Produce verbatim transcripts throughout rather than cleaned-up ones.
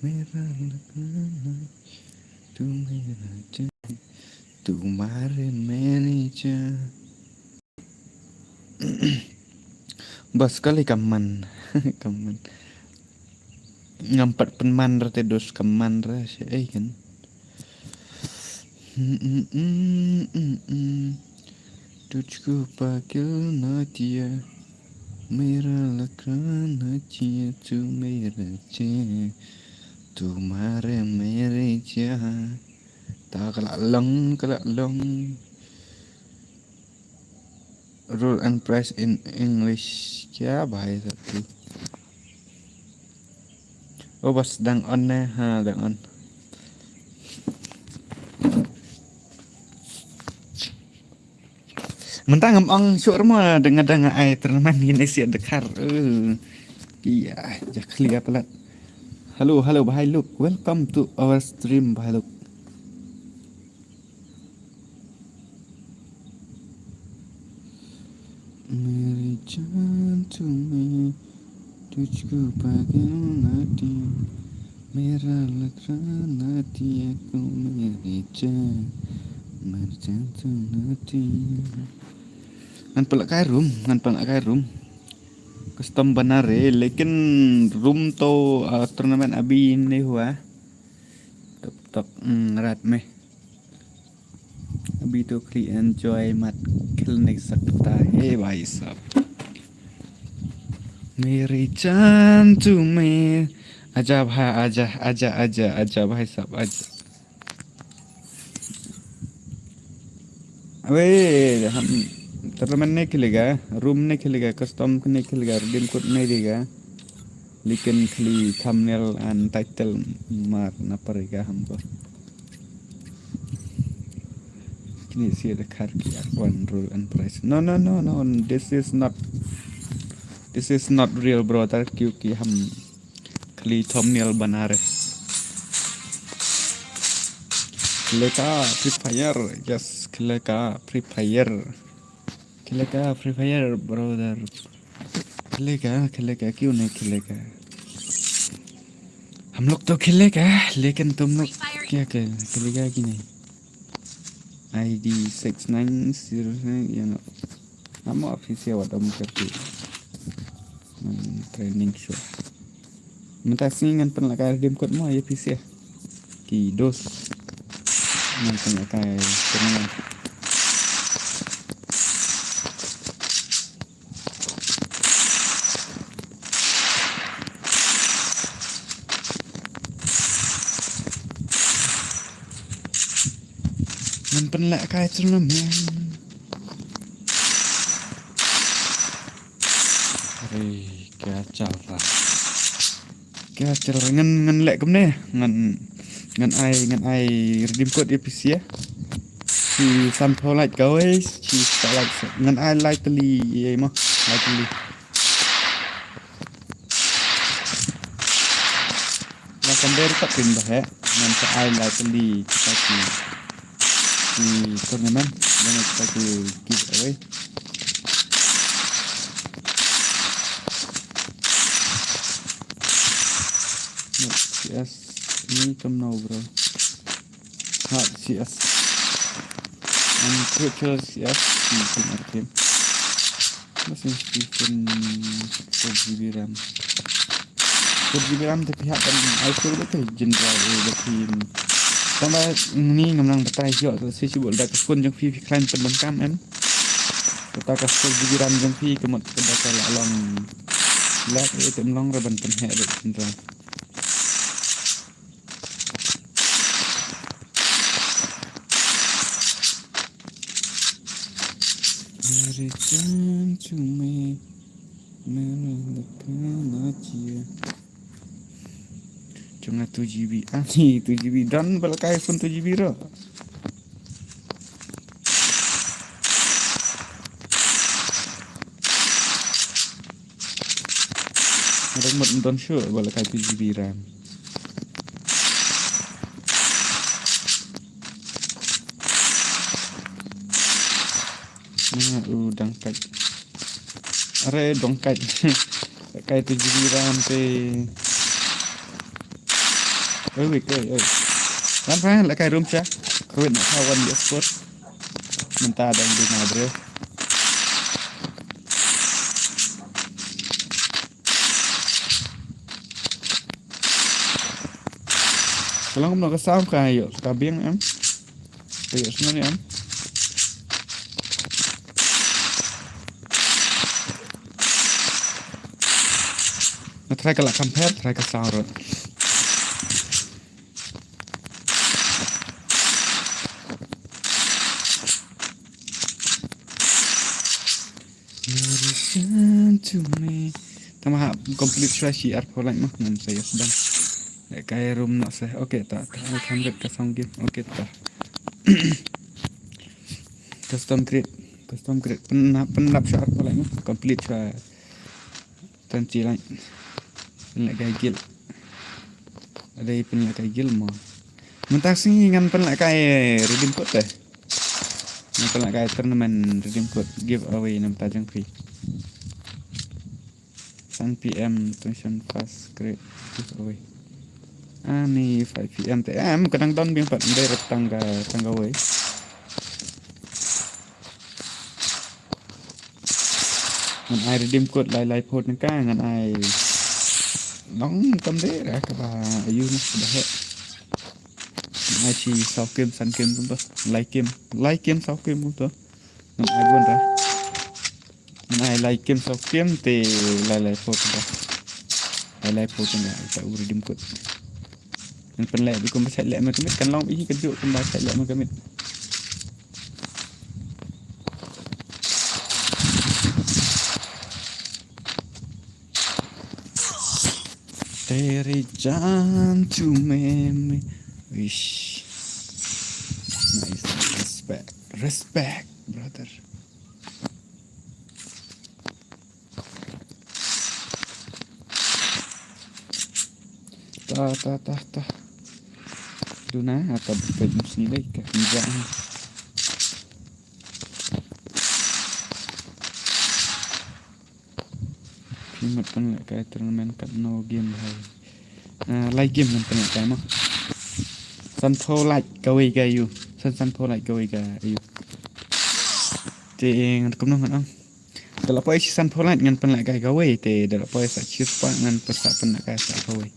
Mera lagna, tu mera cha, tumhare mere cha. Bas kali kaman, kaman. Ngam pat pynman ra te dos kaman ra sha ei kan. Tujhko pagil na diya, mera lagna diya, tu mera cha, tumhare mere cha. Ta ka la long, ka la long. Rule and price in English. Kya bhai sab tu? Oh, bas dang on ne? Ha, dang on. Mynta ngam ong shuh ruh mo dang dang ai tournament ngin isi dkhar. Eh. Iya, ja khlia palat. Hello, hello, Bhai Luke. Welcome to our stream, Bhai Luke. Mere jaan tu main, tujhko pagil na diya, mera lagna diya, tu mere jaan, mere jaan tu na diya. Ngan pynlehkai room, ngan pynlehkai room. Custom bana re, lekin room to, ah, tournament abhi nahi hua. Tab tak, mm, rat meh. अभी तो खाली enjoy मत, खेलने सकता है भाई साहब। मेरी जान तू मैं, आजा भाई, आजा, आजा, आजा, आजा भाई साहब, आजा। अबे, हम tournament नहीं खेलेगा, room नहीं खेलेगा, custom नहीं खेलेगा, redeem code नहीं देगा। लेकिन खाली thumbnail and title मारना पड़ेगा हमको। Kini si dkhar ki arwan rule and price. No, no, no, no. This is not, this is not real, brother. क्योंकि हम खाली thumbnail बना रहे। खेलेगा Free Fire, yes, खेलेगा Free Fire। खेलेगा Free Fire, brother। खेलेगा, खेलेगा, क्यों नहीं खेलेगा? हम लोग तो खेलेगा, लेकिन तुम लोग क्या खेल-, खेलेगा कि नहीं? I D six nine zero nine, you know. हम office है, what हम करते हैं। Hmm, training show. Mynta sngi ngan pynlehkai redeem code mo ïa phi sha ki dos. Ngan pynlehkai pynlehkai. Ngan pynlehkai tournament. Are, kya chal raha? Kya chal raha? Ngan, ngan leh kumne. Ngan, ngan ai, ngan ai redeem code ïa phi sha. Shi san phew like kawei, shi spah like. Ngan ai lai tylli ïa mo, lai tylli. Lah kan ber tak pin bah, eh. Ngan sa ai lai tylli kita ki, ki tournament, dan kita ki giveaway. Not C S ni kam no, bro. Hot C S. And Crucial C S, si pin arkin. Mas in si pin four G B RAM. Four G B RAM te phi hap ban ai sur ba te general, eh, ba phi. Tang ba ni ngam nang batai ïoh, te si bol da ka phone jong phi, phi khlaiñ pyndonkam em. Kata ka four G B RAM jong phi ka mut kata ka la long. Lak, eh, te mlong ra ban pynheh da general. मेरे जान तू मैं, मैंने लगा ना जिया। Jong nga two G B. Ah, ni two G B. Don ba lehkai phone two G B ruh. Nga dang mut don shuh ba lehkai two G B RAM. Nga u dang kat. Are dong kat. Kai two G B RAM te. Oi, oi, oi, oi. Wan fa, la kai room sha. Kawit na ka wan di sport. Mynta dang di na briew. Ka long kumno ka sound ka ïoh ka biang em. Ka ïoh sngewbha em. Nga try ka la compare, try ka sound ruh. Listen to me. Tang ba hap complete shuwa shi arphew like mo, ngam sa ïa sdang. Leh kai room noh seh. Okay ta, ta, I can get ka sound game. Okay ta. Custom create, custom create. Pyn, pynlap shuwa arphew like mo. Complete shuwa. Tang chi like. Pynleh kai guild. Adei pynleh kai guild mo. Mynta sngi ngan pynleh kai redeem code te. Ngan pynleh kai tournament redeem code giveaway na mynta jong phi. Seven P M donation first create giveaway. Ani five P M te. Em, ka dang don biang pat, ndei rep tang ka, tang kawei. Ngan ai redeem code lai lai phew tyngka, ngan ai long kam dei ra kaba ayu na kaba heh. Ngan ai shi saw kim, san kim kumto. Lai kim, lai kim saw kim kumto. Ngan ai bun ra. Ngan ai lai kim saw kim te lai lai phew tyngka. Lai lai phew tyngka, ita u redeem code. Ngan pynleh bi kumba shait leh ma ka miet, kan long bha hi kajuh kumba shait leh ma ka miet. तेरी जान तू मैं, मैं, ish. Nice. Respect. Respect, brother. Ta, ta, ta, ta. Duna, ata bukit musni dai ka. Phi mut pynleh kai tournament katno game bhai? Ah, lai game ngan pynleh kai mo. Sanphew lait kawei ka ayu. San, sanphew lait kawei ka ayu. Te ngan kumno ngan ong. Da la poi shi sanphew lait ngan pynleh kai kawei. Te da la poi sa shispah ngan pynsa pynleh kai sa kawei.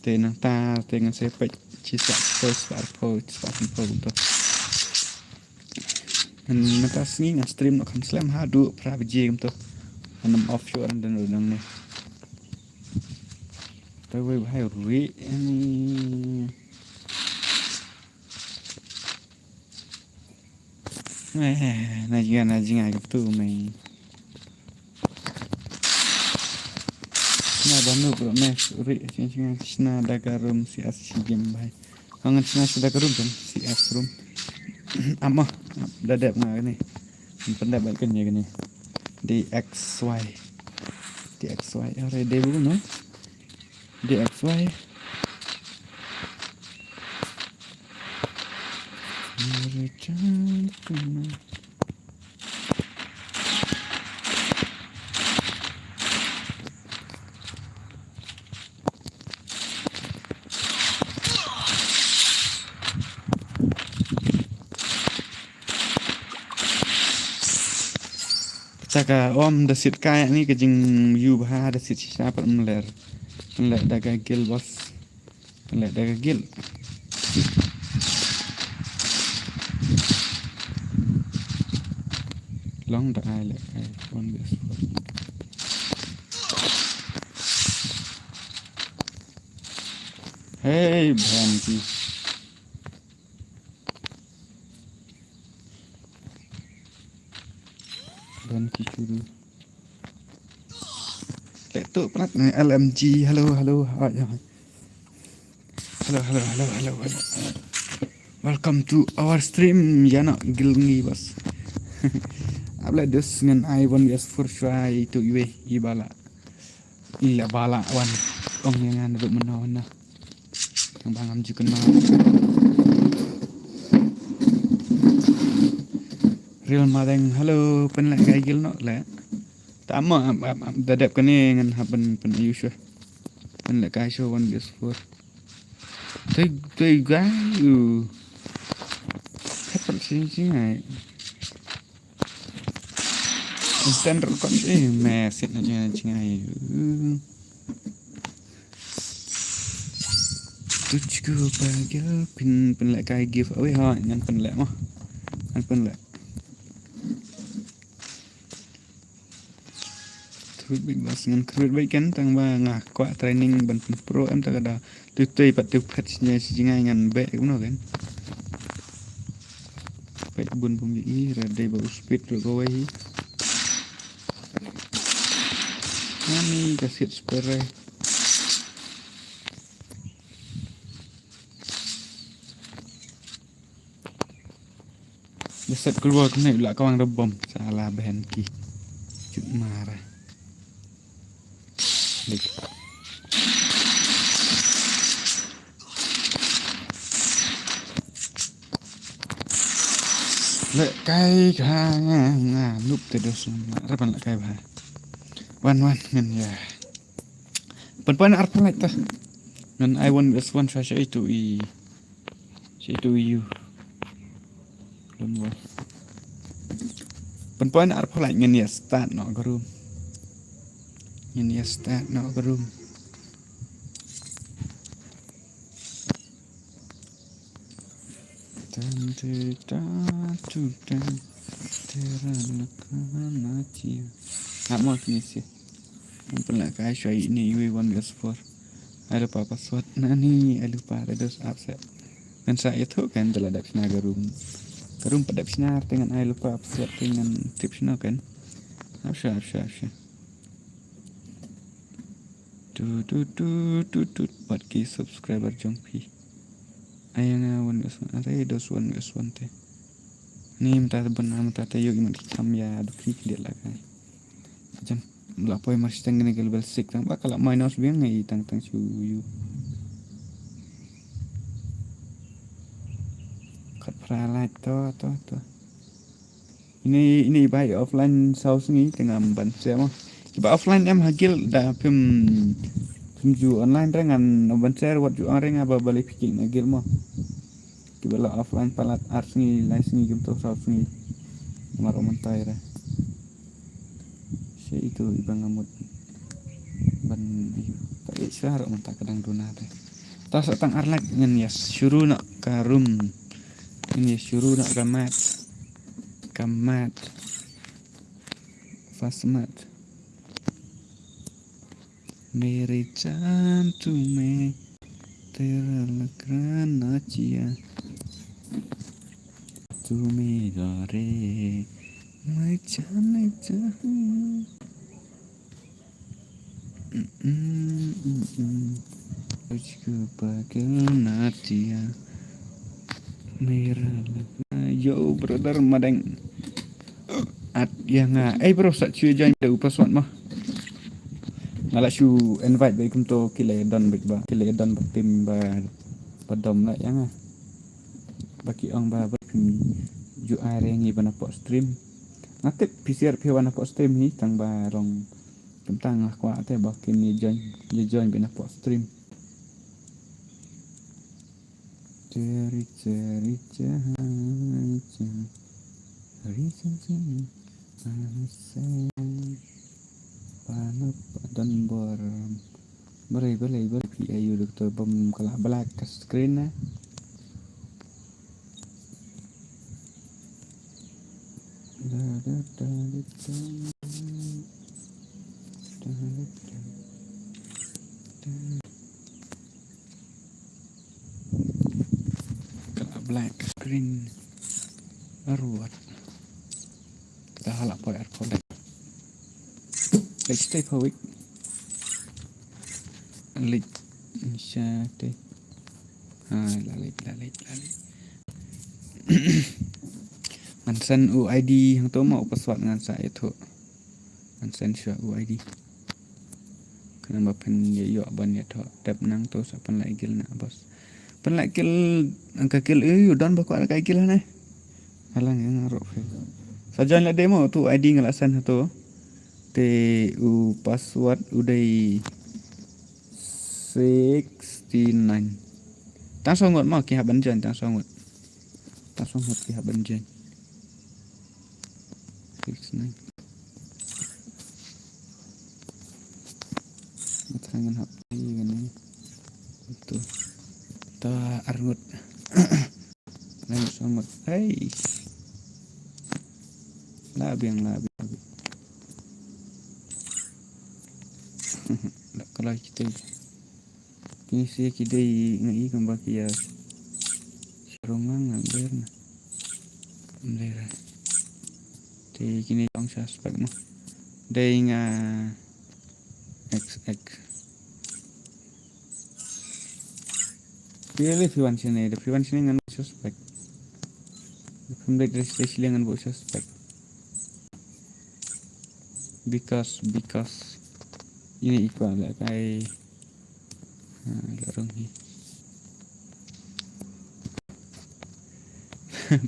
Te nangta te ngan sa peit shi spah, spah arphew, spah sanphew kumto. Ngan mynta sngi ngan stream noh kham slem haduh phra baje kumto. Ngan ym off shuh, ngan dang dang ne. Te wei bhai ri ni. Eh, na jngai, na jngai ka tu mei. Na ba nu bro mei ri, jngai, jngai, shna da ka room C S shi game bhai. Ngan shna shuh da ka room kan, C S room. Amo, da dep nga kane. Pyndep bad kane kane. D X Y. D X Y, are dei bu no? D X Y. Return to me. Kata ka om da sit kai ni ka jing yu bha da sit shisha pat mler. Mler da ka gil boss. Leh da ka gil. Long da ai leh kai one best four. Hey, bhanki. Bhanki churu. Leh tu plat ni L M G. Hello, hello. Hi, hi. Hello, hello, hello, hello, hello. Welcome to our stream. Yana gilngi bas. Able dus ngan ai one best four shwa itu iwe ibala. Ila bala wan. Ong yang ngan duk mena wana. Yang bangam jukun ma. Real madeng. Hello, pen leh kai gil no leh. Tama am am am dadep kane ngan hapen pen ayu shwa. Pynlehkai shuwa one versus four. Tei, tei guy, u. Hep pat sing sing ai. Instant record, eh, message na jing ai. Tujhko pagil, pyn, pynlehkai giveaway ha, ngan pynleh mo. Ngan pynleh. Through Bigg Boss ngan create beit kan, tang ba nga kwah training ban pyn pro em, ta ka da tu tei pat tu phet sñiaw sñiaw ngan beh kumno kan. Peit bun bun i ra dei ba u speed ruh kawei hi. Ani ka siat spare. Deset keluar kena ula kawang da bom. Salah behen ki. Cut marah. Lik. Lehkai ka nga, nga nup te dos. Rapan lehkai ba. Wan wan ngan ya. Pynpoi na arphew like ta. Ngan ai one versus one sha sha itu i. Sha itu i yu. Lum wa. Pynpoi na arphew like ngan ya start noh ka room. Ngan ya start noh ka room. Tan, tu, tan, tu, tan. Tera nakana chia. Nak mo kini si. Ngan pynlehkai shuwa ini iwi one versus four. Ai lypa password nani, ai lypa te dos upset. Ngan sa ïathuh kan te la dep shna ka room. Ka room pat dep shna te ngan ai lypa password te ngan tip shna kan. Hap sha, hap sha, hap sha. Tu, tu, tu, tu, tu. Bad ki subscriber jong phi. Ai nga one versus one. Are dos one versus one te. Ni mynta te bun mynta te ïoh i mat ki kam ïa dukhi ki dei la kai. Jan la poi mar shiteng kine ki level six tang ba ka la minus biang ngi tang tang shu yu. Khat phra like to to to. Ini ini bai offline saw sngi tengam ban share mo. Ba offline em ha guild da phim phim ju online re ngan ban share wat ju ang re nga ba bali picking na guild mo. Kiba la offline palat ar sngi lai sngi kim to saw sngi. Mar o mynta ira. Shi itu iba nga mut ban yu. Ta i sha ro mynta ka dang duna te. Ta sa tang ar lak ngan ya shuru na ka room. Ngan ya shuru na ka mat. Ka mat. Fast mat. मेरी जान तू मैं तेरा लग रहना चिया तू मेरा रे मैं जाने चाहूँ तुझको पागल ना चिया मेरा लग Yo brother madeng. At ïa nga. Eh bro sa chu join da u password mo. Nga la shu invite ba kum to ki la don bit ba ki la don ba tim ba ba dom la ïa nga. Ba ki ong ba ba phi ju ai re ngi ba na pok stream. Nga tip phi siar phi ba na pok stream hi tang ba rong. Kum tang nga kwah te ba kin ïa join ïa join ba na pok stream. Cheri cheri cheri cheri cheri cheri. Panap dan bor. Balai balai balai pi ayu dok to bom kala black screen na. Da da da da da. Da da da da. Ka black screen. Arwat. Ka hala poi ar poi. Let's stay for week. Let's stay. Ha, la leit la leit la leit. Ngan send u I D hangto ma u password ngan sa ïathuh. Ngan send shuwa u I D. Khnang ba phin ïoh ban ïathuh. Tep nangto sa pynlait guild na boss. Pynlait guild, ka guild ïa u don ba kwah la ka guild ne. Alang ïa nga ruh phi. Sa join la demo tu I D nga la send hato. Te u password u dei Sixty-nine. Tang saw ngut mo ki hap ban join, tang saw ngut. Tang saw ngut ki hap ban join. Six nine. Ngat ngan hap ni kane. Tu. Ta arngut. Ngan sangat. Hey. La biang, la biang. La kalai kita. Kini si ki dei ngai kumba ki ïa sarong ngan ber na. Ber. Te kini tang suspect mo. Dei nga X X. Pili fiwan sini, da fiwan sini ngan suspect. Pemdek dari sini ngan bu suspect. Because, because ini ikwa la kai. Ha, la rong hi.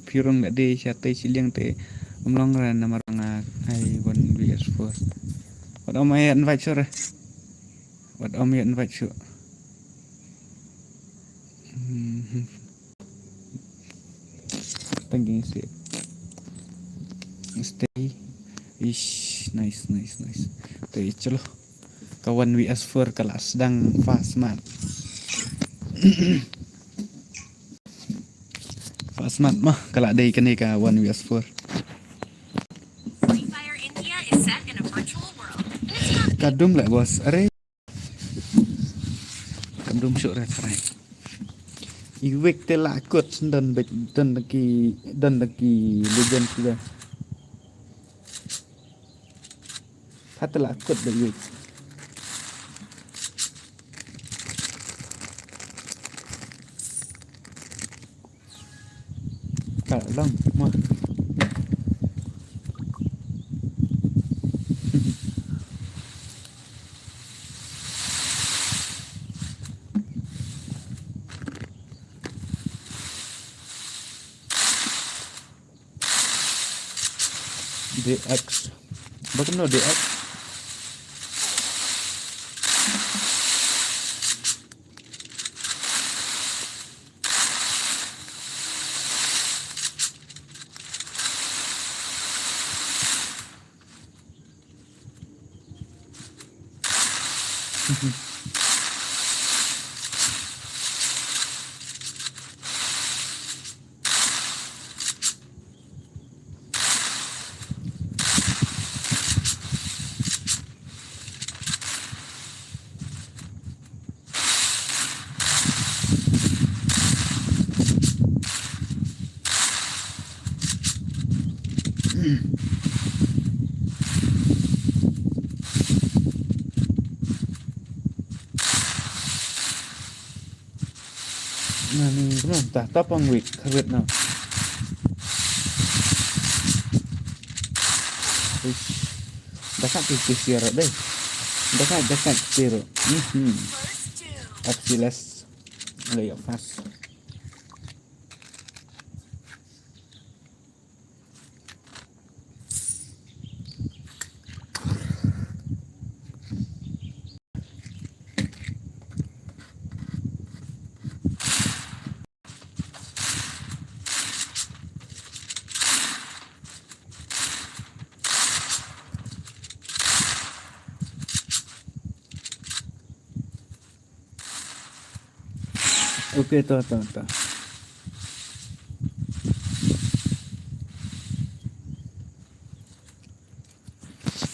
Pirong da dei sha tai shiliang te. Umlong ran namar nga ai one V S four. Wat om ai invite sore. Wat om ai invite shu. Hmm. Thank you, stay. Stay. Ish, nice, nice, nice. Te chalo. Ka one V S four ka la sdang fast mat. Fast mat mo, ka la dei kane ka one V S four. Free Fire India is set in a virtual world. Ka dum leh boss. Are. Ka dum shuh re trai. I wik te la kut don bek don da ki don da ki legend sida. Phat la kut da yuk. Ka long mo. D X. Ba kumno D X? Nani kumno ta ta pang wik karbet na. Uish. Dakat ti ti siar deh. Dakat dakat ti ro. Mhm. Apsiles. Lay fast. Okay, to, to, to.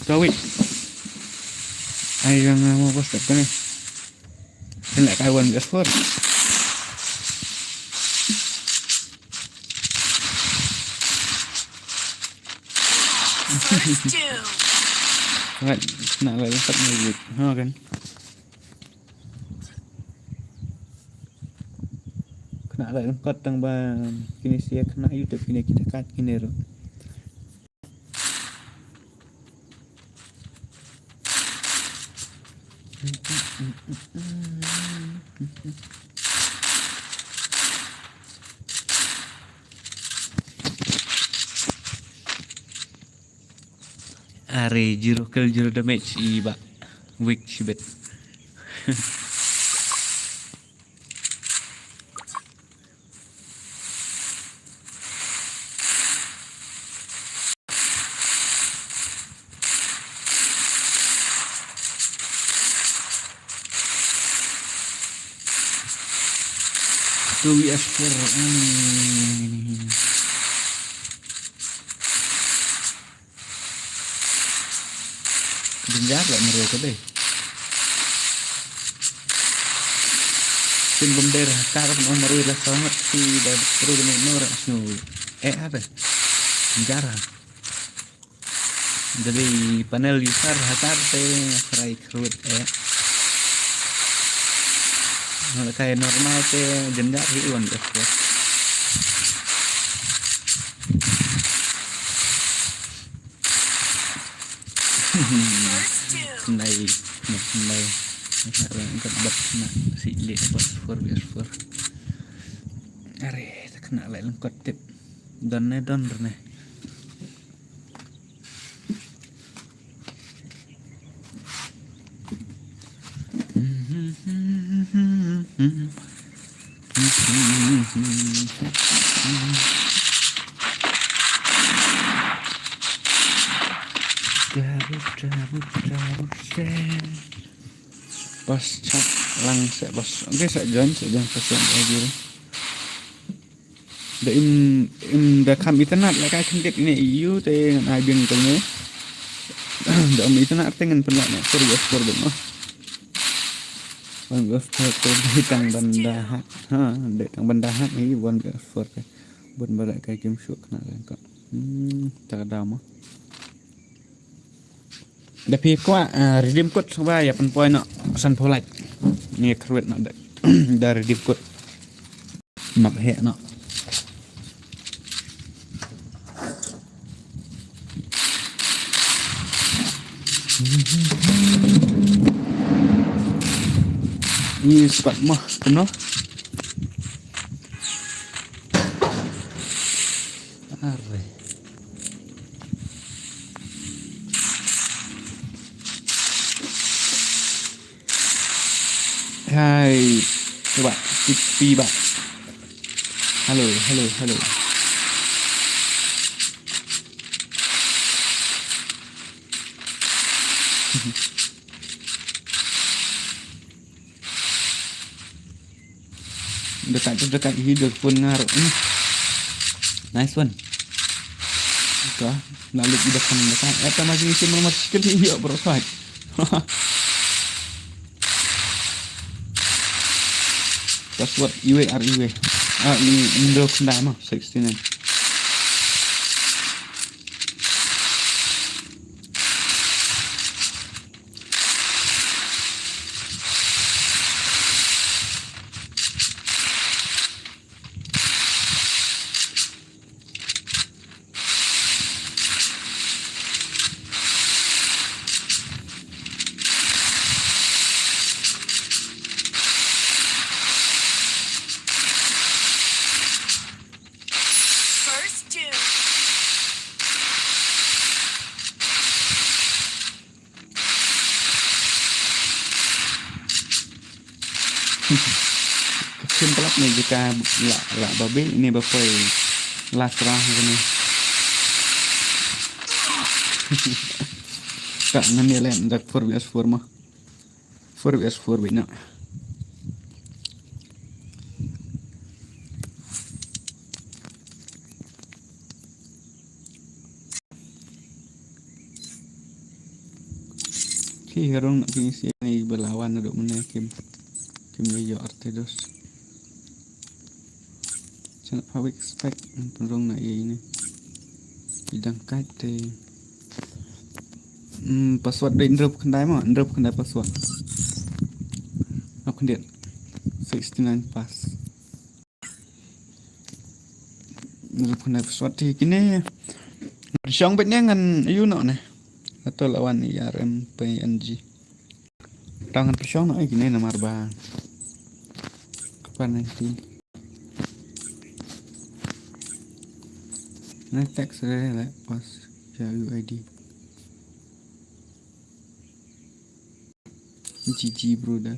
To, wait. Ai, yang, uh, mau bos tak ni. Kena kai one best four. First two. Right, nak lagi empat minit. Ha, kan? Kena lah lengkot tang ba kini sia kena YouTube kini kita kat kini ro. Are zero kill zero damage i ba. Weak shibit. Two V S four. Hmm. Jynjar la mriew ka dei. Sim bym dei ra ka ka pynong marwei la sangat si da pru da no ra snu. Eh, ada. Jynjar. Jadi panel user hatar te serai kruit eh. Kalau kayak normal te jynjar hi wan deh. Ndai, ndai. Nak angkat bat nak si le bat four bias four. Are, tak kena lai lengkot tip. Don ne don ne. Pas chat lang sa pas. Okay, sa join, sa join pas join lagi. Da im, im da kham internet la ka khyndiat ine ïu te ngan ai biang kane. Da im internet te ngan pynlait na four bias four bad noh. One bias four te dei tang ban da hack. Ha, dei tang ban da hack hi one bias four te. Bun ba la ka kim shuh kane lengkot. Hmm, ta ka daw mo. Da phi kwah, ah, redeem code shuwa ïa pynpoi noh sanphew lait. Ngi kyrwit noh da, da redeem code. Map heh noh. Ngi squad mo, kumno? Are. Hai. Cuba. Tipi ba. Halo, halo, halo. Dekat tu dekat hi, dia pun ngarap ni. Nice one. Ka, lalu kita kan dekat. Eh, tak masih isi nomor skill hi, ya, bro, fight. Password iwe ar iwe. Ah, ni Indo khyndai mo, sixty-nine. First two. Ka khim palat ne jaka la, la babe ne ba poi last round kane. Ka ngan ïa leh da four versus four mo. Four versus four bad noh. Ki herong na pini si ni belawan na dok mene kim. Kim ni yo arte dos. Chana pawik spek penrong na ye ini. Idang kait te. Hmm, password de indrup kendai mo, indrup kendai password. Ap kendit. Sixty-nine pass. Rup kane password ti kine. Shong bet ne ngan ïu noh ne. Atol awan I R M P N G. Tang ngan shong noh kine namar ba. Kapan nanti. Na text re le pas ya U I D. G G brother.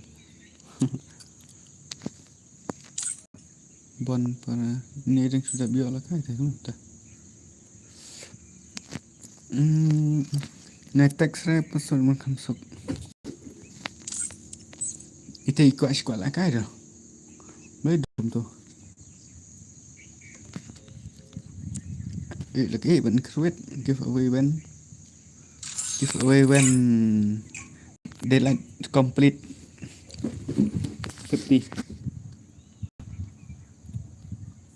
Bon para ni ring sudah biar lah kai teh ta. Hmm, na text re pasal man kam sok. Ite ikwa sikwa lah kai dah. Mai dum tu. Eh, lagi ban create giveaway ban. Giveaway ban daylight complete fifty.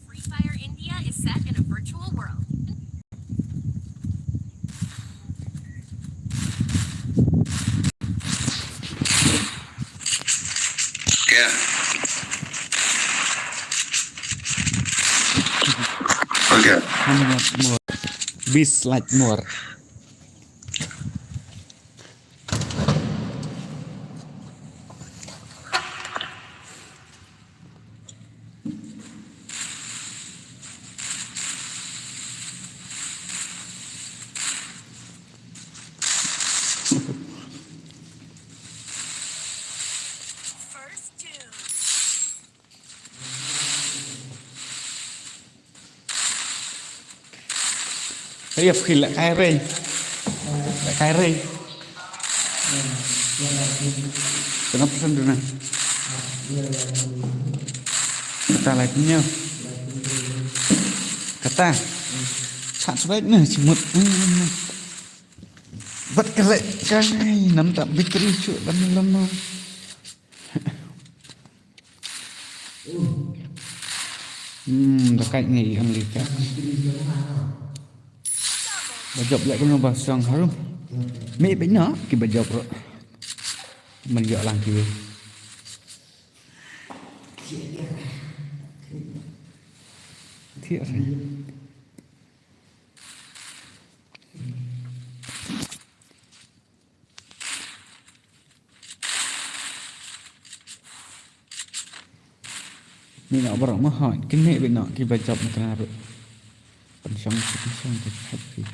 Free Fire India is set in a virtual world. Okay. Okay. How much more? Bis like more. First two. Hey, ap khil la kai rei. La kai rei. Tengah pesan tu nah. Kata lagi nya. Kata. Sat sebaik nah, semut. Bat kelek kai, nam tak bitri cuk lama-lama. Hmm, dekat ni only kat. Ba jop lek kano ba song harum. Me bina ki ba jop ro. Men jop lang ki. Thiah. Ni nak barak mahal. Kena bina ki ba jop na kena ro. Pensiun, pensiun, pensiun.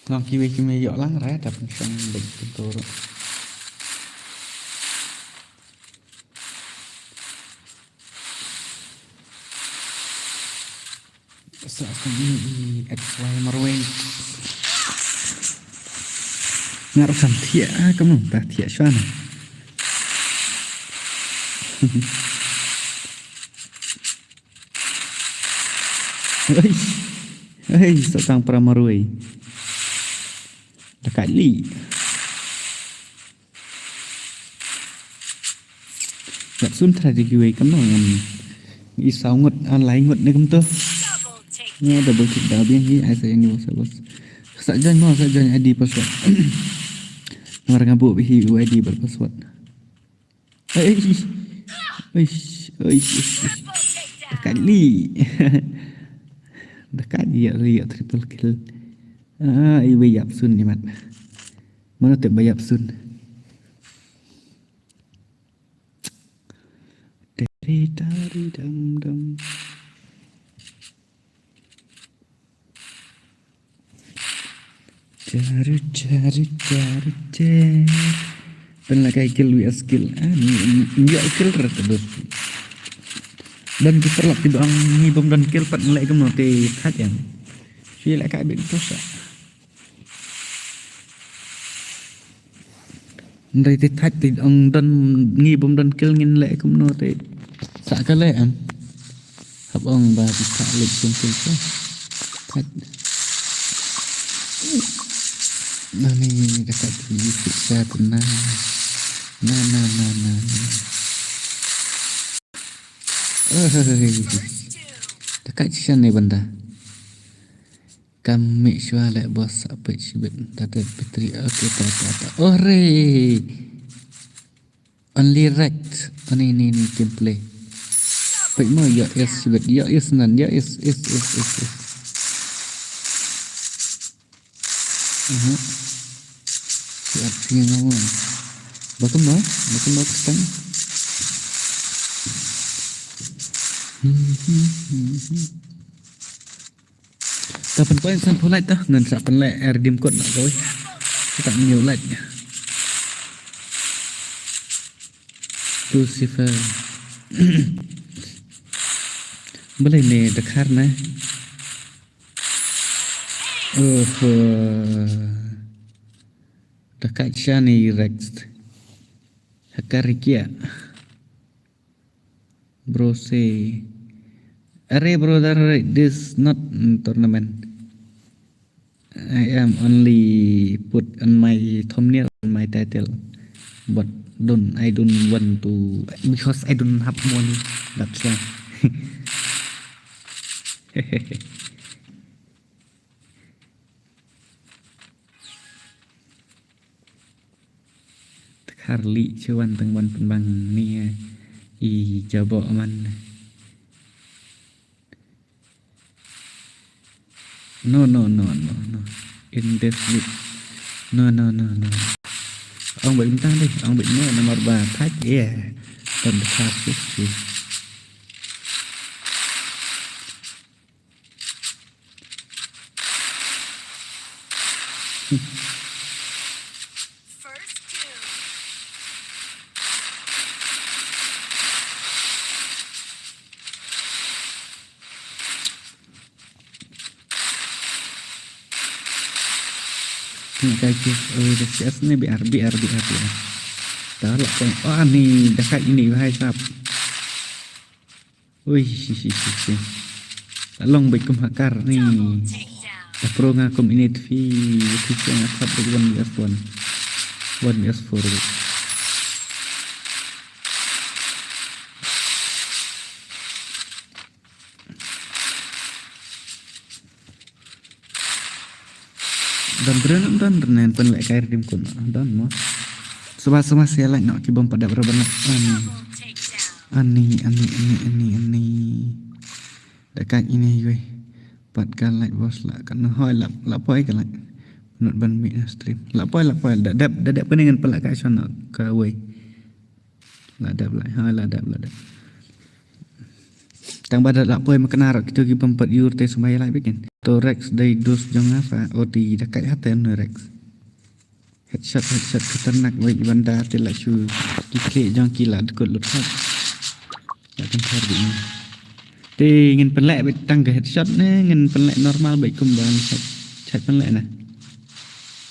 Ngam kiwei kiwei ïoh lang ra da pensiun bad pintur. Sa kami i X Y marwei. Ngar sam thiah, ah, kamu ta thiah shwan. Hei. Hei, sa tang para marwei. Dekat li. Yak sun tra di kiwei kam no ngam. I saw ngut, ah, lai ngut ne kam tu. Nya double kick da biang hi, ai sa ini bos bos. Sa join mo, sa join I D password. Namar ngam bu hi I D bad password. Eish. Eish, eish, eish, eish. Dekat li. Dekat li ïa, ïa triple kill. Ah, i ba ïap sun ni mat. Mano te ba ïap sun. Teri tari dam dam. Charu charu charu charu. Pynlehkai kill wi a skill. Ah, ni, ni, ni ïa kill ra ta dur. Don ki paralok ki ba ong ngi bym don kill pat ngi leh kumno te thait em. Shi lehkai bit tu sa. Ndai te thait te ong don ngi bym don kill ngin leh kumno te. Sa ka leh em. Hap ong ba ki thait leh kum kum sa. Thait. Nani dekat ki siksa tu na. Na, na, na, na, na. Oi. Dekat shisha ni benda. Kam mih shuwa leh bos, sa peit shibit. Datet battery, okay, ta, ta, ta. Ore! Only right. Ani, ni, ni, gameplay. Peit mo, ïa is shibit, ïa is nan, ïa is, is, is, is, is. Mhm. Siap, siap, mo. Bakum mo, bakum mo, kestang. Mhm, mhm. Ta pynpoi san pulait ta, ngan sa pynleh redeem code na kawei. Kita new light. Lucifer. Balei ne dakhar na? Oho. Dakat shani Rex. Hakarikia. Bro say, "Arre brother, this not, mm, tournament. I am only put on my thumbnail, on my title. But don't, I don't want to, because I don't have money. That's why." Te kharli chewan tang wan pynbang ni, eh, i jabo man. No, no, no, no, no. In this week. No, no, no, no. Ong bait bintang deh, ong bait no, namar ba thak, eh. Ton de khar sih, sih. Ni kai ki, oh, the C S ni B R, B R, B R, B R. Dah lah kong, oh, ni, dekat ini, wahai sap. Ui, shi, shi, shi, shi. Long bait kum hakar ni. Apro nga kum ini tvi, tvi nga thap bait one V S one. One V S four bait. Don bren, don bren, pynleh kai redeem code. Don mo. Seba, seba sia like noh ki bym pat dep re ban like. Ani. Ani, ani, ani, ani, ani. Dekat ini gue. Pat ka like bos lah kan. Hoi lah, lah poi ka like. Not ban mi stream. Lah poi, lah poi. Da dep, da dep kane ngan pynleh kai shon noh ka wei. La dep la, ha, la dep, la dep. Tang ba da la poi ma kane ruh kito ki bym pat ïur te sumai la bikin. To Rex dei dos jong nga sa, o ti da kai ha ten Rex. Headshot, headshot khatarnak wei banda te la shu ki kre jong ki la dkut lut khat. La kan thar bi ni. Te ngin pynleh beit tang ka headshot ne, ngin pynleh normal beit kumba ngin chat, chat pynleh na.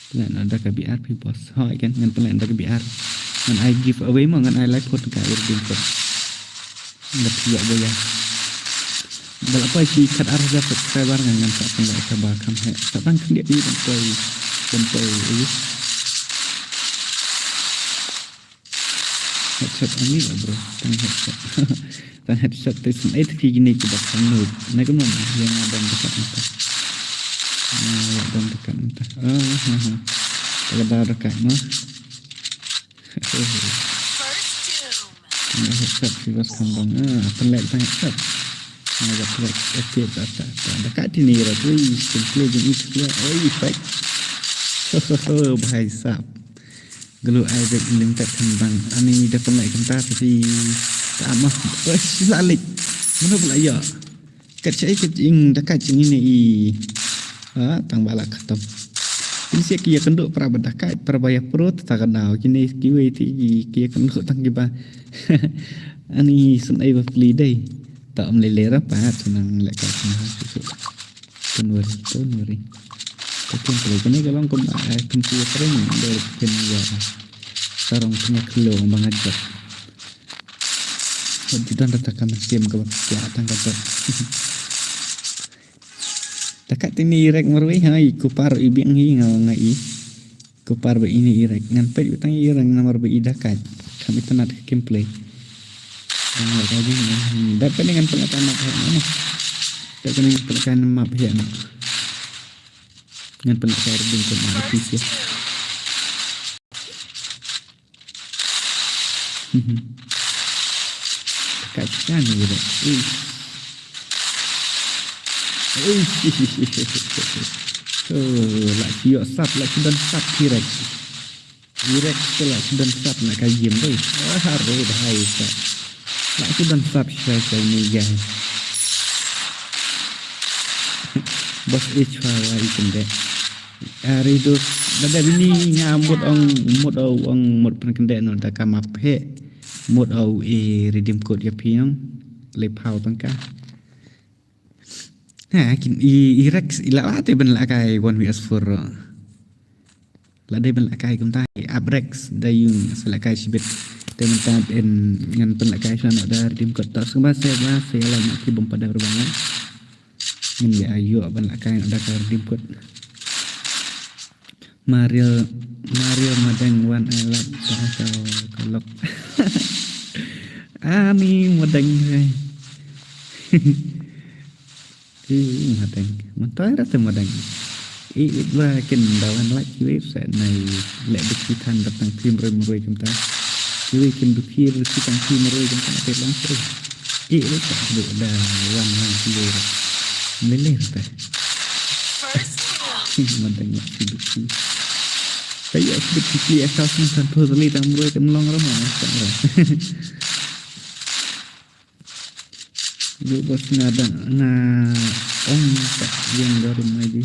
Pynleh na da ka B R P boss. Hoi kan, ngin pynleh da ka B R. Ngan ai giveaway mo, ngan ai live vote ka ur din ko. Ngan phi yak boya. Da la poi shi khat ar hajar subscriber ngan, ngan sa pynleh ka ba kham heh. Sa tang khyndiat ni ban poi, ban poi, eh. Headshot only lah, bro. Tang headshot. Tang headshot te sum eight phi gini ki bak sanu. Na ka mon, ïa nga dang dekat mata. Ah, ïa dang dekat mata. Ah, ha, ha. Kalau dah dekat mah. First doom. Tang headshot phi bas kambang. Ah, pynleh tang headshot. Nga bak leh. Eh, ta, ta, ta. Dekat ini rat. Ui, simple je ni, simple. Ui, fight. Ho, ho, ho, bhai sahab. Glu ai bek lim tat khan bang. Ani da pynleh kumta phi ta ma. Wes la lek. Mano pula ïa. Kat chai kat jing da kat jing ini i. Ha, tang bala khatam. Ini sia ki ïa kynduh para ba da kat, para ba ïa pro ta ka daw. Kini kiwei ti ki, ki ïa kynduh tang ki ba. Ani sun ai ba pli dei. Ta am lele ra pa, sunang leh ka sunang susu. Don't worry, don't worry. Ka kin pynleh kane ka long kum, ah, kum ki training, dei kin ïa sarong pynïaid khlo ba nga jop. Wat ju don da ta ka mynsiem kaba pynïaid tang ka jop. Ta ka tini i Rek marwei ha i kupar i biang hi nga nga i. Kupar ba ini i Rek. Ngan peit ba tang i Rek namar ba i da kat. Kham itynnad ka gameplay. Ngan leh ka jingmut. Dep kane ngan pynleh ka map heh noh. Dep kane ngan pynleh ka map heh noh. Ngan pynleh ka redeem code ma artist ïa. Ka chan ni re. Ui. Ui. Oh, la shu ïoh sap, la shu don sap ki Rek. I Rek te la shu don sap na ka game dei. Ah, haro bhai sa. La shu don sap sha ka ni gai. Bos eh chwa wa i kynde. Ari dos, da da bini nga mut ong, mut ong, ong, mut pynkyndeh noh da ka map heh. Mut ong i redeem code ïa phi nong. Le phaw tang ka. Ha, kin i, i Rex, i la, la te ban la kai one V S four. La dei ban la kai kumta, i Abrex, da yung, sa la kai shibit. Te mynta in ngan pynlehkai sha na da redeem code ta sngewbha se ba se la na ki bom pada reban la. Ngin ïa ayo ban lehkai na da ka redeem code. Mario, Mario Madeng wan ai lap ta ka ka lok. Ani Madeng hai. Ih, Madeng. Mynta ra te Madeng. Ih, it ba kin dawan lak kiwei sa nai lek dik ki than datang phim rem roi kumta. Kiwei kin dukhi ru ki tang phim roi kumta te lang sri. Ih, ru sa du da wan lang kiwei ra. Lele ra te. Madeng lak ki dukhi. Kayak sedikit kli asal sini santu tali tang roi tem long ra ma. Yu bos nga da nga ong sa ïeng da rum ai di.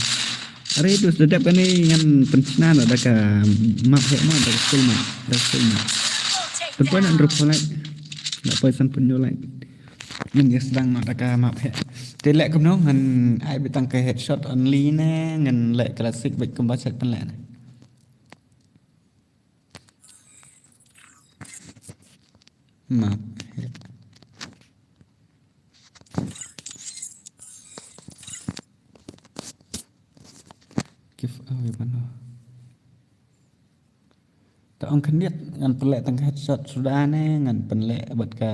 Are dus da dep kane ngan pynchna na da ka map he ma da ka skill map da ka skill map. Pynpoi na rup like. Da poi san pynyo like. Ngan ïa sdang na da ka map he. Te leh kumno ngan ai bitang ka headshot only ne ngan leh classic bit kumba shet pynleh ne. Map. Give away ban. Ta ong khyndiat ngan pynleh tang ka headshot suda ne ngan pynleh bad ka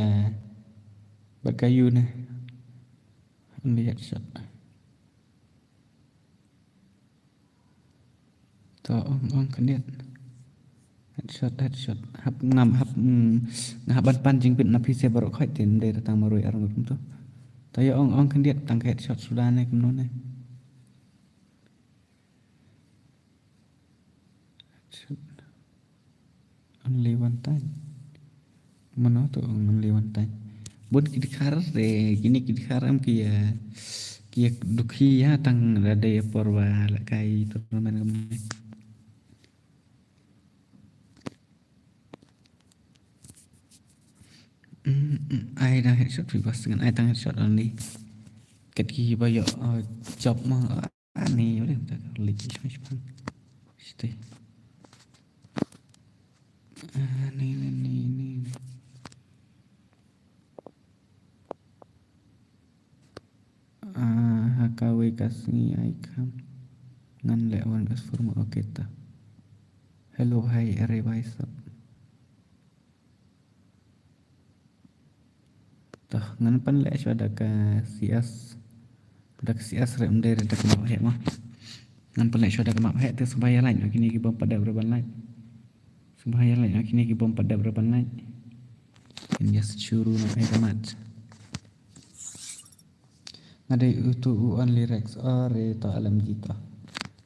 bad ka yu ne. Only headshot. To ong ong khyndiat. Headshot headshot. Hap ngam hap mm, nga hap ban pan jingpit na phi se baroh khoit te ym dei tang marwei ar ngut to. To ïa ong ong khyndiat tang ka headshot suda ne kumno ne. Headshot. Only one time. Mano to only one time. Bun ki dkhar re kine ki dkhar am ki ïa ki ïa dukhi ïa tang da dei por ba lehkai tournament kumne. Mm, mm, ai da headshot phi bas ngan ai tang headshot only. Kat ki ba ïoh uh, job ma. Ani udah tak klik shong shpang. Stay. Ani ni ni ni. Ah, ha kawei ka sngi ai kham. Ngan leh wan ka sfur ma okay ta. Hello bhai, are bhai sab. Toh ngan pynleh shuwa da ka C S. Da ka C S re ym dei re da ka map heh mo. Ngan pynleh shuwa da ka map heh te sngewbha ïa like noh kine ki bym pat dep re ban like. Sngewbha ïa like noh kine ki bym pat dep re ban like. Ngan ïa shu rung noh ïa ka match. Nga dei utu u only Rex, oh re to L M G to.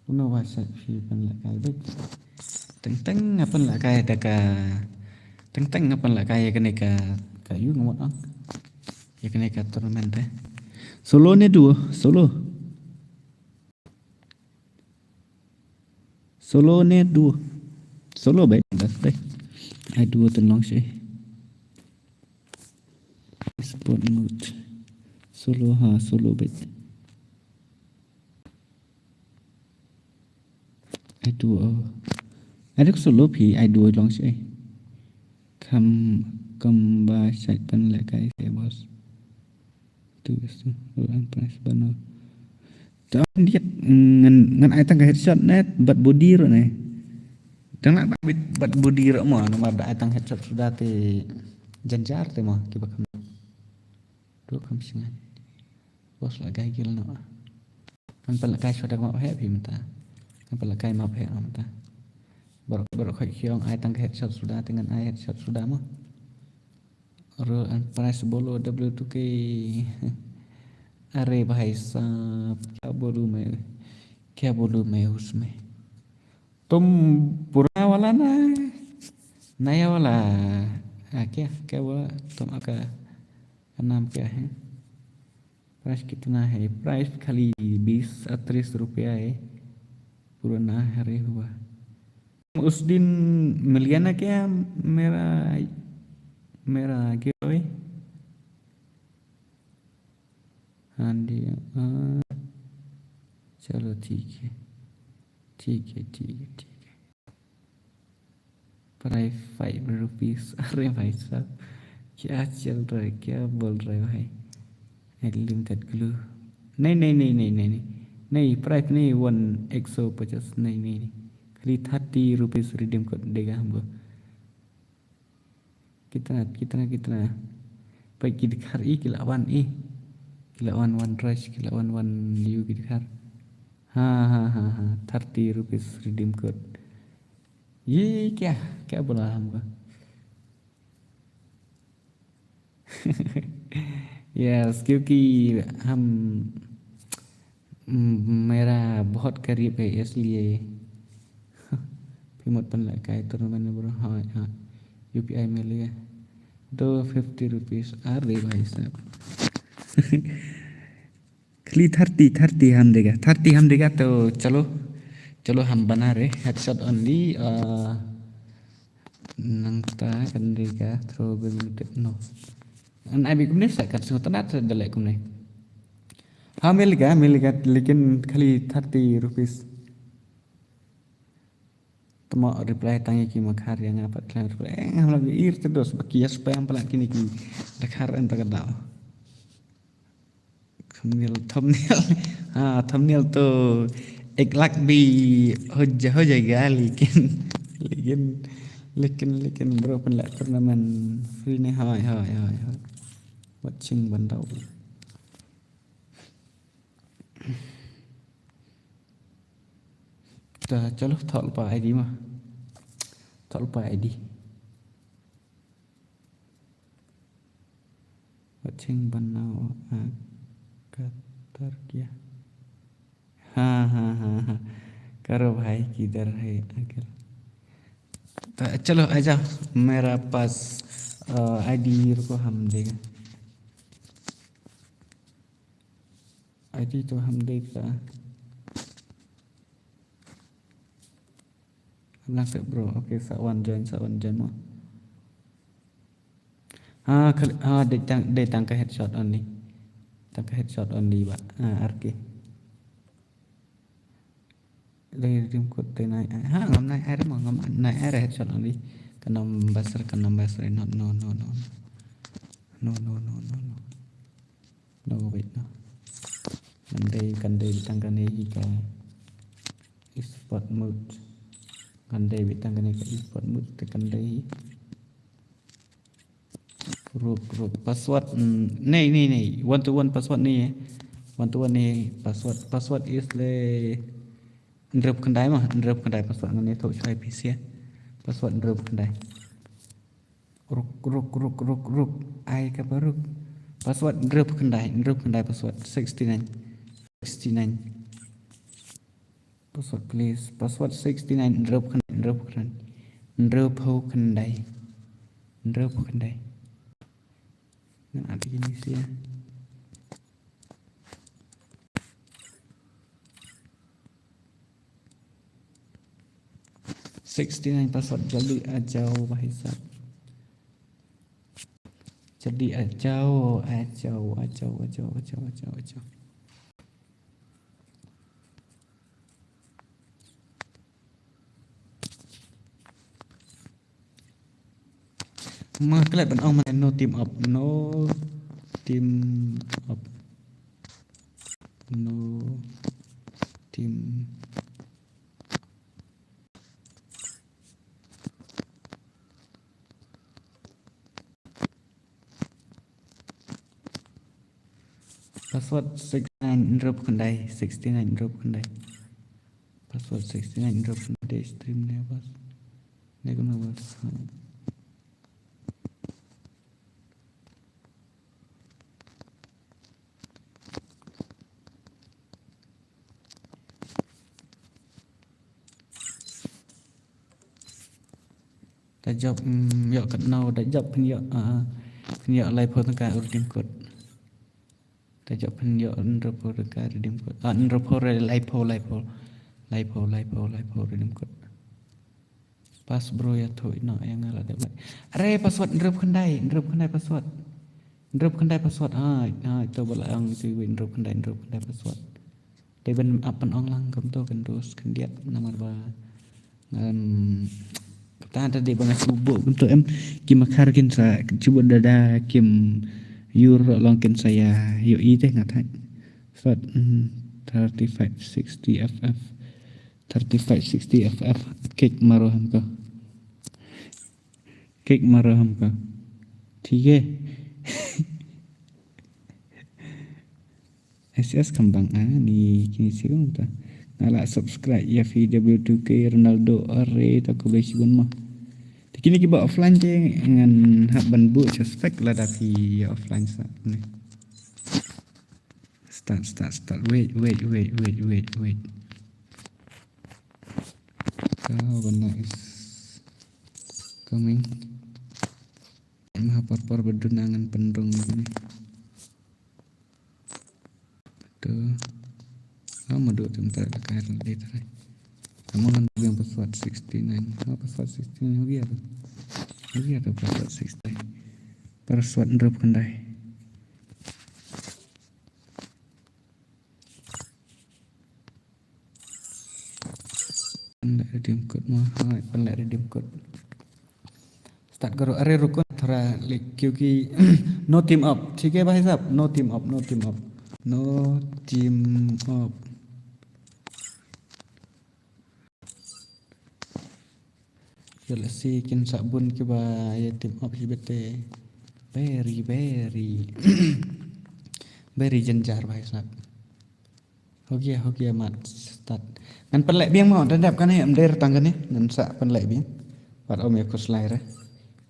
Uno wa sat phi pynlehkai beit. Teng teng nga pynlehkai da ka teng teng nga pynlehkai ïa kane ka ka yu nga mut ong. Ïa kane ka tournament eh. Solo ne duo, solo. Solo ne duo. Solo beit, best beit. Ai duo teng long shi. Sport mode. Solo ha, solo beit. Ai duo. Ai duo solo phi, ai duo long shi. Kam kam ba shait pynlehkai se boss. Tu bistu, ulan press bano. Tang diet ngan ngan ai tang ka headshot ne bad body ro ne. Tang nak bad body ro mo namar da ai tang headshot suda te janjar te mo kiba kham. Tu kham shngain. Bos la gai gil no. Ngan pynlehkai shuwa da ka map heh phi mynta. Ngan pynlehkai map heh no mynta. Baroh baroh khoi khiong ai tang ka headshot suda te ngan ai headshot suda mo. Roll and press bolo W two K. अरे भाई साहब, क्या बोलूं मैं, क्या बोलूं मैं उसमें। तुम पुराना वाला ना, नया वाला, आ, क्या, क्या बोला तुम, आपका नाम क्या है? प्राइस कितना है? प्राइस खाली बीस अड़तीस रुपया है। पुराना हरे हुआ। उस दिन मिल गया ना क्या मेरा, मेरा गिव अवे? हाँ जी, हाँ। चलो ठीक है, ठीक है, ठीक है, ठीक है। Price five rupees. अरे भाई साहब, क्या चल रहा है, क्या बोल रहे हो भाई? Unlimited glue. नहीं, नहीं, नहीं, नहीं, नहीं, नहीं। नहीं, price नहीं, वन, एक सौ पचास, नहीं, नहीं, नहीं। खाली थर्टी रुपीस रिडीम कोड देगा हमको। कितना, कितना, कितना? भाई, किधर ई, किला वन ई। किला वन, वन रश, किला वन, वन यू किधर? हाँ, हाँ, हाँ, हाँ, थर्टी रुपीस रिडीम कोड। ये क्या, क्या बोला हमको? यस, क्योंकि हम, म-, मेरा बहुत करीब है, इसलिए। Phi mut pynlehkai tournament bro. हाँ, हाँ, यूपीआई मिल गया। दो फिफ्टी रुपीस। अरे भाई साहब। खाली थर्टी, थर्टी हम देगा, थर्टी हम देगा, तो चलो, चलो हम बना रहे, headshot only. Nangta kan dei ka throw ball limited, no. An ai bi kumne sa kan sngewtynnat sa da leh kumne. Ha, मिल गया, मिल गया, लेकिन खाली thirty rupees. Tama reply tang ïa ki ma khar ïa nga pat khlem reply. Eh, ngam lah ir te dos ba ki ïa spam pala kine ki da khar en ta ka daw. Thumbnail, thumbnail. हाँ, thumbnail तो एक लाख भी हो जा, हो जाएगा, लेकिन, लेकिन, लेकिन, लेकिन bro, pynleh tournament free ne, hoi, hoi, hoi, hoi. Watching ban daw. Ta chalo, thoh lypa ID ma. Thoh lypa ID. Watching ban daw, ah, katar kya? हाँ, हाँ, हाँ, हाँ। करो भाई, किधर है अंकल? तो चलो, आ जाओ मेरा पास, अ, आईडी, रुको, हम देगा। आईडी तो हम देगा। Lang seh, bro. Okay, sa wan join, sa wan join mo. Ha, khal-, ha, dei tang, dei tang ka headshot only. Tang ka headshot only ba. Ha, arki. Dei redeem code te nai ai. Ha, ngam nai ai re mo, ngam nai ai re headshot only. Ka numbers re, ka numbers re. No, no, no, no. No, no, no, no, no. No, wait, no. Kan dei, kan dei tang kane hi ka esport mode. Kan dei tang kane ka esport mode te kan dei hi. Ruk, ruk. Password, mm, nei, nei, nei. One to one password nei, eh. One to one nei password. Password is le hynriewphew khyndai ma, hynriewphew khyndai password, ngan ïathuh shuwa ïa phi seh. Password hynriewphew khyndai. Ruk, ruk, ruk, ruk, ruk. Ai kaba ruk. Password hynriewphew khyndai, hynriewphew khyndai password. Sixty nine. Sixty nine. Password please. Password sixty nine, hynriewphew khyndai, hynriewphew khyndai. Hynriewphew khyndai. Hynriewphew khyndai. Ngan add ïa kine seh. Sixty nine password, jaldi a jao bhai sahab. Jaldi a jao, a jao, a jao, a jao, a jao, a jao, a jao. Ma klet ban ong ma, no team up, no team up, no team. Password sixty nine, hynriewphew khyndai, sixty nine, hynriewphew khyndai. Password sixty nine, hynriewphew khyndai, stream ne bas. Ne kumno bas. Da jop, mm, ïoh katno, da jop phin ïoh, ah, phin ïoh laiphew tyngka redeem code. Da jop phin ïoh hynriewphew tyngka redeem code. Ah, hynriewphew re-, laiphew, laiphew. Laiphew, laiphew, laiphew redeem code. Pass bro, ïathuh noh ïa nga la dep. Are password hynriewphew khyndai, hynriewphew khyndai password. Hynriewphew khyndai password. Hai, hai, to ba la ong iti wei hynriewphew khyndai, hynriewphew khyndai password. Dei ban ap ban ong lang kumto kan dus khyndiat namar ba, em, ka Ta da dei ba nga shu buh kumto em, ki makhar kin sa, shu buh da da kim ïur long kin sa ïa ïohi te nga thait. Sot, mm, thirty-five sixty F F. Thirty-five sixty F F. Kek maro hamko. Kek maro hamko. ठीक है. S S kham bang ani kini siung ta. Nga la subscribe ïa phi W two K Ronaldo, are ta khublei shibun mo. Te kini kiba offline te ngan hap ban buh sha spec lada phi ïa offline sa ne. Start, start, start. Wait, wait, wait, wait, wait, wait. Ka bana is coming. Em ha por por ba duna ngan pynrung ni. Tu. Ha ma duk tem tara ka kair na dei tara. Kamu ngan biang password sixty-nine. Ha password sixty-nine hogi atu. Hogi atu password sixty-nine. Password ndrup kandai. Pynleh redeem code mo. Ha, pynleh redeem code. Start karo, अरे रुको थोड़ा, like, क्योंकि no team up, ठीक है भाई साहब, no team up, no team up, no team up. Yo, let's see, kin sa bun kiba ïa team up hi bete. Very, very, very jynjar भाई साहब. Hogi, hogi mat start. Ngan pynleh biang mo, da dep kane em der tang kane. Ngan sa pynleh biang. Pat ym ïa khuslai re.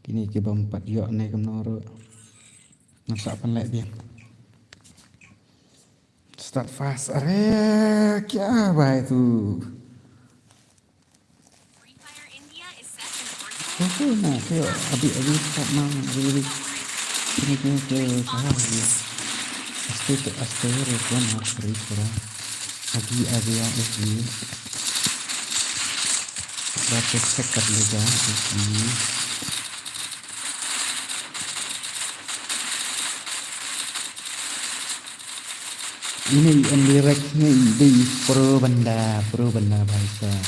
Kini ki bym pat ïoh ne kumno ruh. Ngan sa pynleh biang. Start fast. अरे क्या भाई तू? Oke, nah, kayo, abi, abi, start mang, abi, abi. Kini, kini, kayo, salah, abi. Aste, aste, aste, ruko, nah, sorry, sorry. Abi, abi, ya, abi. Baca check कर लेगा, abi. Ini Only Rex ni dei pro banda, pro banda भाई साहब.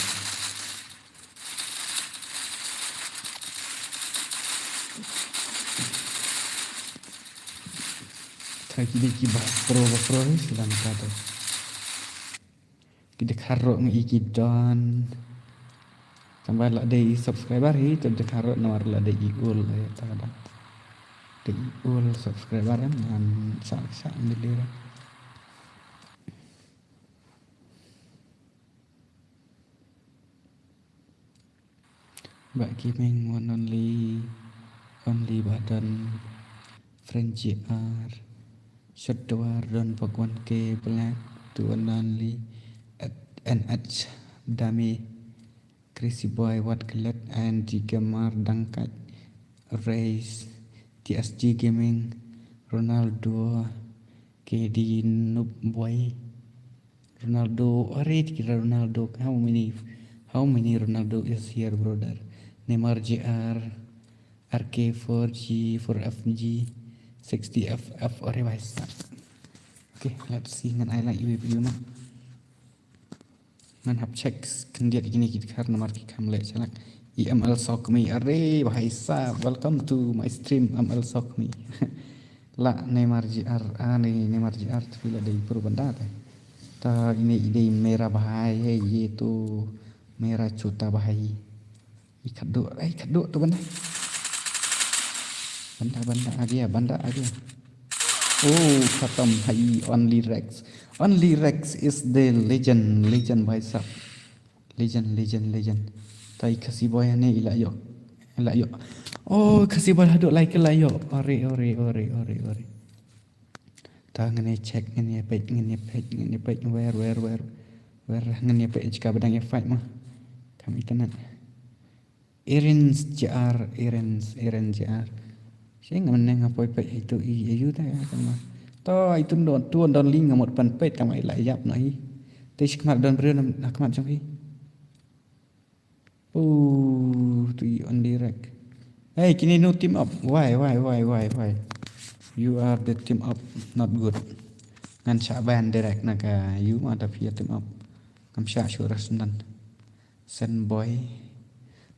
Trai ki dei kiba pro ba pro hi sdang ka to. Ki dkhar ruh ngi i ki don. Tang ba la dei subscriber hi, te dkhar ruh namar la dei i ul, eh, ta da. Dei i ul subscriber em, ngan sa, sa, ngi lira. Ba ki meng one only, only ba don French G R, Shot Dwar, don Bhagwan K, Black, to one only, at, and H, Dami, Crazy Boy, Wat Klet, and G Gamer, Dangkat, Race, T S G Gaming, Ronaldo, K D, Noob Boy, Ronaldo, are kira Ronaldo, how many, how many Ronaldo is here, brother? Neymar J R, R K four G, four F G, sixty F F, are bhai sahab. Okay, let's see, ngan ai like iwei pa iwei ma. Ngan hap check khyndiat kine ki dkhar namar ki kham leh shalak. I M L Sokmi, are bhai sahab, welcome to my stream, M L Sokmi. La Neymar J R, ah, ne Neymar J R, tu la dei pro banda te. Ta ine i dei mera bhai, hey, ye to mera chota bhai. I khadduh, ai khadduh tu banda. Banda, banda, आ गया, banda, आ गया. Oh, khatam hai, Only Rex. Only Rex is the legend, legend bhai sahab. Legend, legend, legend. Ta i Khasi Boy ne i la ïoh. I la ïoh. Oh, Khasi Boy haduh lai ka la ïoh. Ore, ore, ore, ore, ore. Ta ngan ïa check, ngan ïa peit, ngan ïa peit, ngan ïa peit, where, where, where, where, ngan ïa peit jaka ba dang ïa fight ma. Kam internet. Irens J R, Irens, Irens J R. Shi ngam ne nga poi peit itu i, ayu ta ya kan ma. To itu don, tu don ling ngamot pan peit tang ma i la ïap na i. Te shi khmat don briew na khmat jong i. Oh, tu i Only Rex. Hey, kine no team up. Why, why, why, why, why? You are the team up, not good. Ngan shah ban direct na ka you ma ta phi team up. Ngam shah shuh ras nan. Sen boy.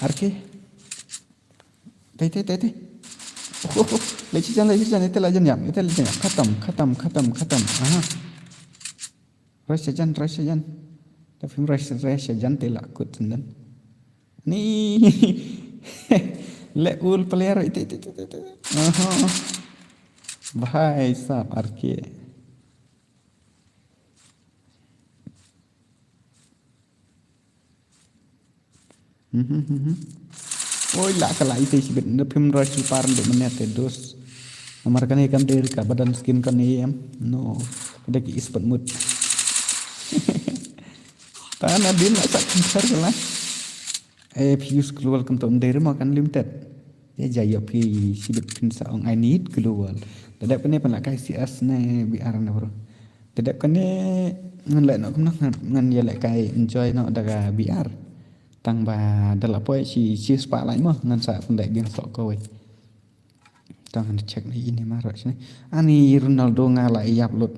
Arke. Te, te, te, te. Oh, oh, oh. Leit shajan, leit shajan, ite la jan ïap, ite la jan ïap. Khatam, khatam, khatam, khatam. Aha. Roi shajan, roi shajan. Te phim roi, roi shajan te la kut senden. Ni. Le ul player, ite, ite, ite, ite. Aha. Bhai sab, Arke. Mhm, mhm. Oi, la ka la ite shibit, nda phim roi shipar nda mene te dos. Namar kane kam dei ka ba don skin kane em. No, ka dei ki ispat mut. Ta na din la sak khar ka la. Eh, phi use global kam to dei mo kan limited. Ya ja yo phi shibit phin sa ong I need global. Te dep kane phin la kai C S ne B R ne bro. Te dep kane ngan leh noh kumno ngan, ngan ïa leh kai enjoy noh da ka B R. Tang ba da la poi shi, shi spah lai mo ngan sa pynleh biang soh kawei. Tang ngan check ni ini ma roi shini. Ani Ronaldo nga la ïap lut.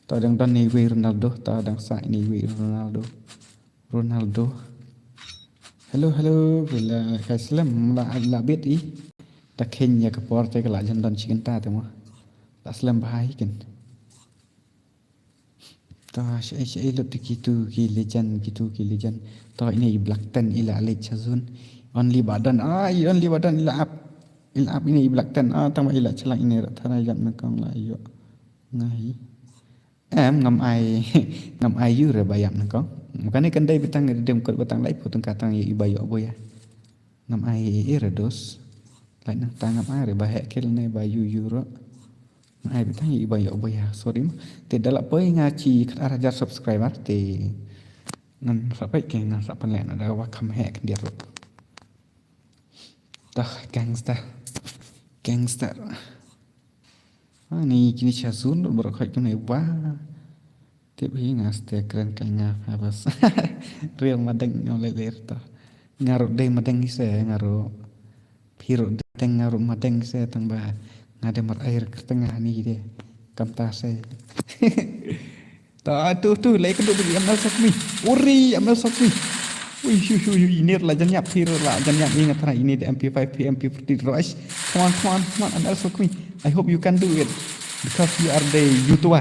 To dang don ni wei Ronaldo, to dang sa ini wei Ronaldo. Ronaldo. Hello, hello, bila kai slem la, la bit i. Ta kheiñ ïa ka por te ka la jan don shi kynta te mo. La slem bha hi kin. To, shaei, shaei lut te kitu ki legend, kitu ki legend. To, ine i Black Ten i la leit sha zone. Only ba don, ah, i only ba don i la ap. I la ap ine i Black Ten, ah, tang ba i la shlak ine ra thara ïap nyngkong la ïoh. Nga hi. Em, ngam ai, ngam ai ïa u re ba ïap nyngkong. Kane kan dei ba tang redeem code ba tang laiphew tyngka tang ïa i ba ïoh buya. Ngam ai ïa i re dos. Lait nangta ngam ai re ba heh kill ne ba ïa u ïa u ruh. Ngam ai ba tang ïa i ba ïoh buya. Sorry mo. Te da la poi nga shi khatar hajar subscriber te ngan sa peit ke ngan sa pynleh na da ba kham heh khyndiat ruh. Dah gangster. Gangster. Ani kine sha zone lut baroh khoit kumne ba. Tip hi nga ste kren kai nga ha bas. Real madeng ngam leh leh ta. Nga ruh dei madeng hi se nga ruh. Phi ruh dei teng nga ruh madeng hi se tang ba nga dei mar ai rek teng nga ni de. Kam ta se. Ta tu tu lei ka duk bagi M L Sokmi. Uri M L Sokmi. Ui hu hu hu ini la jan ïap phi la jan ïap ni nga thara ini de M P five phi M P forty rush. Come on, come on, come on, M L Sokmi. I hope you can do it because you are the YouTuber.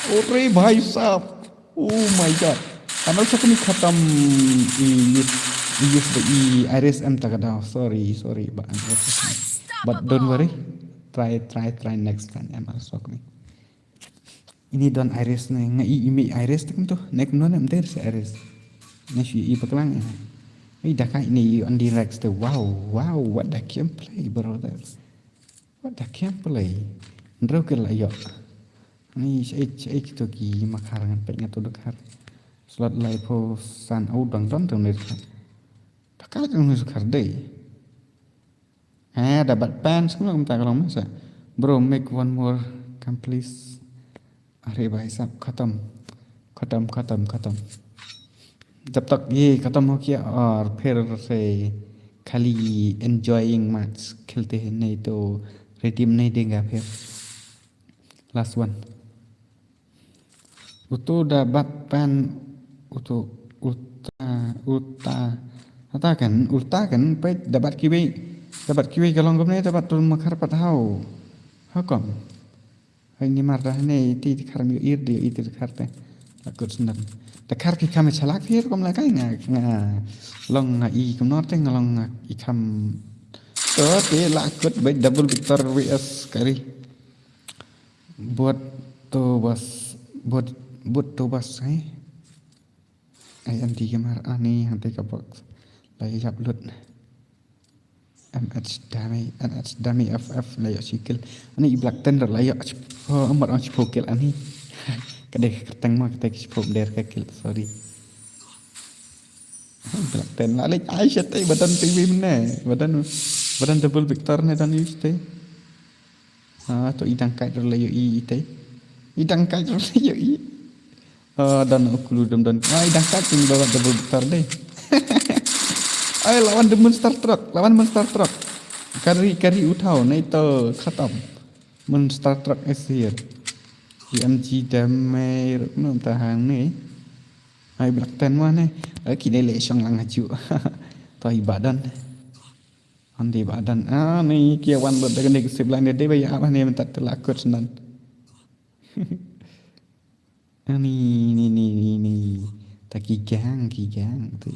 Uri bhai sahab. Oh my God. M L Sokmi khatam i use i use the i Iris M ta ka daw. Sorry, sorry, but M L Sokmi. But don't worry. Try, try, try next time M L Sokmi. Ini don Iris ne nga i imi Iris te kumto ne kumno ne mder se Iris. Ne shu i paklang ina. Ai daka ini i on direct te wow wow what the gameplay brother. What the gameplay. Ndro ke la yo. Ni shai shai kito ki makhar ngan pek ngato dkhar. Slot lai pho san au dang don tu ni dkhar. Daka dang ni dkhar dei. Ha, da bat pants kumno kumta ka long masa. Bro, make one more come please. Are bhai sahab, khatam. Khatam, khatam, khatam. जब तक ये खत्म हो गया और फिर से खाली enjoying match खेलते हैं, नहीं तो redeem नहीं देगा फिर. Last one. Uto da bat pan uto ulta, ulta. Hata kan, ulta kan, peit da bat kiwei. Da bat kiwei ka long kumne, da bat tul makhar pat hau. Hakom. Hai ni mar da ne iti di khar mi ir di iti di khar te. Akut sendam. Da khar ki kam chalak phir kom la kai nga, nga long nga i kumno te nga long nga i kam. To te la akut bai double victor V S kari. Buat to bas, buat, buat to bas, eh. Ai anti kamar ani hante ka box. La ïap lut. M H dami, M H dami F F la ïoh shi kill. Ani i Black Ten la ïoh shiphew, amar ang shiphew kill ani. Ka dei ka kyrteng ma, ka dei ka shiphew bder ka kill, sorry. Black Ten la leh ai shat ai badan T V mne. Badan, badan double victor ne dan use te. Ah, to i dang kait ruh la ïohi i te. I dang kait ruh la ïohi. Ah, dan u kulu dum dan. Ah, i dang kait kum bawa double victor dei. Ai, lawan the monster truck, lawan monster truck. Kari, kari uthau, nai to khatam. Monster truck is here. E M G damai ruh num tahang ni. Ai, Black Ten wah ni. Ai, ki dei leh shong lang haju. To i badan. Andi badan. Ah, ni kia wan lut da kane ka sip line dei ba ïa apa ni mynta te la kut snan. Ah, ni, ni, ni, ni, ni. Ta ki gang, ki gang tu.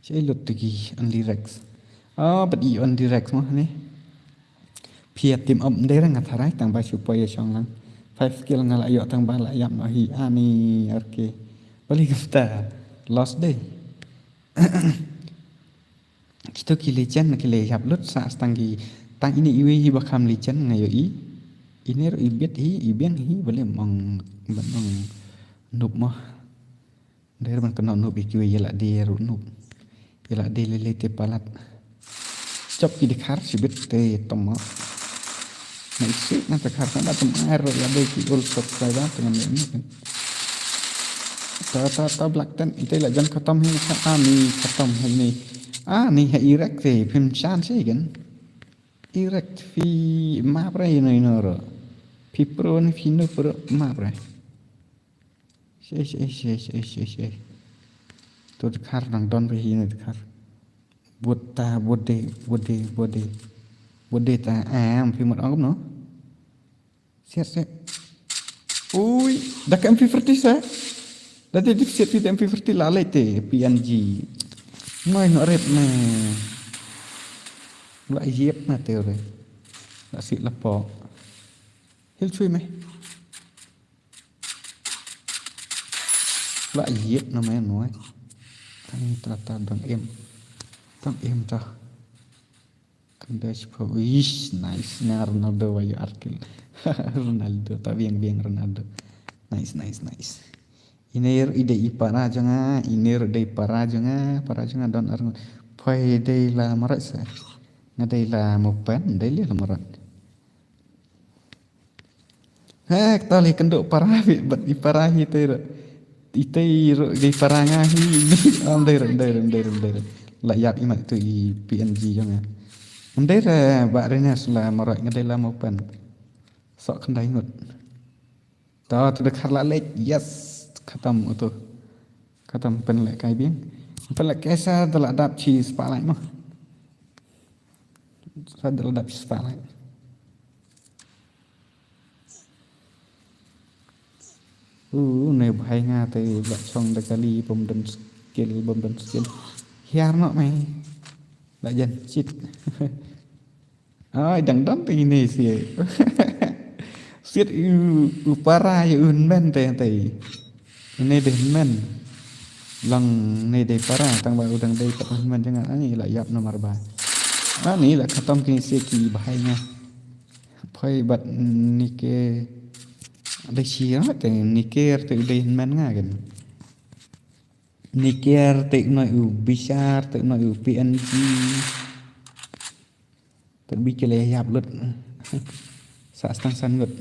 Shai lut tu ki Only Rex. Ah, but i Only Rex mo ni. Pia team up dei rang nga tharai tang ba shu poi ïa shong lang. Five kill nga la ïoh tang ba la ïap noh hi. Ah, ni, okay. Bali kata. Lost dei. Kito ki legend ki la ïap lut sa stang ki tang ini iwi hi ba kham legend nga ïohi. Ini ruh i bit hi, i biang hi, bali mong, ban mong noob mo. Der ban kena noob i kiwi ïa la dei ruh noob. Ïa la dei lele te palat. Chop ki dkhar shibit te tomo. Na isi na dkhar na ba tum ai ruh la dei ki ul subscriber te ngam ïa ni. Ta, ta, ta Black Ten, ite la jan khatam hi sa ani khatam hi ni. Ani ha i Rex te phim chan shi gen. I Rex phi map re ino ino ro. Phi pro ni phi noob ro map re. Shi, shi, shi. To dkhar nang don phi hi ni dkhar. Bud ta, bud de, bud de, bud de. Bud de ta, am phi mut ong no. Siat, siat. Ui, da ka M P forty sa. Da te dik siat phi da M P forty la leh te P N G. Noi no ret me. La yep na te re. La si la po. Hil chui me. La yep na me noi. Tang ta ta dang em. Dang em ta. Kanda shiphew. Ish, nice. Nga Ronaldo wa yu arkil. Ronaldo, ta biang biang Ronaldo. Nice, nice, nice. Iner i dei i para jong nga, iner dei para jong nga, para jong nga don ar. Poi dei la marat sa. Nga dei la mupen, dei la marat. He, kata lei kynduh para hi, bad i para hi te ruh. I te ruh dei para nga hi. Am dei ruh, dei ruh, dei ruh, dei ruh. La ïap i mat tu i P N G jong nga. Am dei ruh ba Renes la maroi nga dei la mo pen. Sok khyndai ngut. Ta tu dkhar la leh, yes. Khatam utu. Khatam pen leh kai biang. Pen leh kai sa da la dap chi spotlight mo. Sa da la dap chi spotlight. U ne bhai nga te ba chong da kali bom don skill, bom don skill. Hiar no mai. Ba jan chit. Ai dang don te ini si. Sit u, u para ïa un men te te. Ini deh men. Long ne dei para tang ba u dang dei pat un men jangan ani la ïap nomor ba. Ani la khatam kini si ki bhai nga. Phai bad ni ke dei shi ra te ni ke te dei men nga kan. Ni ke te noi u bishar te noi u P N G. Tad bi ki la ïap lut. Sa tang san ngut.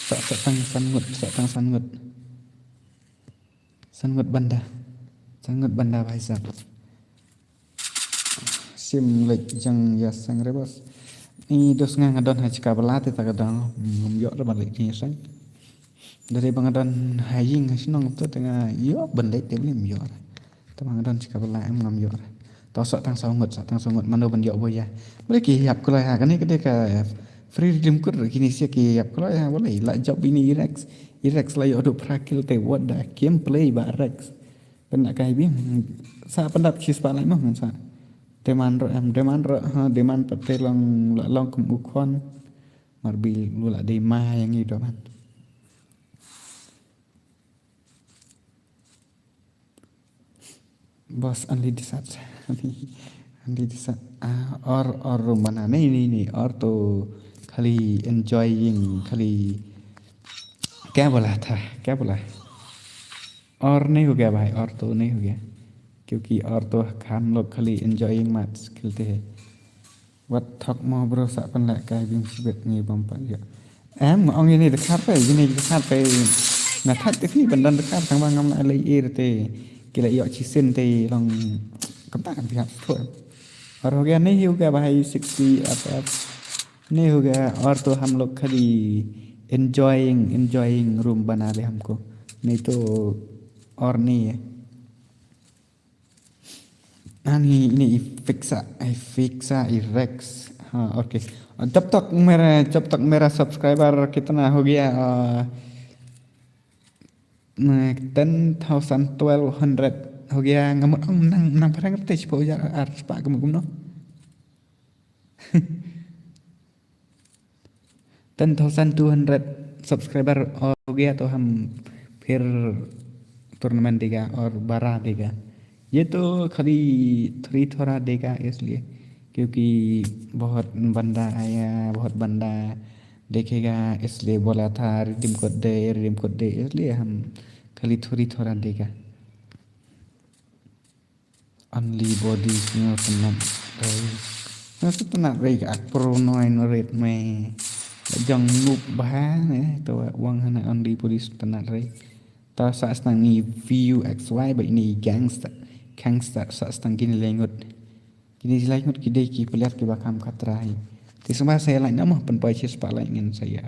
Sa, sa tang san ngut, sa tang san ngut. San ngut banda. San ngut banda bhai sab. Sim lek jang ïa seng re bos. Ni dos nga nga don ha chika bala te ta ka dang ngam ïoh re ban lek ni seng. Dari ba nga don ha ïing ha shnong tu te nga ïoh ban lek te blim ïoh re. Te ba nga don chika bala em ngam ïoh re. To sa tang saw ngut, sa tang saw ngut mano ban ïoh boya. Bale ki ïap kloi ha kane ka dei ka free redeem code re kini sia ki ïap kloi ha bale la job ini i Rex. I Rex la ïoh du phra kill te what the gameplay ba Rex. Pynleh kai bim. Sa pyndap shi spah lai mo ngan sa. Demand ro em, demand ro ha, demand pat te long la long kum u khon. Mar bi lu la dei ma ïa ngi do man. Bos only desat. Only desat. Ah, or, or room bana. Nahi, nahi, nahi. Or to khali enjoying, khali kya bola tha? Kya bola? और नहीं हो गया भाई, और तो नहीं हो गया, क्योंकि और तो हम लोग खाली एंजॉयिंग मैच खेलते हैं। Wat thok mo bro, sa pynleh kai bim shibit ngi bam pat ïa. Em, ong ini dekat pe, ini dekat pe. Nga thak te sini bendan dekat, tang ba ngam la lei ir te. Ki la ïoh chisin te long. Kumta kan biar tu. Or ho gaya nahi ho gaya bhai, sixty F F. नहीं हो गया, और तो हम लोग खाली enjoying, enjoying room बना ले हमको, नहीं तो और नहीं है। Ani ini i Fixa, i Fixa, i Rex. हाँ, ओके। जब तक मेरा, जब तक मेरा सब्सक्राइबर कितना हो गया, अ, ten thousand twelve hundred हो गया, ngam ong nang, nang parang te chipo jar ar spa kum kum no. Ten thousand two hundred subscriber हो गया तो हम फिर टूर्नामेंट देगा और बड़ा देगा। ये तो खाली थोड़ी थोड़ा देगा इसलिए, क्योंकि बहुत बंदा आया, बहुत बंदा देखेगा, इसलिए बोला था रिडीम कोड दे, रिडीम कोड दे, इसलिए हम खाली थोड़ी थोड़ा देगा। Only body sngewtynnat rei. Sngewtynnat rei ka ak pro noi no ret me. Jong noob bha ne to wang hana only body sngewtynnat rei. Ta sa snang ni V U X Y ba ini gangster. Gangster sa snang kini lengut. Kini lengut ki dei ki player ki ba kam katrai. Ti sma saya lain nama pen pai sis pa lain ngin saya.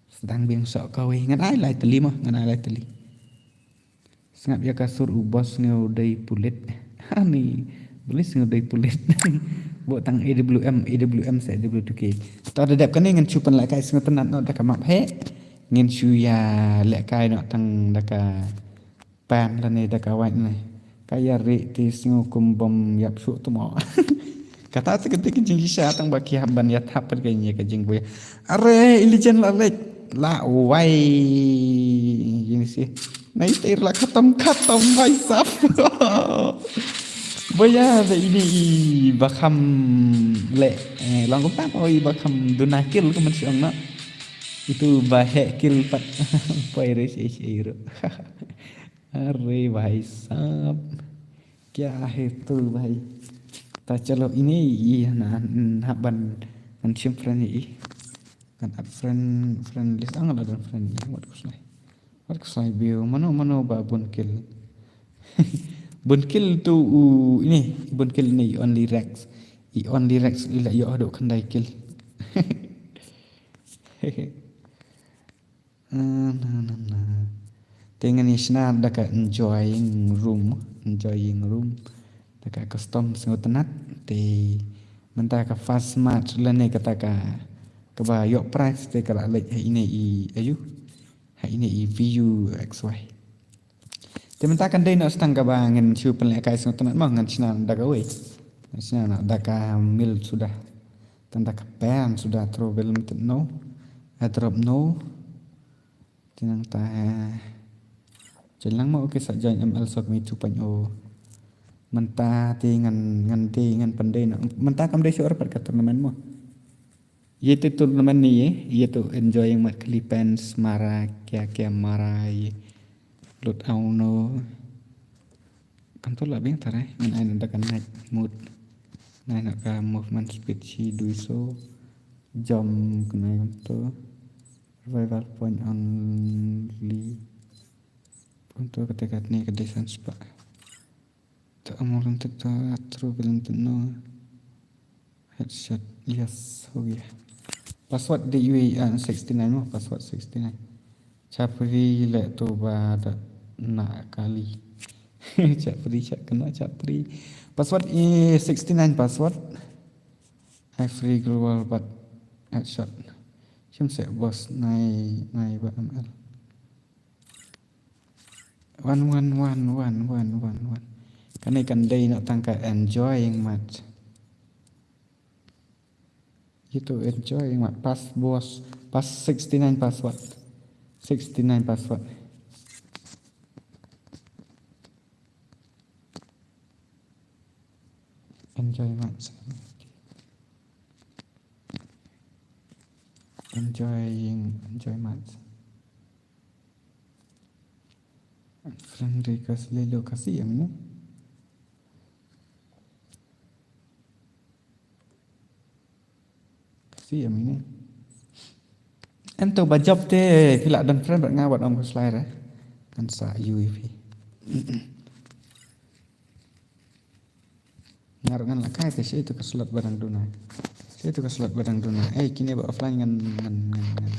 Sedang bing sok kawei ngan ai lai teli mah, ngan ai lai teli. Sngap ïa ka sur u boss sngewdei pulit. Ani, beli sngewdei pulit. Bok tang A W M, A W M se A W two K. Ta da dep kane ngan shu pynlehkai sngewtynnat noh da ka map he. Ngan shu ïa lehkai noh tang da ka pan lane da ka wait ne. Ka ïa ri ti sngew kum bom ïap shuh tu mo. Kata te kata ka jingkisha tang ba ki hap ban ïa thap ka ïa ka jingbuya. Are, i Legend la lek. La wai. Ini sih. Na ita ir la khatam khatam bhai sab. Boya da ini i ba kham le. Eh, long kumta ko i ba kham duna kill ko man siang na. Itu ba he kill pat. Poi re shi shi ro. Are bhai sab. Kya hai tu bhai? Ta chalo ini i na na ban ngan shim friend i. Ngan add friend, friend list ang la don friend i. Wat kuslai. Wat kuslai bio mano mano ba bun kill. Bun kill tu u ini, bun kill ni only Rex. I only Rex i la yo do khandai kill. Ah, na, na, na. Te ngan ïa shna da ka enjoying room, enjoying room. Da ka custom sngewtynnat. Te mynta ka fast match lane kata ka kaba ïoh prize te ka la leit ha ine i ayu. Ha ine i V U X Y. Te mynta kan dei noh tang kaba ngan shu pynlehkai sngewtynnat mo ngan shna da kawei. Ngan shna da ka mil suda. Tang da ka pen suda travel mynta no. Drop no. Te nangta. Join lang mo, okay, sa join M L Sokmi two point oh. Mynta te ngan ngan te ngan pyndei noh. Mynta kam dei shuh pat ka tournament mo. Ye te tournament ni ye, ye to enjoying mat kali pen smara kya kya mara ye. Lut au no. Kan to la bing tare, ngan ai nanda kan night mode. Nai na ka movement speed shi dui so. Jump kane kumto. Revival point only. Kumto kata katne ka defense pa. To amul untuk to throw bilang to no. Headshot. Yes, हो गया. Password de yui, ah, sixty nine mo, password sixty nine. Chapri le to ba da na kali. Chapri, chap kena chapri. Password e sixty nine password. Every global but headshot. Shim se boss nai, nai ba M L. One, one, one, one, one, one, one. Kane kan dei na tang ka enjoying match. Itu enjoying match. Pass boss. Pass sixty nine password. Sixty nine password. Enjoy match. Enjoying, enjoy match. Friend request le lo kasi ya mine. Kasi ya mine. Em to ba job te phi lah don friend bad nga bad ym khuslai re. Kan sa U V P. Nga ruh ngan la kai te shi tu ka slot ba dang duna. Shi tu ka slot ba dang duna. Eh, kine ba offline ngan, ngan, ngan, ngan.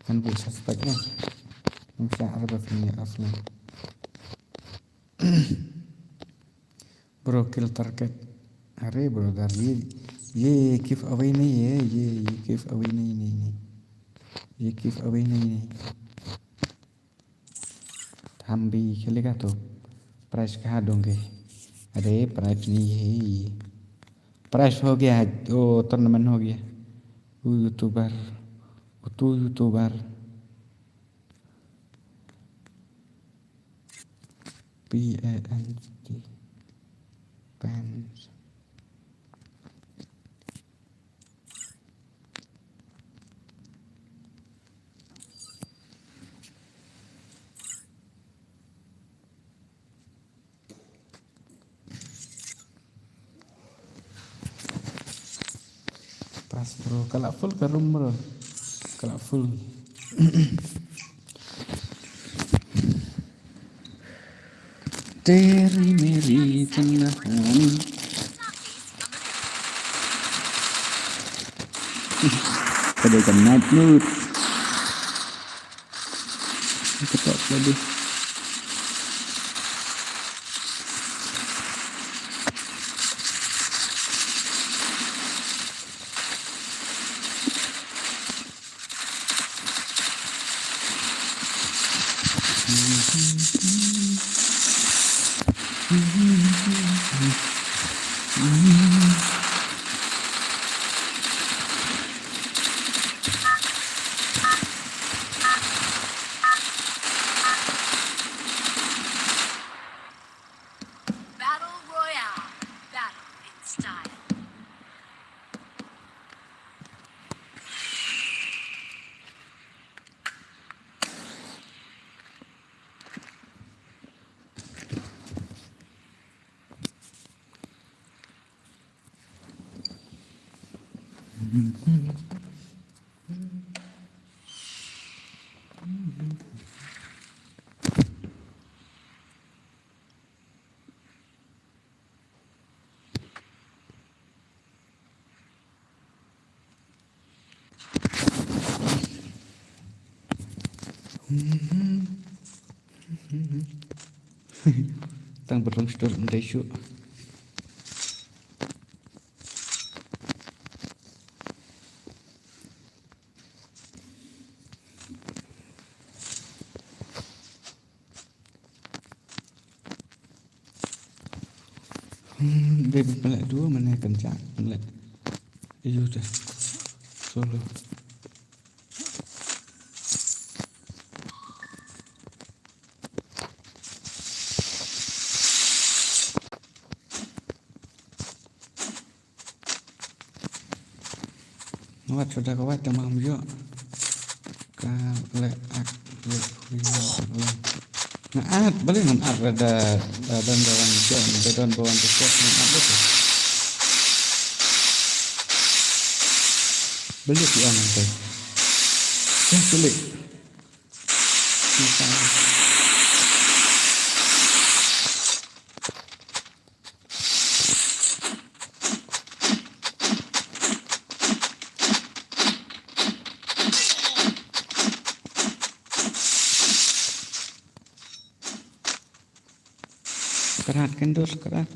Ngan buh suspect ne. Ngan sa arba kine offline. Bro, kill target. Are brother, ye, ye give away nahi hai, ye, ye give away nahi, nahi, nahi. Ye give away nahi, nahi. हम भी खेलेगा तो प्राइस कहाँ दूंगे? अरे प्राइस नहीं है ये। प्राइस हो गया है, वो टूर्नामेंट हो गया। वो यूट्यूबर, वो तो YouTuber. P A N G, pants. Pass bro, ka la full ka room bro. Ka la full. Teri meri tengah hari. Pada ka night mode. Ketok lagi. Battle Royale. Battle in style. Tang ba long stor ndai shu. Hmm, dei ban pynleh dua mane kan ja pynleh. Ayu te. Solo. Wat suda ka wat te ma ym ïoh. Ka leh ak leh huai leh leh. Nga at balei ngam at da da don ba wan jon da don ba wan te shot ngam at da. Balik ïa nangta. Dah balik. Krat kendus krat.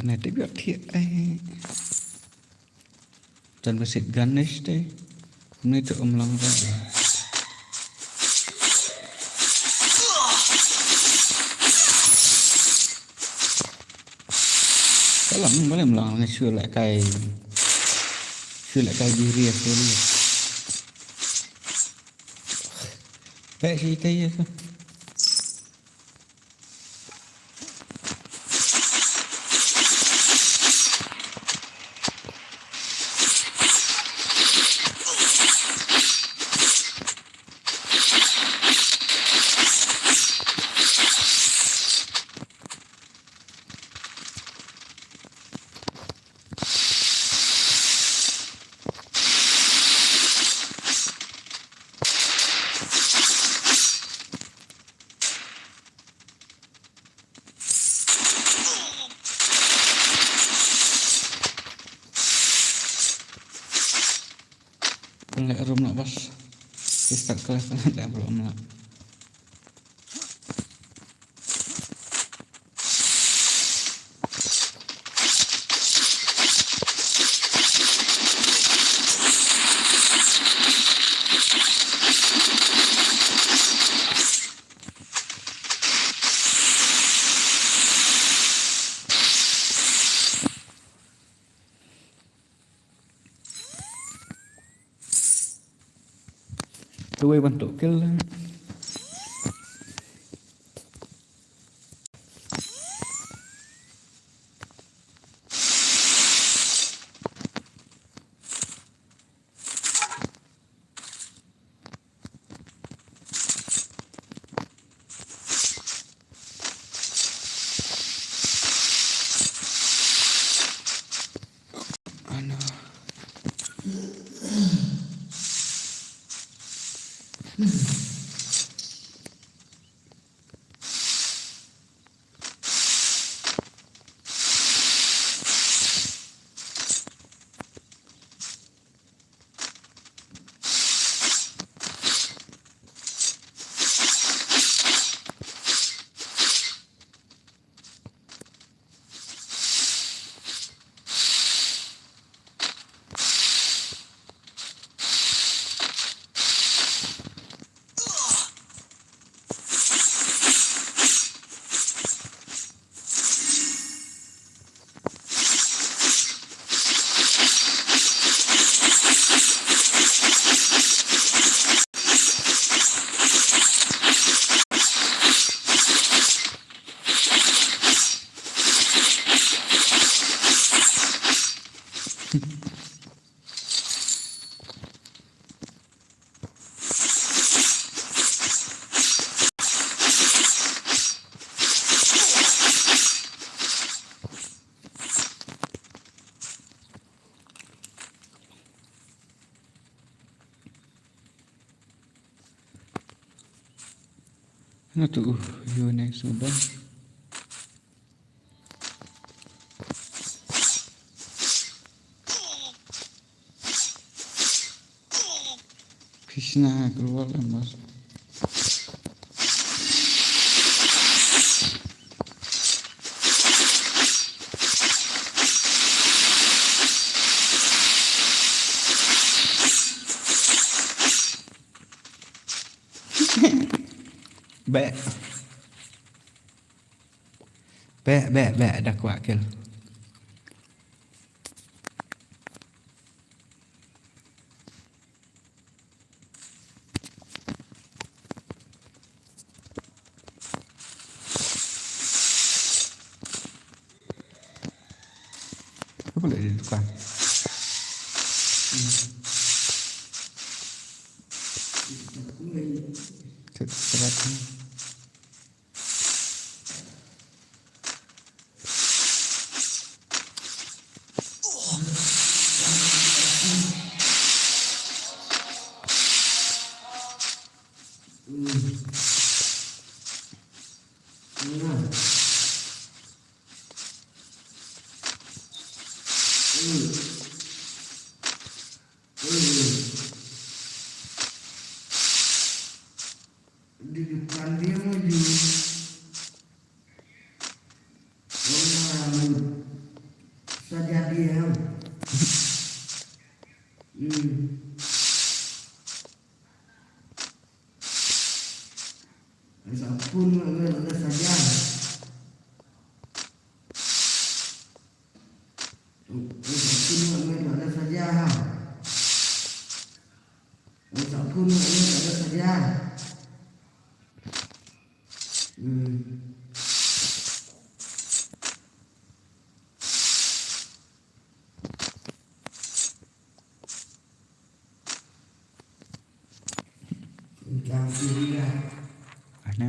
Ne te biak thiah ai. Tan ba sit gan ne te. Ni te um lang ba. Ka lang ba lem lang ne shu la kai. Shu la kai diri ya shu. Pe shi kai ya. Leh rum lah bas. Kita kelas leh belum lah. Tuwei ban tuh kill. Ano. Nga tu, uh, ïa next mobile. Krishna global ambas. Beh. Beh, beh, beh, da kwah kill. Apa lagi tukang? Cek, cek, cek. Di depan dia maju. Orang saja diam. Hmm. Sabun ada saja. Sabun ada saja. Sabun ada saja. Hmm. Ane.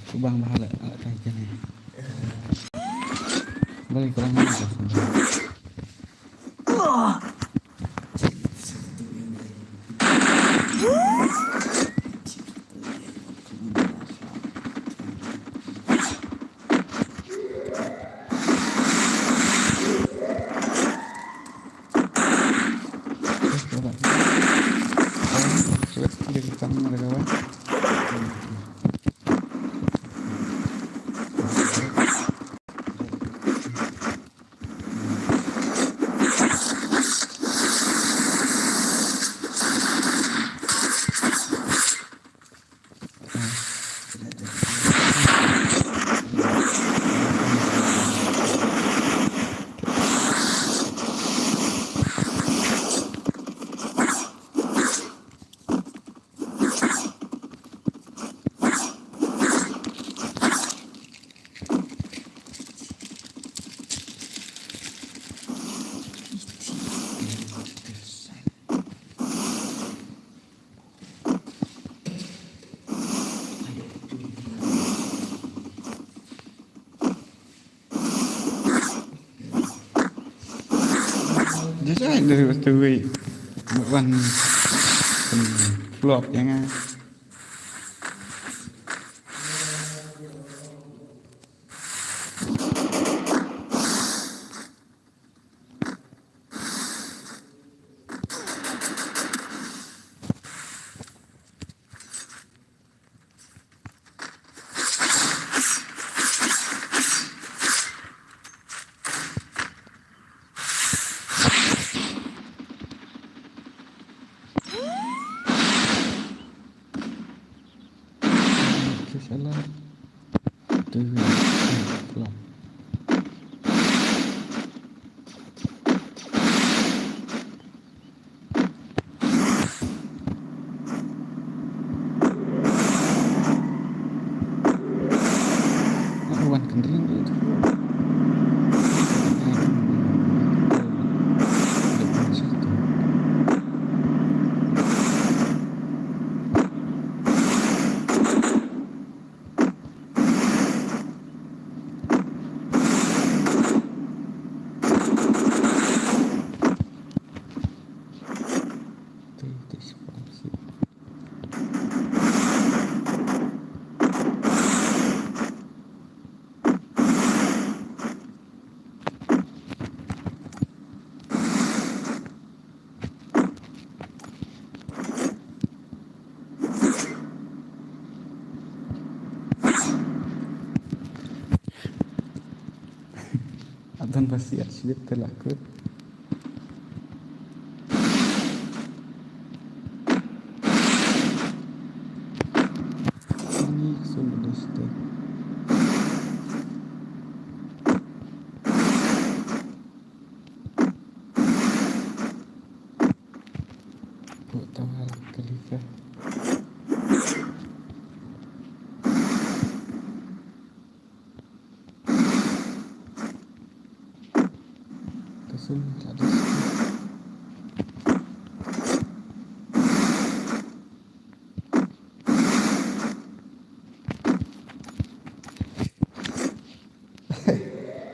Kubang bahala ala kai kene. Balik kurang mana? Jajai dari waktu wei. Bukan flop ya nga. Salah. Tu, salah. Don ba siat shibit te la kut. Ni sun deste. Ko tawar kali ka. Ka sun la deste.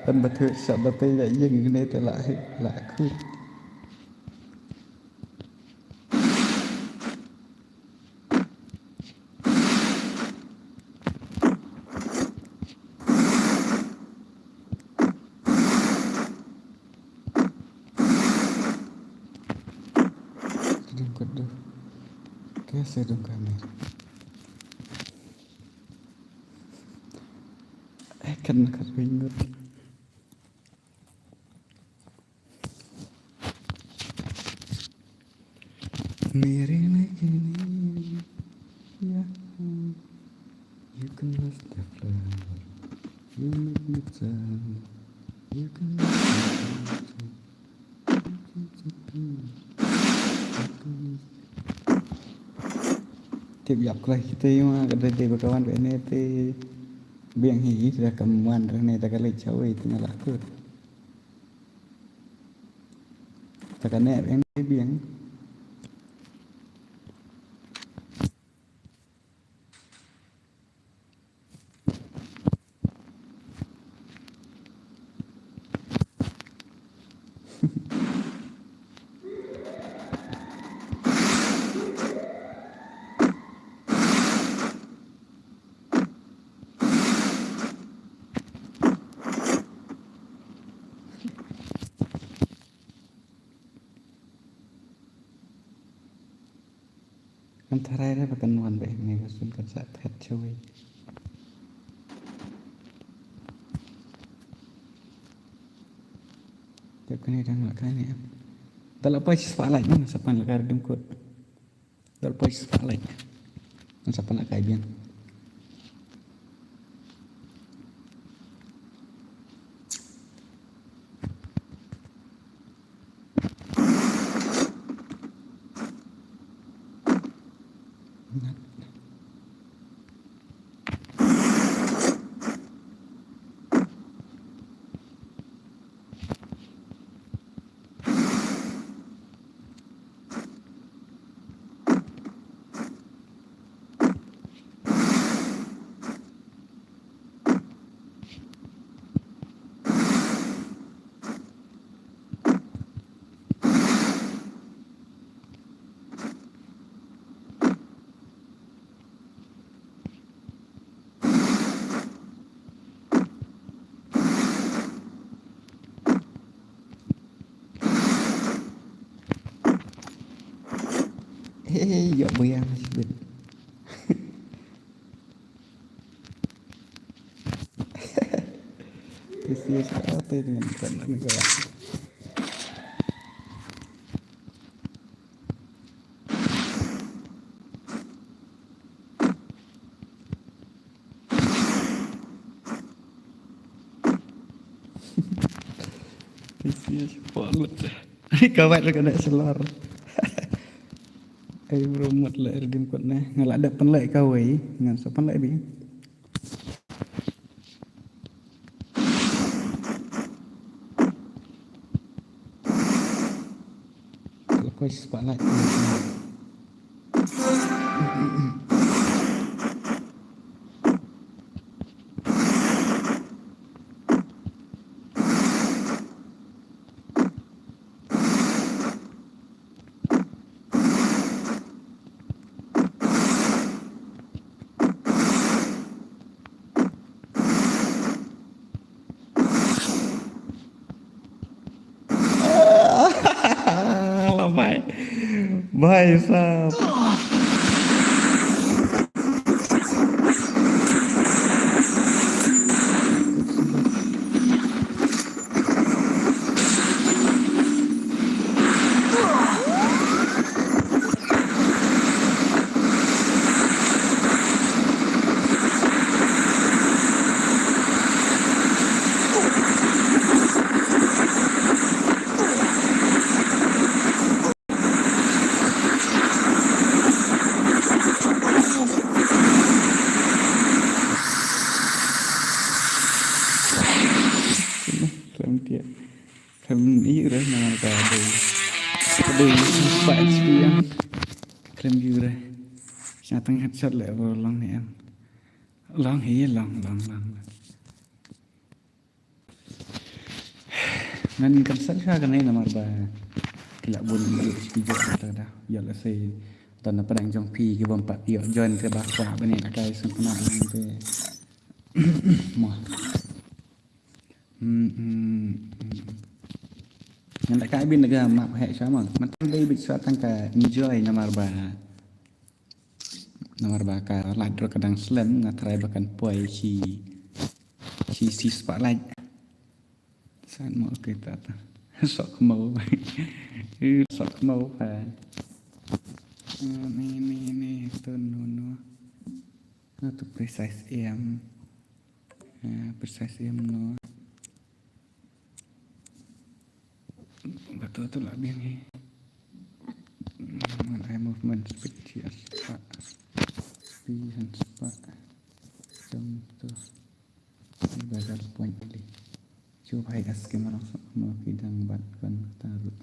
Kan ba thut sa ba te la ïeng ne te la la kut. Dum ka du. Ka se dum ka mer. Eh, kan ka ringut. मेरे नगीने, yeah. You can love the flower. You make me turn. You can love the flower. Tip ïap khlaiñ kita ma ka dei ba ka wan ba ne te biang hi da ka wan da ne da ka leit chawei te na la kut. Ta ka ne biang biang. Kan tharai re ba kan wan ba ne ka sun kan sa thet chawei. Jap kane dang la kai ne. Dal apa spotlight ne sa pan la kai dum kut. Dal apa spotlight. Kan sa pan la kai biang. Hey, ïa biang shibit. This is apa dengan kan ni kau. This is wallet. Kawat ka na selor. Ai bro mut la er dim kot ne. Nga la dep pynlait kawei. Ngan sa pynlait bi. Kawei spotlight. Lamai. Bhai sahab. Ïa re namar ka dei, ka dei spah experience. Khlem ïa re. Sha tang headshot le bro long ne em. Long hi long long long. Ngan kan sa sha kane namar ba ki la bun ki video ta da. Ïa la sei don na padang jong phi ki bym pat ïoh join te ba kwah ba ne la kai sngewtynnat lang te. Mo. Hmm, hmm, hmm. Ngan da kai bin da ga map heh sha mo. Man tang dei bit sha tang ka enjoy namar ba. Namar ba ka light ruh ka dang slem, nga try ba kan poi shi, shi, shi spotlight. San mo, okay, ta, ta. Sok mo. Eh, sok mo, ha. Eh, ni, ni, ni, tu, no, no. No, tu precise aim. Eh, precise aim, no. Ba tu tu la biang hi. Man ai movement speed shi spah. Pi san spah. Jam tu. Ni ba dal point li. Cuba hai gas kamera sa mo ki dang bat ban taruh.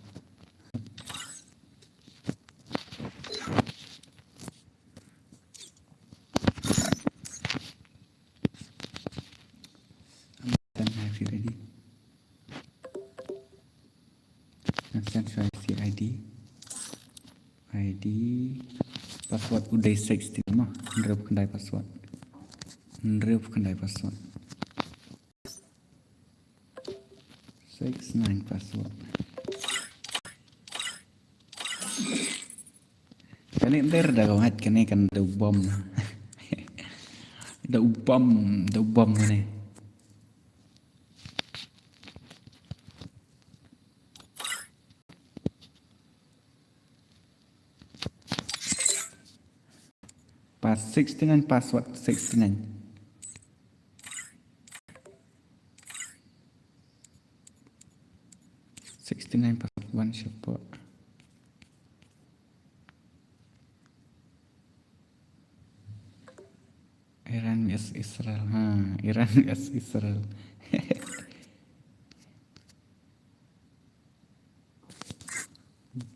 Tang hai phi ready. Ngan send shuwa ïa shi I D. I D. Password u dei six ti mo. Hynriewphew khyndai password. Hynriewphew khyndai password. Six nine password. Kane nder da ka wait kane kan da u bom. Da u bom, da u bom kane. Pass sixty-nine, password sixty-nine. Sixty-nine password, one support. Iran vs Israel, ha, Iran vs Israel.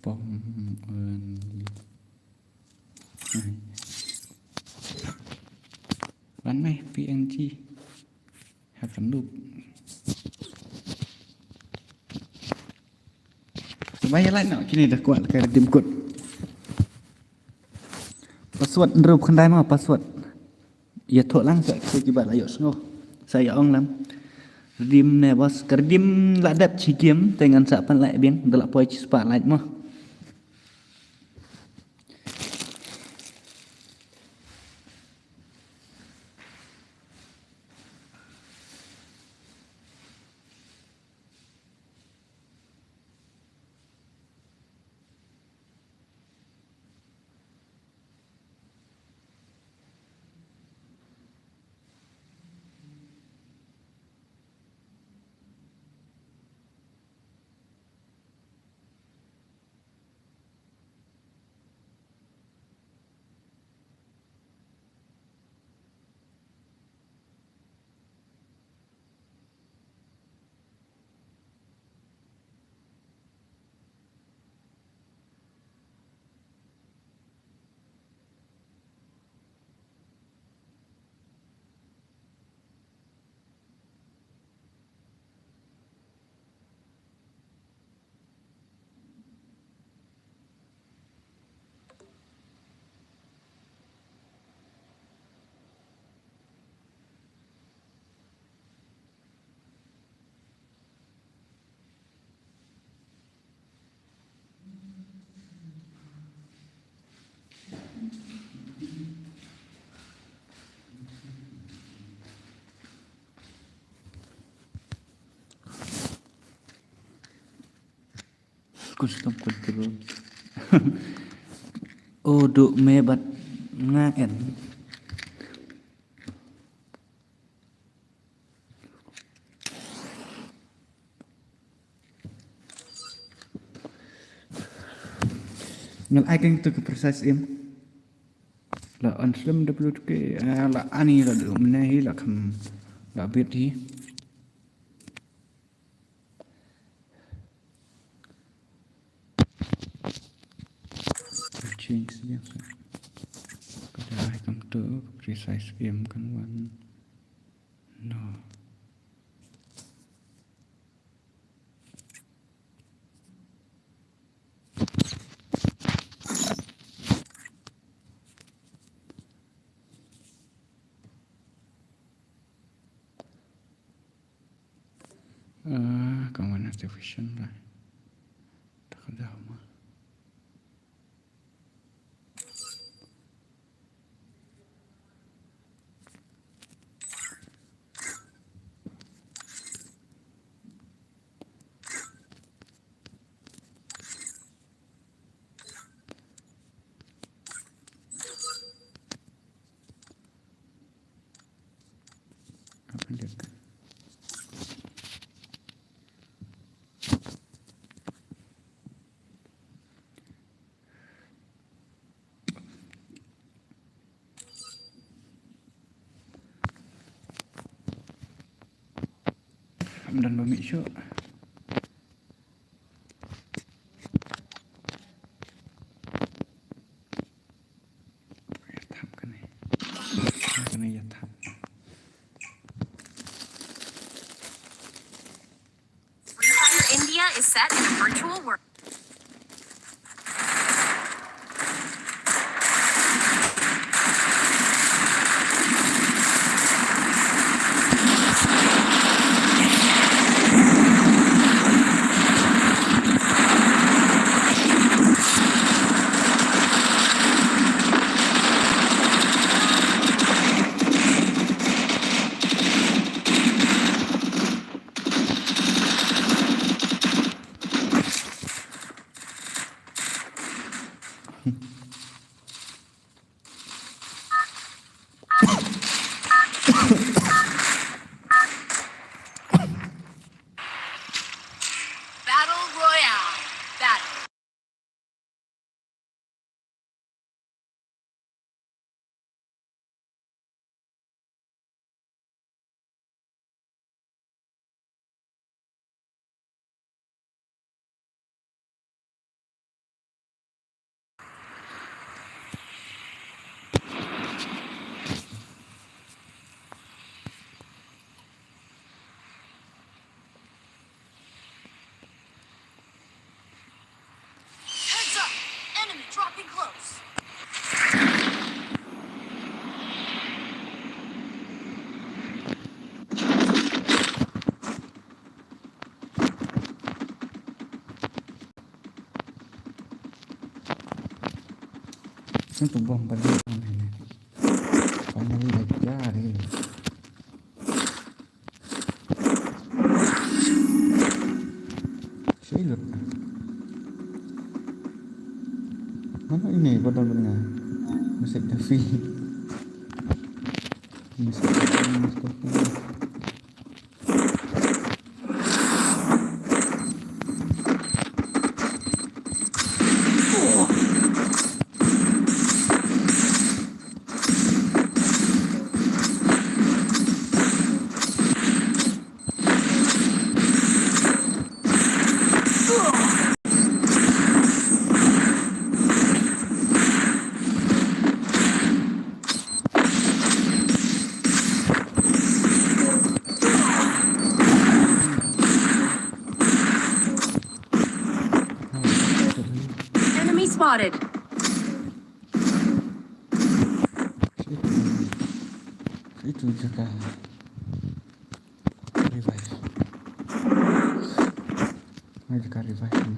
Bom only. Wan mai P N G. Ha kan dup. Ba ïa lait noh kine da kwah ka redeem code. Password hynriewphew khyndai mo password. Ïathuh lang sa ki ba la ïohsngew. Sa ïa ong lang. Redeem ne boss, ka redeem la dep shi game te ngan sa pan lait biang da la poi shi spah lait mo. Custom control. Oh, duk me bad nga en. Ngal ai keng tu ke precise aim. La an slem da blut ke, eh, la ani la dum ne hi la kham la bit hi. Ka dei kam tu, precise aim kan wan. No. Ah, ka wan notification ba. Tak ada ma. Am don ba mih shuh. Ïa thap kane. Kane ïa thap. Free Fire India is set in a virtual world. Battle Royale. Battle. Heads up! Enemy dropping close. Sento bomba di. Finally, I got it. Shailut. Mana ini bodoh benar. Masih Duffy. Masih Duffy, masih Duffy. Enemy spotted. Itu juga. Revive. Ini juga revive.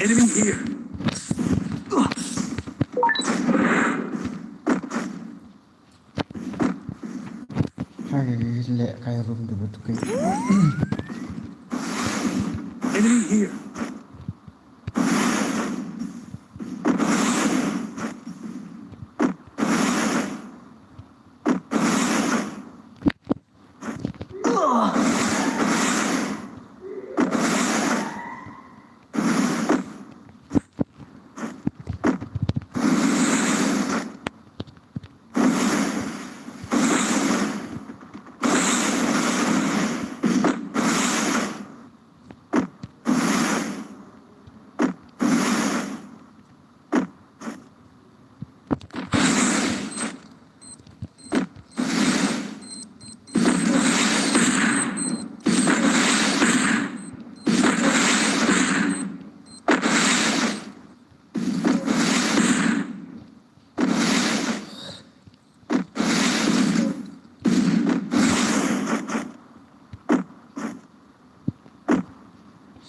Enemy here. Hai, leh kai room de betul kai. Enemy here.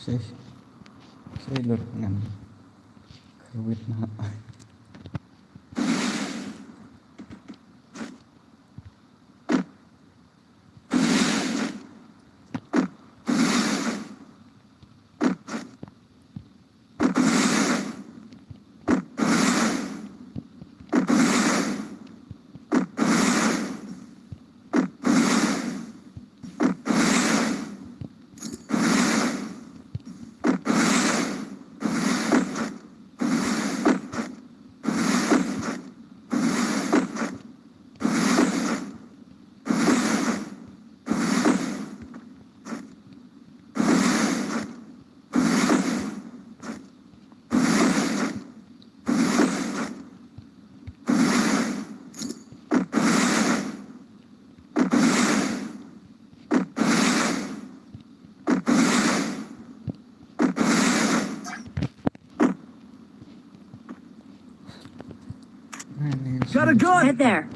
Sei, sei lut ngan kyrwit na. Gotta go. Head there.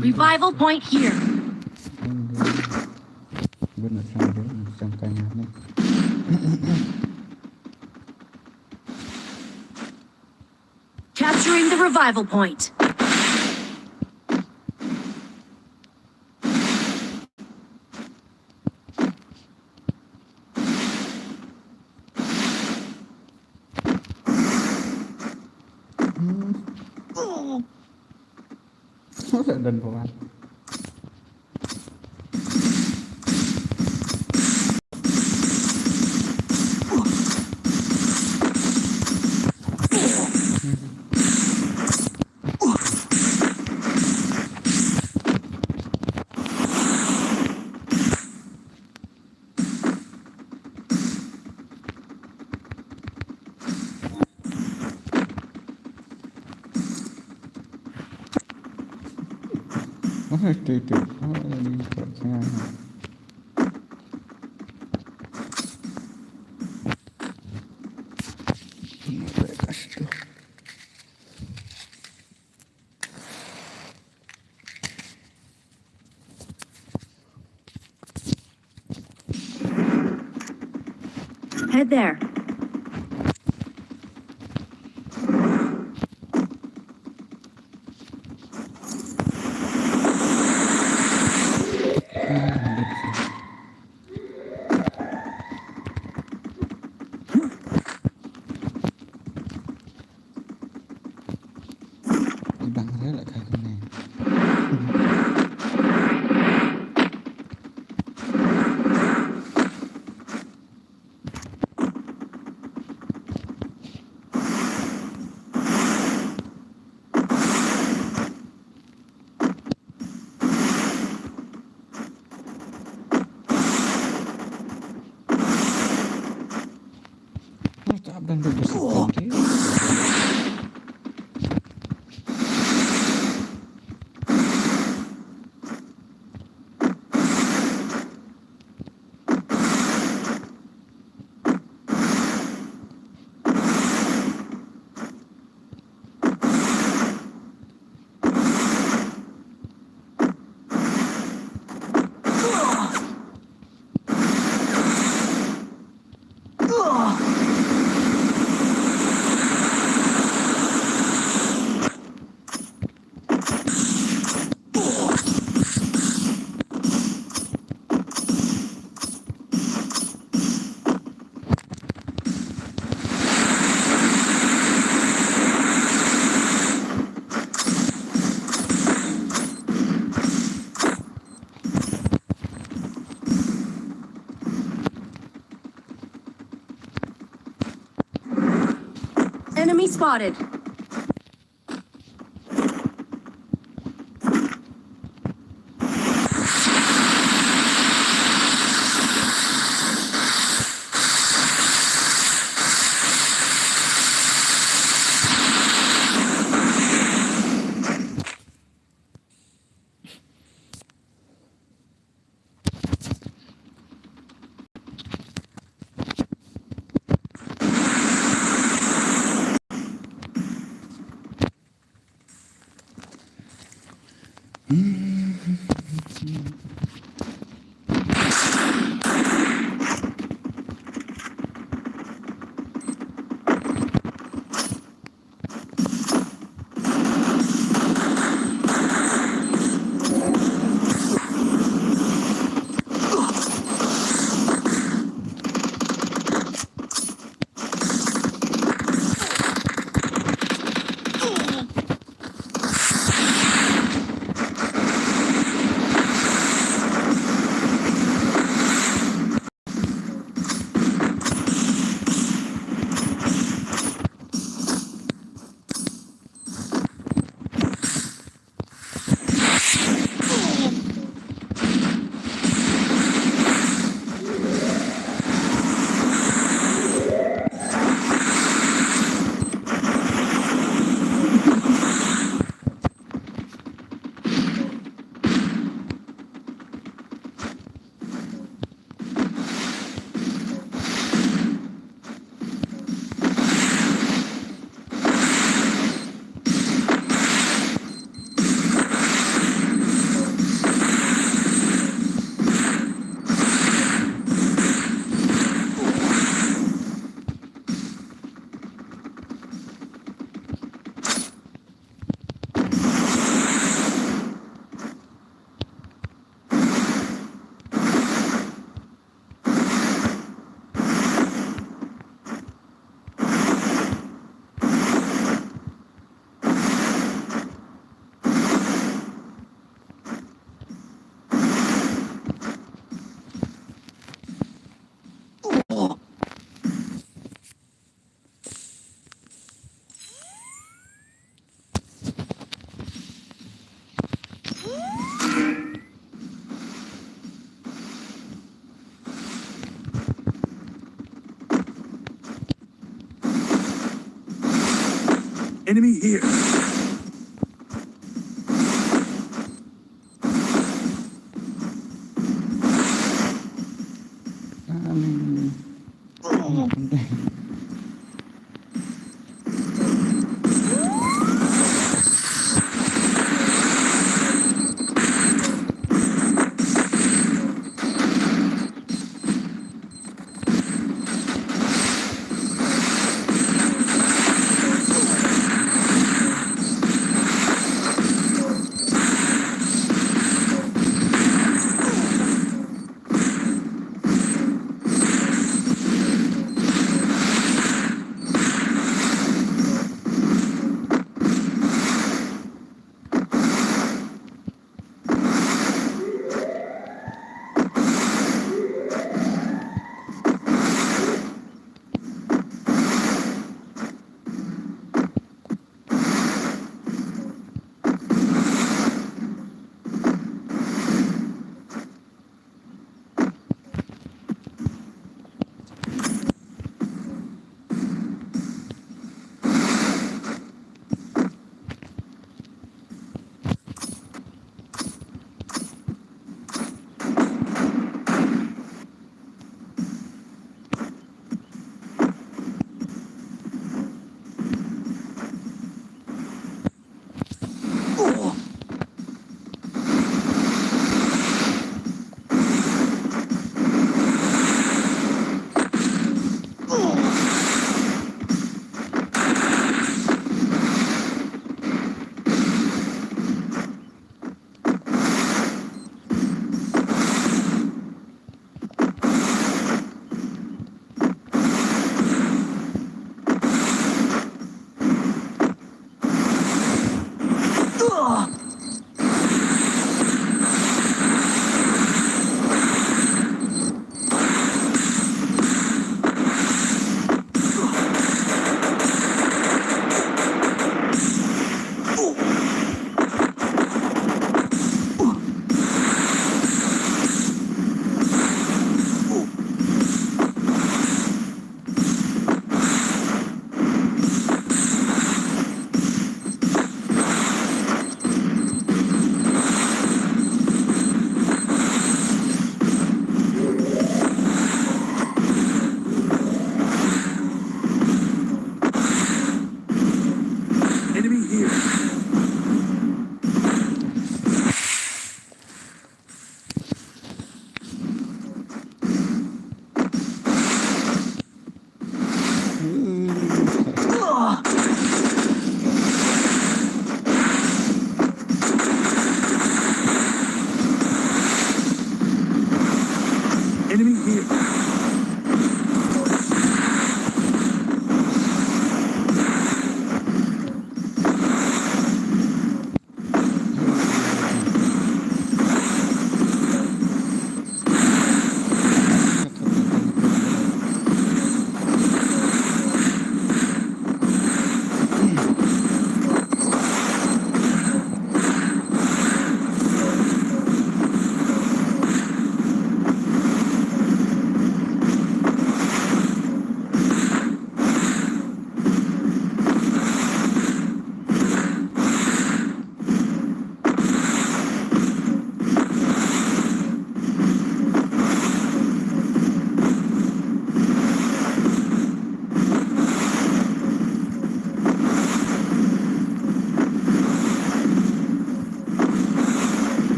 Revival point here. Capturing the revival point. Head there. Enemy spotted. Enemy here.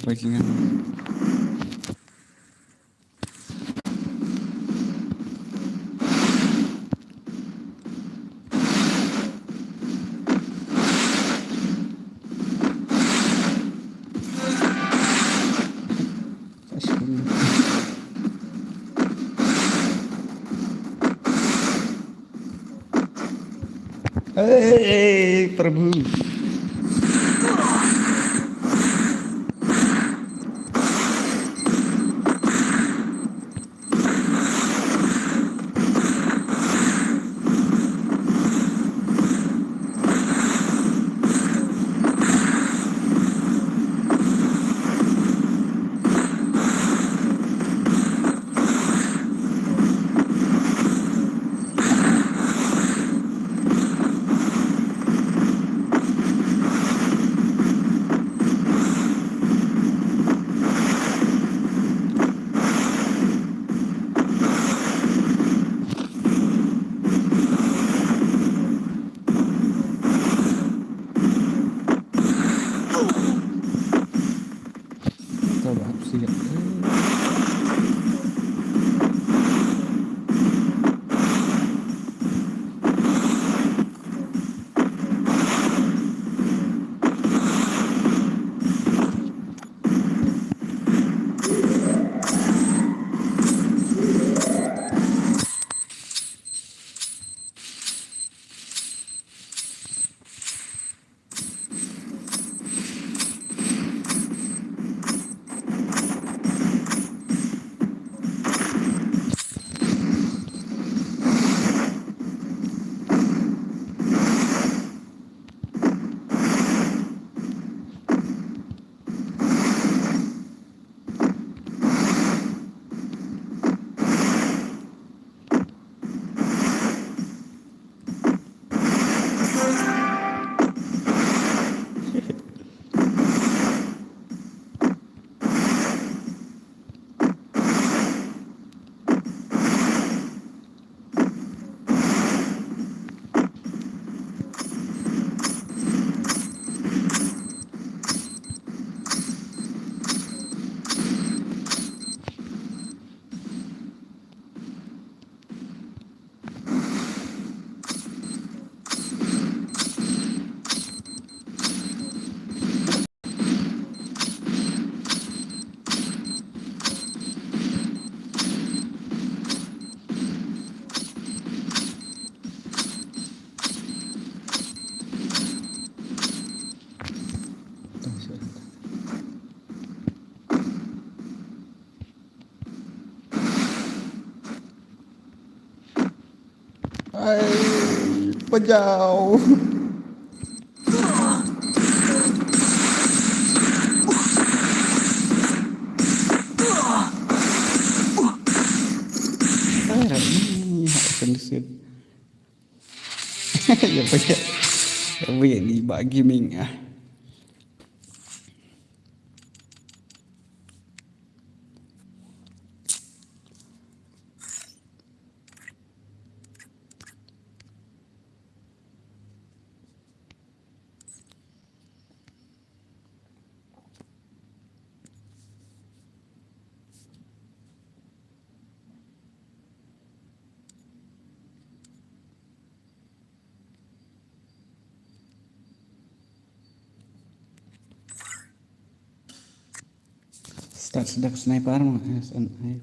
Backing up. Hey, Prabhu. Ai, pajau. Ai, ni hak kan disit. Ya, pajau. Ya, ni ba gaming ah. Start sedak sniper mo, S N I.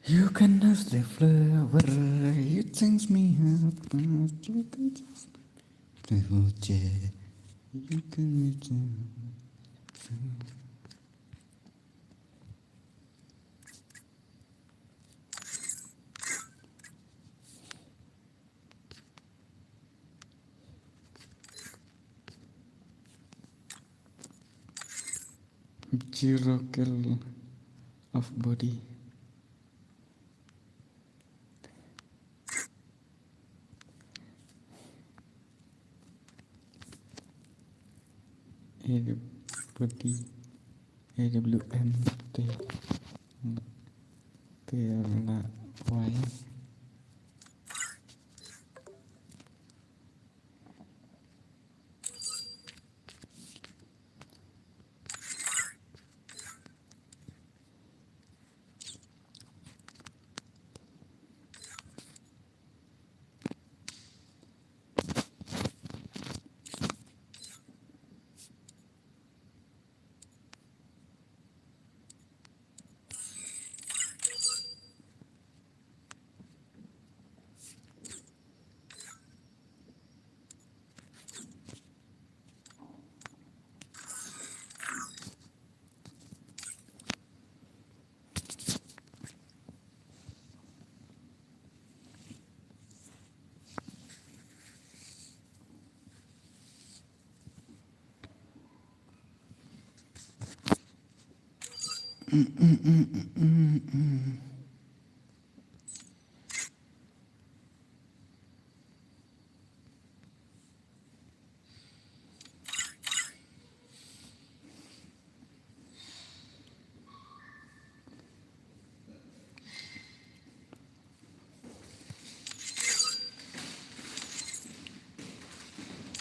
You can ask the flower, you things me happiness, you can just the whole chair, you can meet them. Zero kill of body. A W D, A W M T. Te la wai.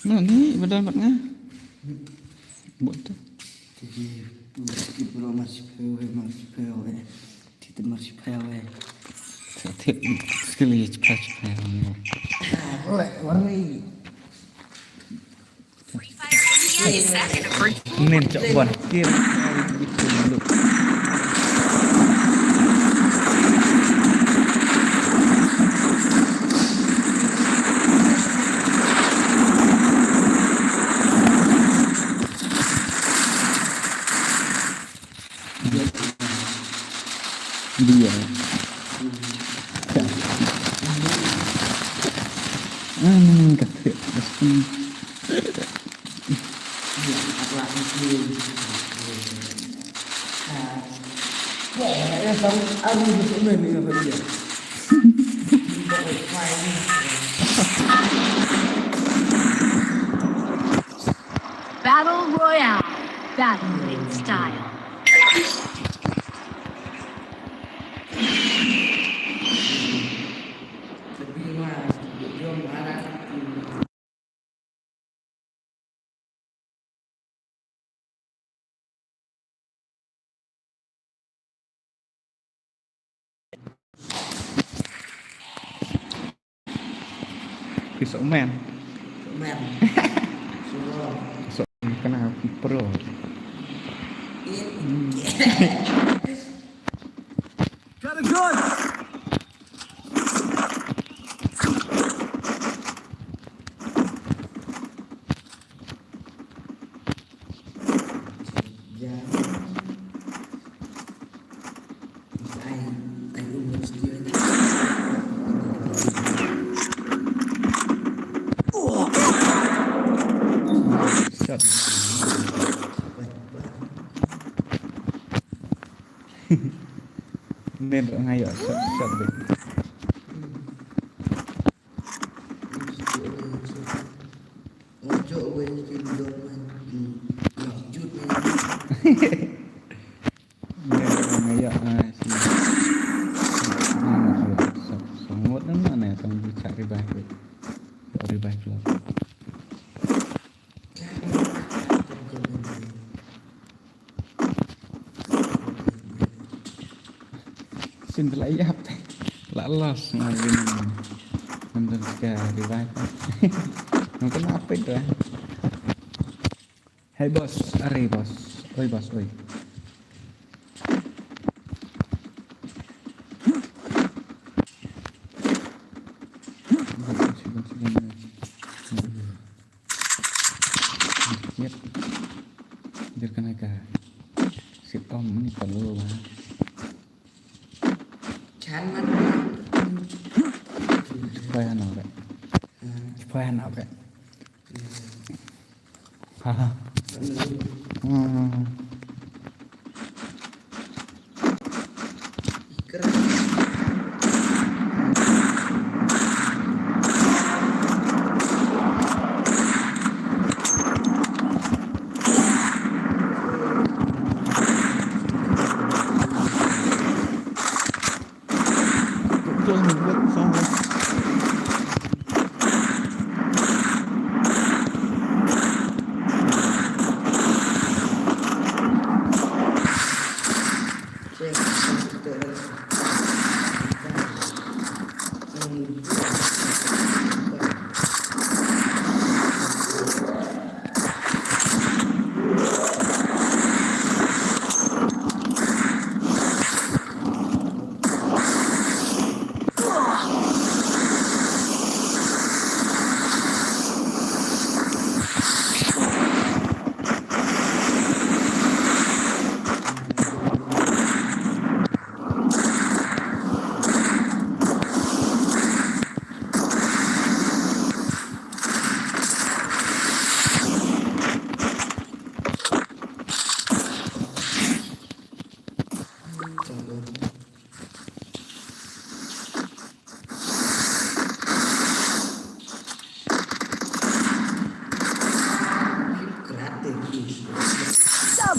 Nani ba don bad nga. Buat tu. Jadi, mesti bro, mesti phew, mesti phew. Ti tu mesti phew. Sa tip skill ye cepat cepat. Ah, boleh, warna. Nen cok bon. Kir. Dia. Hmm, kata. Battle Royale. Battle in style. Phi sok men. Sok men. Sok men kena phi pro. Hmm. Got a gun. Shot. Nen nga ïoh shot, shot beit. Nen nga ïoh, ah, shi. Sa, sa ngut na ne tang bi chak revive beit. Revive lah. Sien te la ïap te. La lost nga win. Ngan don ka revive. Ngan kena apa itu, eh? Hey boss, are boss. Oi boss, oi. Yep. Dir kana ka. Sit om ni perlu lah. Chan man. Supaya nak. Supaya nak. Ha. Hmm.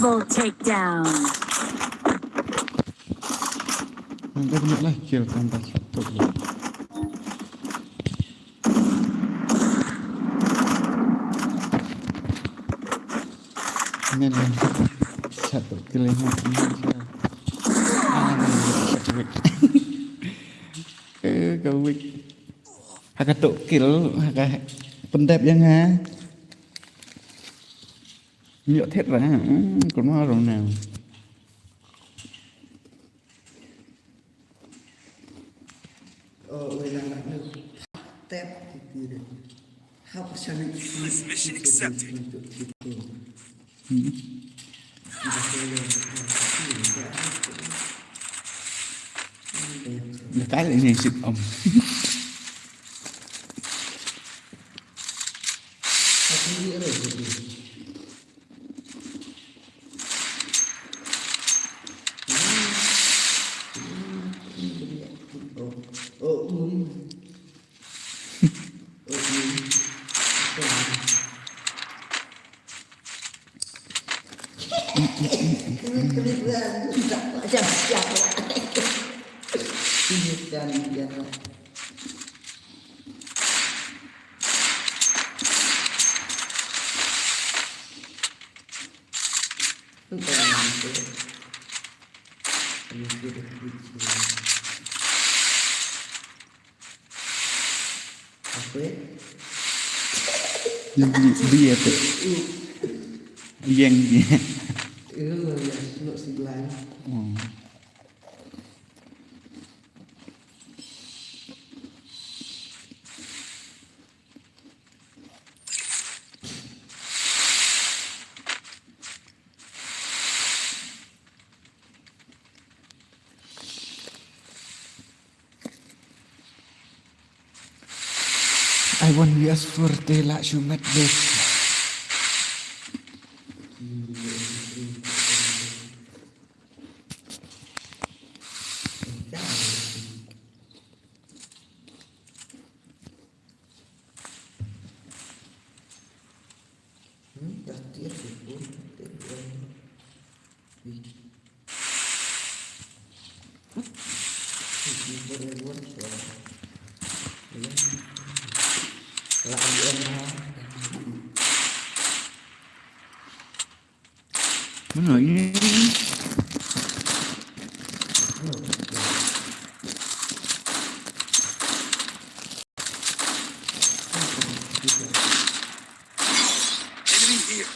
Double takedown. Nang ka bynta lah kill tang ba chat tu. Ngan chat tu kill ni. Ah, chat tu. Eh, ka weak. Ha ka tu kill, ha ka pyndep ïa nga. Ïoh thied ra. Hmm, kumno rong na. Oh, wei lang lang. Tep. How shall we Mission accepted. Hmm. Dekat ini sit om. Apa? Yang beli, beli apa? Yang dia. Eh, yang seluk sebelah. Oh. I want U S four te lah shu met bes. Mano ini? Enemy here.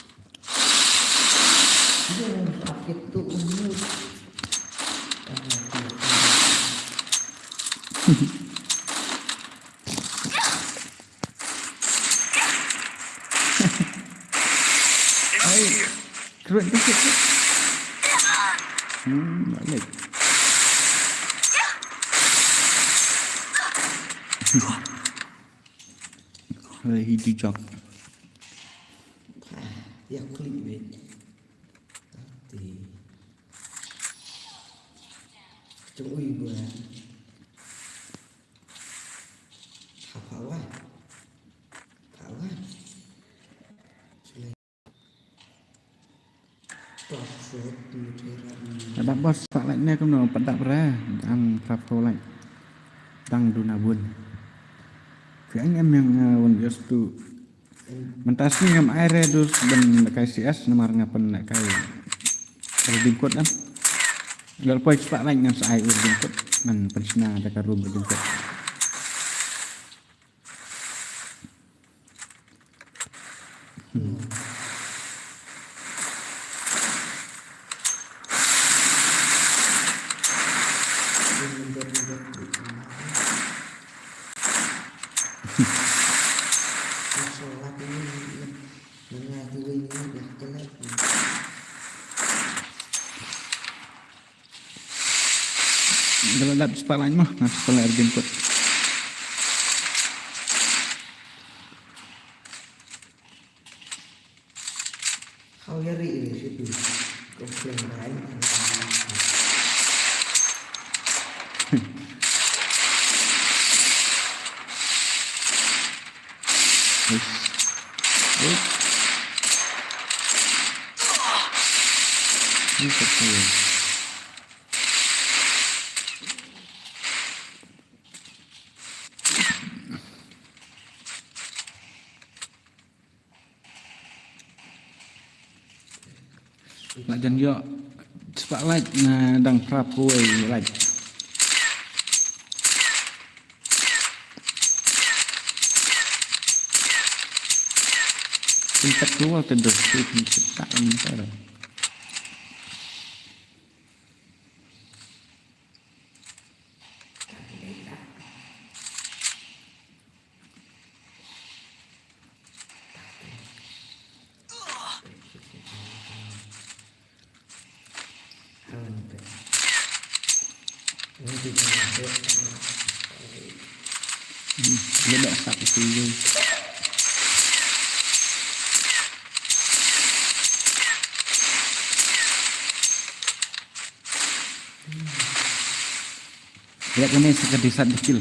Enemy here. Keluar dikit. Hmm, balik. Hai, hidup jak. Ah, ya klik weh. Tati. Cung ui gua. Hap hawai. Hawai. Sulai. Top shot, muterat. Ada bos pak like ne kumno, pat dap ra. Dang prap ko like. Dang duna bun. Phi ai em ïa nga, uh, one vs two. Mynta sngi ngam ai re dus ban lehkai C S namar nga pynlehkai Redeem Code em. Lada poi spah like ngan sa ai u Redeem Code, ngan pynshna da ka room Redeem Code. Dalam lap spotlight mah, nah, spotlight game kot. How you read it? Go play, right? Yes. Yes. Ni ka pui. La jan ïoh spotlight na dang prap kawei light. Pyntek ruh te dos, pyntek tak pyntek. Hmm, dia nak sak ke sini. Lihat ini sekadisat dikil.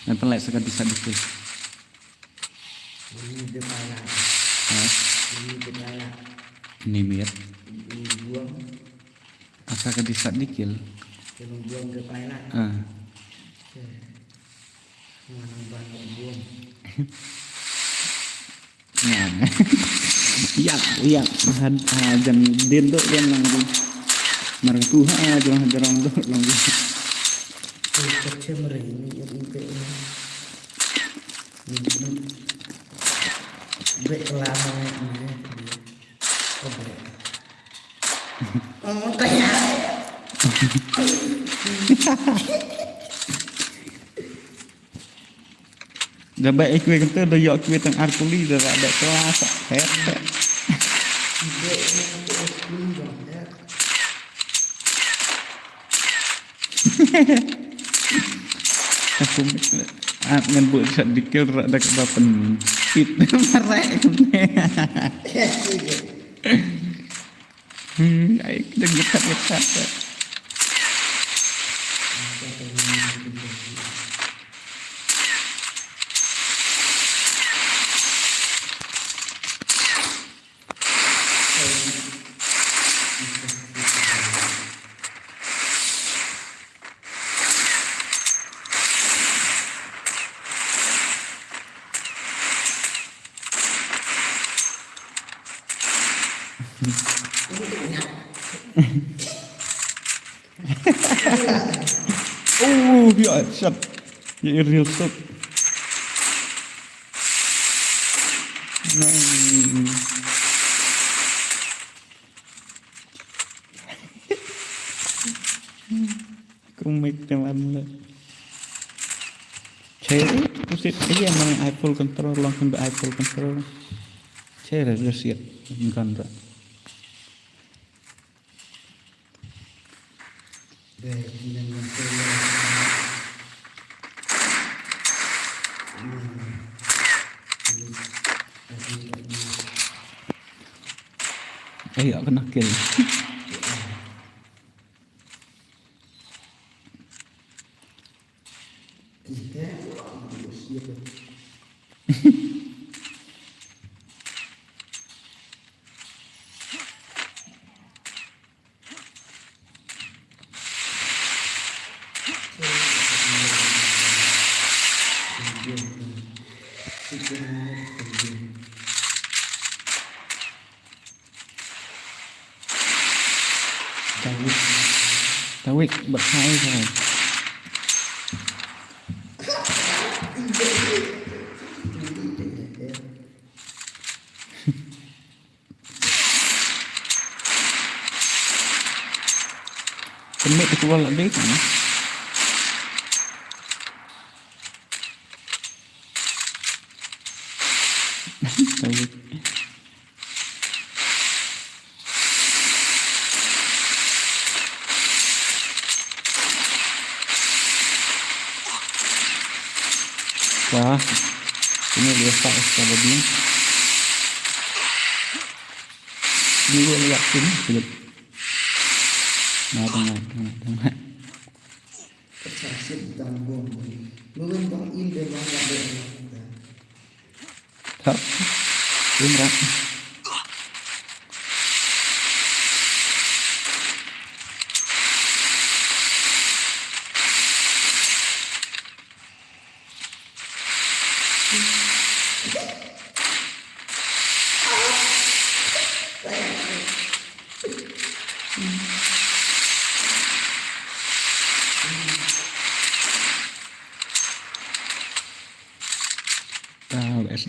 Yang pelai sekadisat dikil. Ini dia pala. Ha? Ini dia pala. Ini miet. Ini buang. Asa ka disat dikil. Kena buang ke pala. Ha. Mana bang buang. Nah. Yak, yak. Had, ha, jan din tu jan lang tu. Marang tu ha, jarang, jarang tu lang tu. Kacem ring ni, ni, ni. Bek lama ni. Oh, bek. Oh, kaya. Da bek ikui kente da yok ikui tang arkuli da da bek kelas. He. Bek ni tu arkuli dong, ya. Aku, ah, ngan buat sat dikil rak dak ba pen pit marek. Hmm, ai kita getak-getak. Oh, ya, shot. Ya, real shot. Hmm. Kumik teman le. Chere, pusit aja nang eye full control, langsung be eye full control. Chere, just yet, bukan ra. Ayo, kena kill. Tawik. Tawik, bad hai, hai. Kemit tu wal abis ni. Tawik. Wah, ini dia tak usah lebih. Ini dia lihat sini, kulit. Nah, tengah, tengah, tengah. Ka sa shit tang bom. Lu wen tang in de ma la de ma. Thap. Wen rak.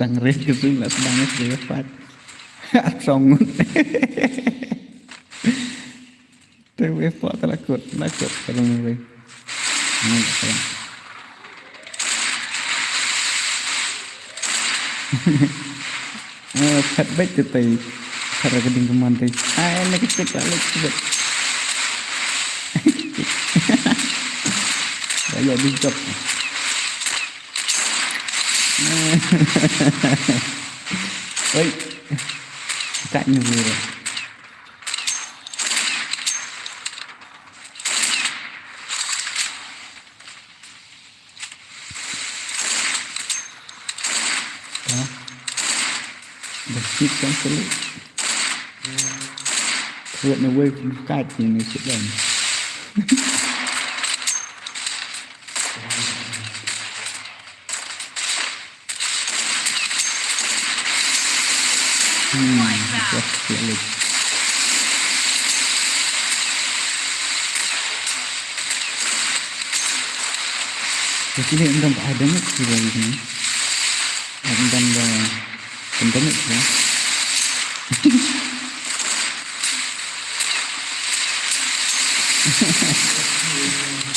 Tang res ke sum la sdang ke pat. Arsong ngut. Te wei pok te la kut, la kut, ka long wei. Ni ka long. Eh, phet beit te tai. Phet ka ding ka man tai. Ai, na ka tik la lek beit. Ba ïa ding kop. Oi. Ka ni wei. Huh? The kids yang selit. Create a way from scratch in this game. Hmm, just kill it. Actually, I'm done. I done it today, you know. I'm done the, I'm done it today.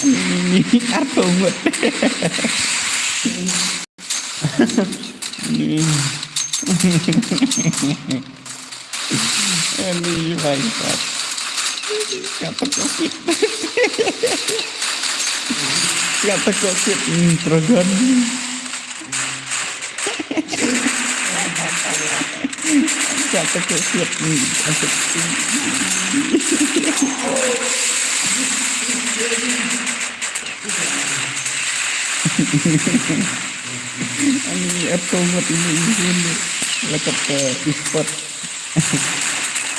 Ini, ini, ini, apa buat? Ani, ani, bangsat. Kata Covid. Kata Covid, hmm, Trogon. Kata Covid, hmm, kata Covid. Ani, ato ngot ini, ini, ini. Lakap, eh, e-sport.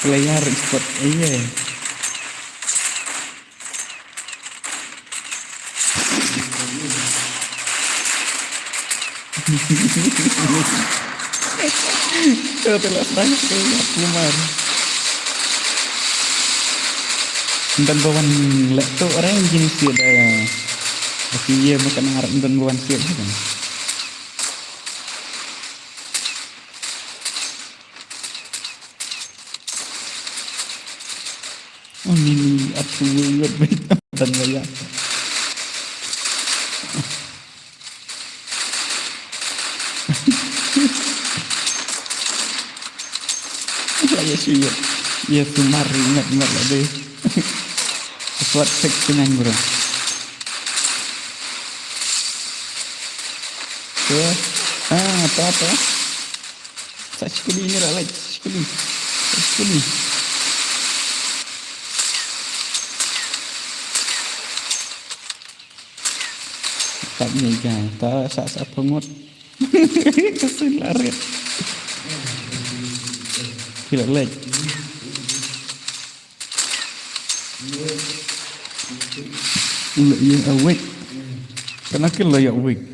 Player e-sport. Iya. Te la sdang te la kumar. Ym don ba wan leh to, re jinis ïa da. Ba ki ïa ma ka nar ym don ba wan siat ha kan. Oh, ni, ni, atu ngut beit. Dan ba ïa. La ïa shu ïa. Ïa sumar ringat mat la dei. Password sixty-nine, bro. Tuh. Ah, apa, apa? Sa shi kali ni lah, like, sa shi kali. Sa shi kali. Tak ni ga, ta sa sa pungut. Kesin larit. Kila, like. Ula, iya, awake. Kana kila ya awake.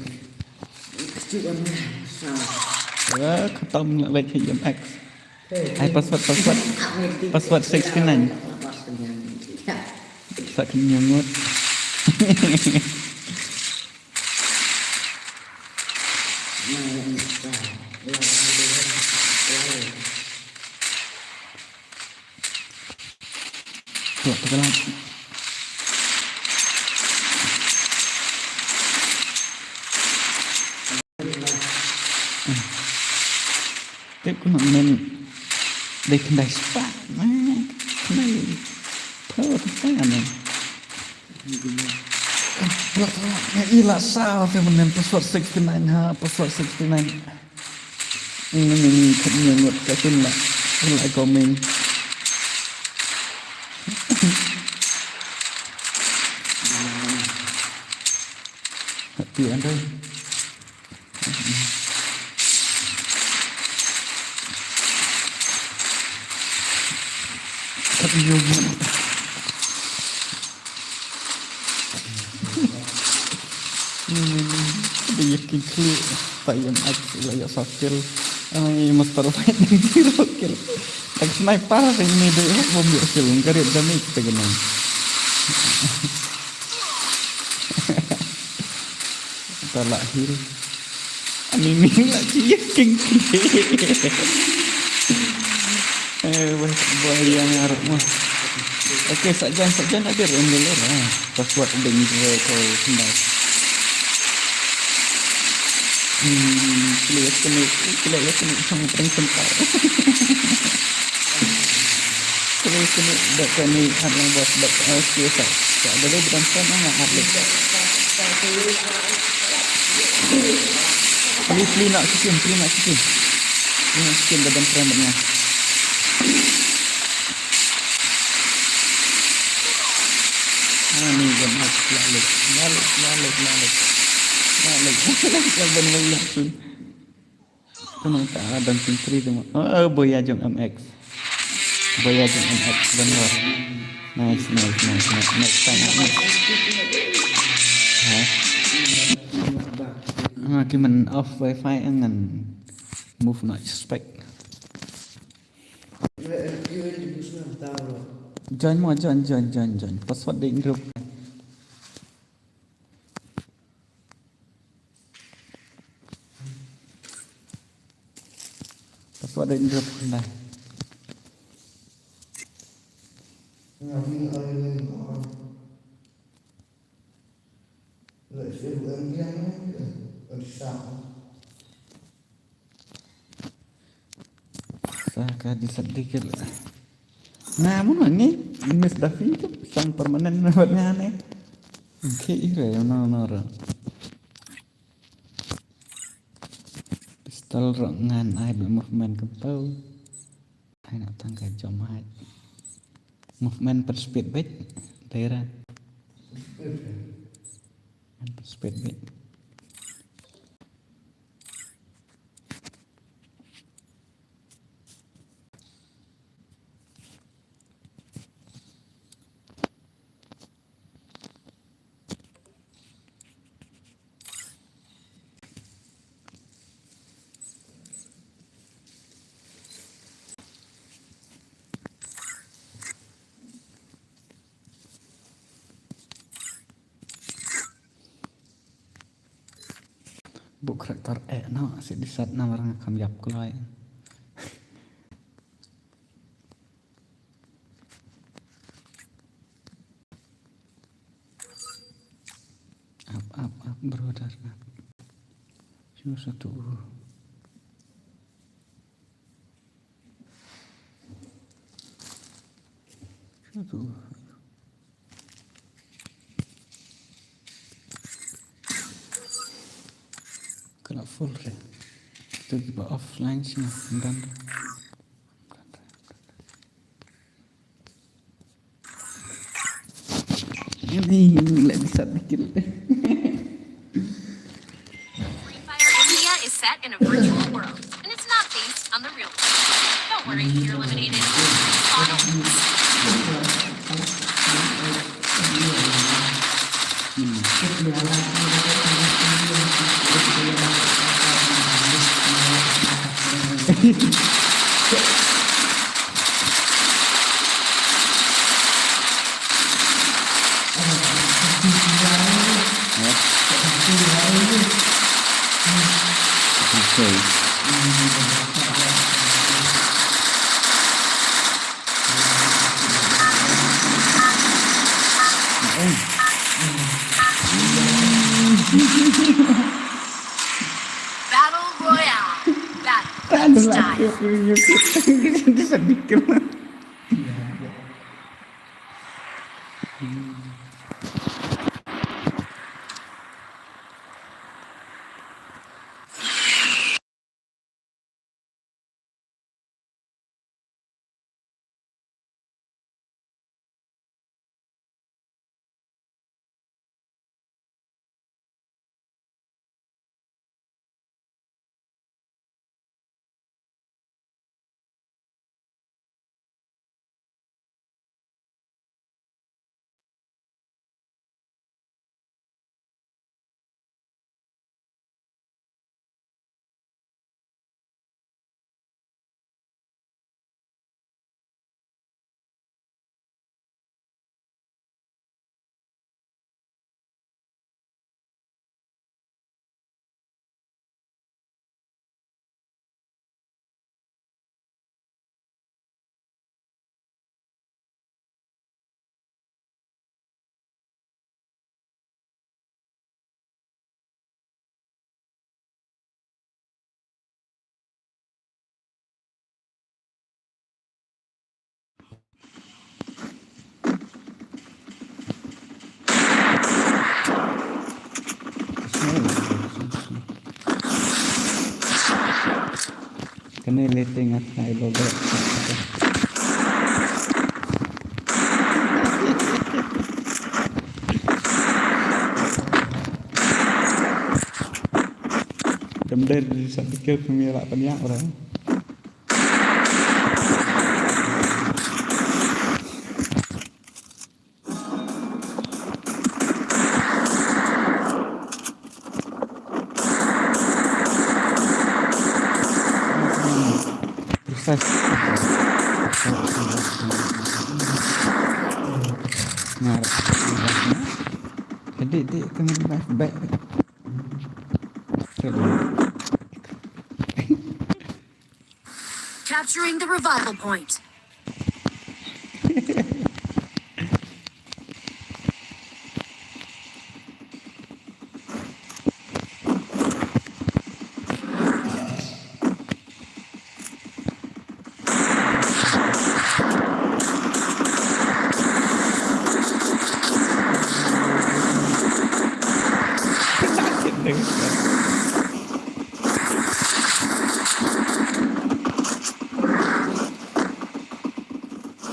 Ah, khatam la, like, M X. Ai, password, password. Password sixty-nine. Sa kynñiaw ngut. Tuh, tu lah. Tip ku nak men dei khyndai spah, man. Khyndai. Tho, tho, man. Nga i la saw te men password sixty-nine ha, password sixty-nine. Ini, ini, ini, khat ni ngut ka shin la. Shin la ko men. Hati andai. Tapi yo, dia yakin klik, tak yang aksi lah ya sakil. Ai, Master Fight zero kill. Tak sniper ini deh, bom ya kill, karet damage kita kena. Kita lah heal. Mimi la chi king. Eh, wah, wah, yang arok mah. Okay, sa jan, sa jan ada rem dulu lah. Password ding je ko sendai. Hmm, klik kena, klik kena sang prank sempal. Klik kena dak kena hat lang bos dak, eh, klik sa. Sa ada dulu bukan phone, ah, update. Peli, peli nak chicken, peli nak chicken. Peli nak chicken dah ban prank bad nga. Ah, ni kan, ah, lalik, lalik, lalik, lalik. Lalik, lalik, lalik, ban wai lah sun. Kano ka dancing tree tu mah. Oh, oh, Boya jong M X. Boya jong M X, ban wai. Nice, nice, nice, nice. Next time, ah, nice. Ha? Ah, ki man off wifi ngan move na suspect. Join mo, join, join, join, join. Password dei group. Password dei group khnai. Sa ka di sat dikit. Nga mun ni Miss Daffy tu sang permanent buat nga ni. Okay, ira no no ra. Pistol ro ngan ai ba movement ka pau. Ai na tang ka jom ai. Movement per speed bit. Daira. Movement per speed bit. Buk karakter eh no si disat namar nga kam yap kloi. Up, up, up, brother, up. Sino satu? Sino tu? Kena full re. Kita cuba offline sini. Dan ini lagi satu dikit. Free Fire India is set in a virtual world, and it's not based on the real world. Don't worry, you're eliminated. Final. Battle Royale. Battle style. Ni leting at na ibo ba. Dem der di sa pikir kami lah peniak orang. Proses. Ngarap. Jadi, di kami live back. Capturing the revival point.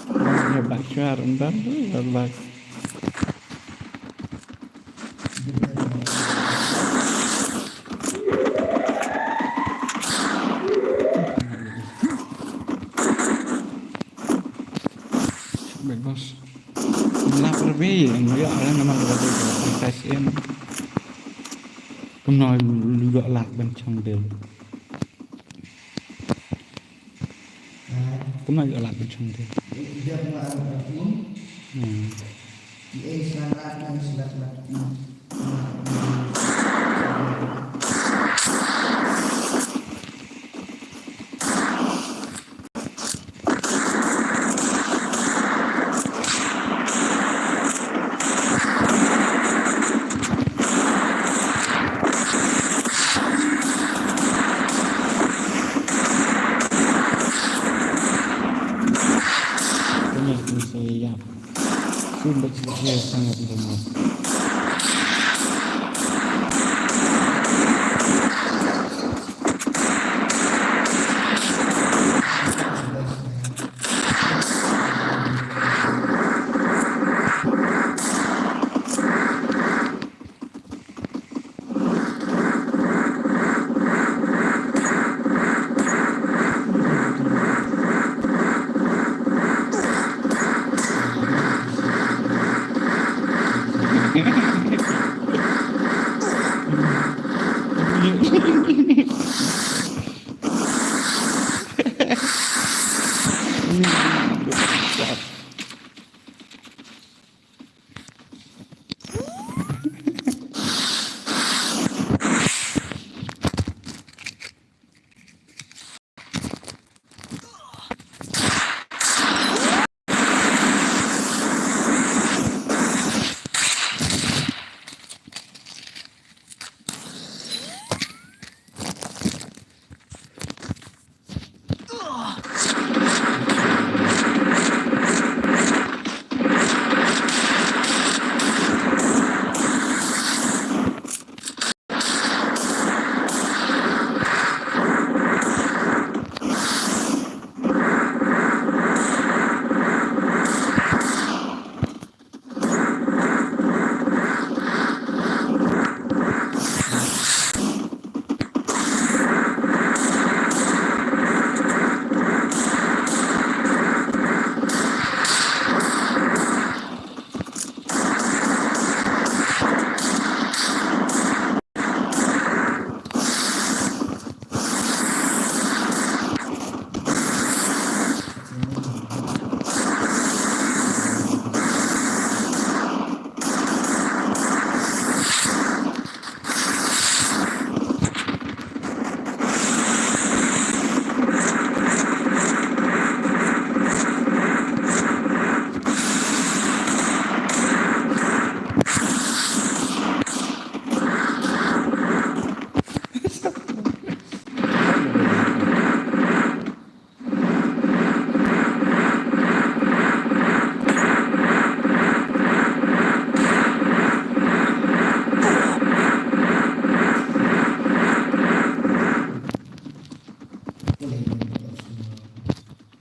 Bang, ya, bang, syar, entar tu, ya, bang. Bang, bos. Lap lebih, yang dia orang nama lebih, kita sih. Kumno lu ïoh lad ban chong dil. Kumno ïoh lad ban chong dil. Hmm.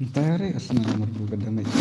Entire asna marbu ka damage.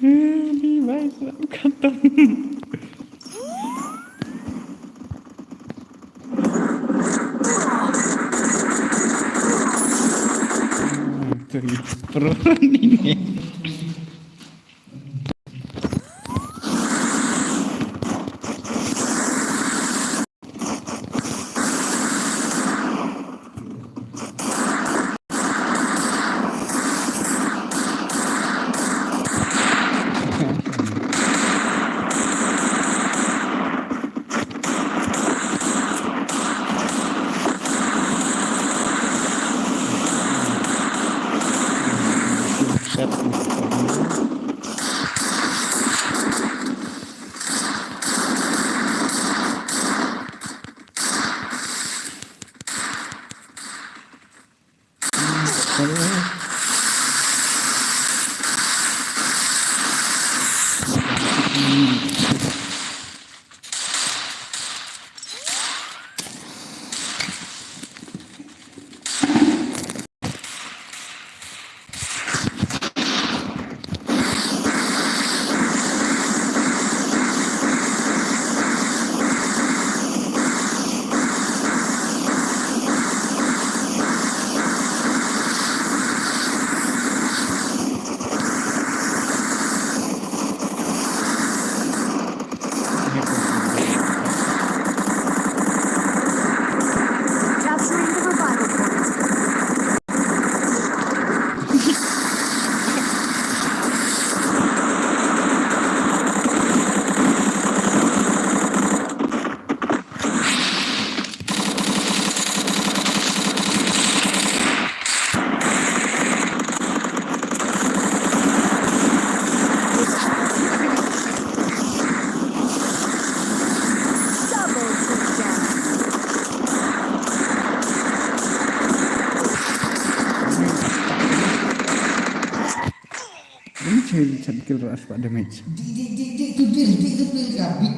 Ni bhai, salam khatam. Teri pro ni. Capturing the revival point. Double takedown. Dim chil chan kill rush pa damage. Dik, dik, dik, dik, tu bil, dik, tu bil ka bit.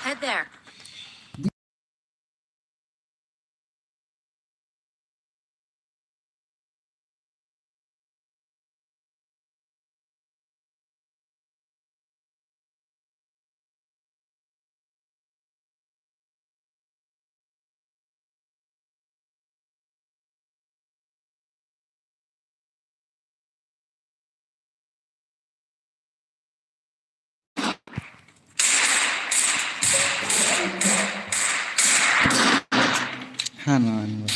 Head there. Hana, hana.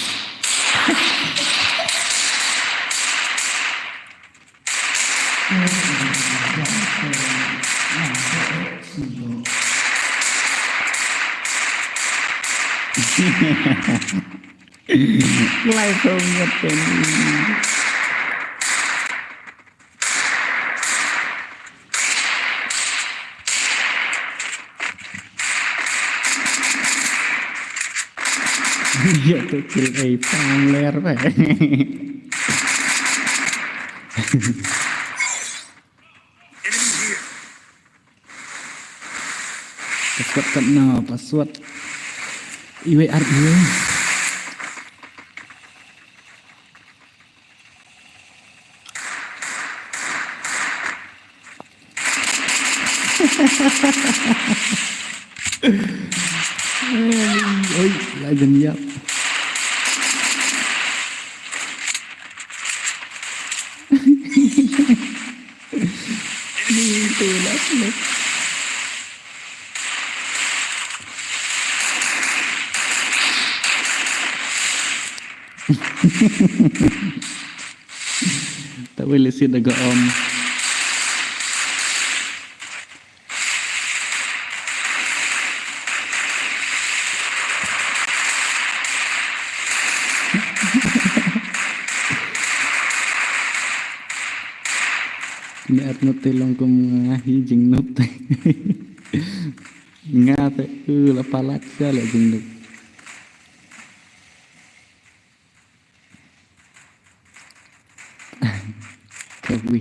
Lai song ngetem. Ïa tu kill ei pang ler ba. Password kat na password. Iwei ar iwei. Oi, la jan ïap. Ni tu last match. Ta wei lehse da ka om. Me at nut te long kum nga hi jing nut te. Nga te u la palat sa la jing nut. Ka wi.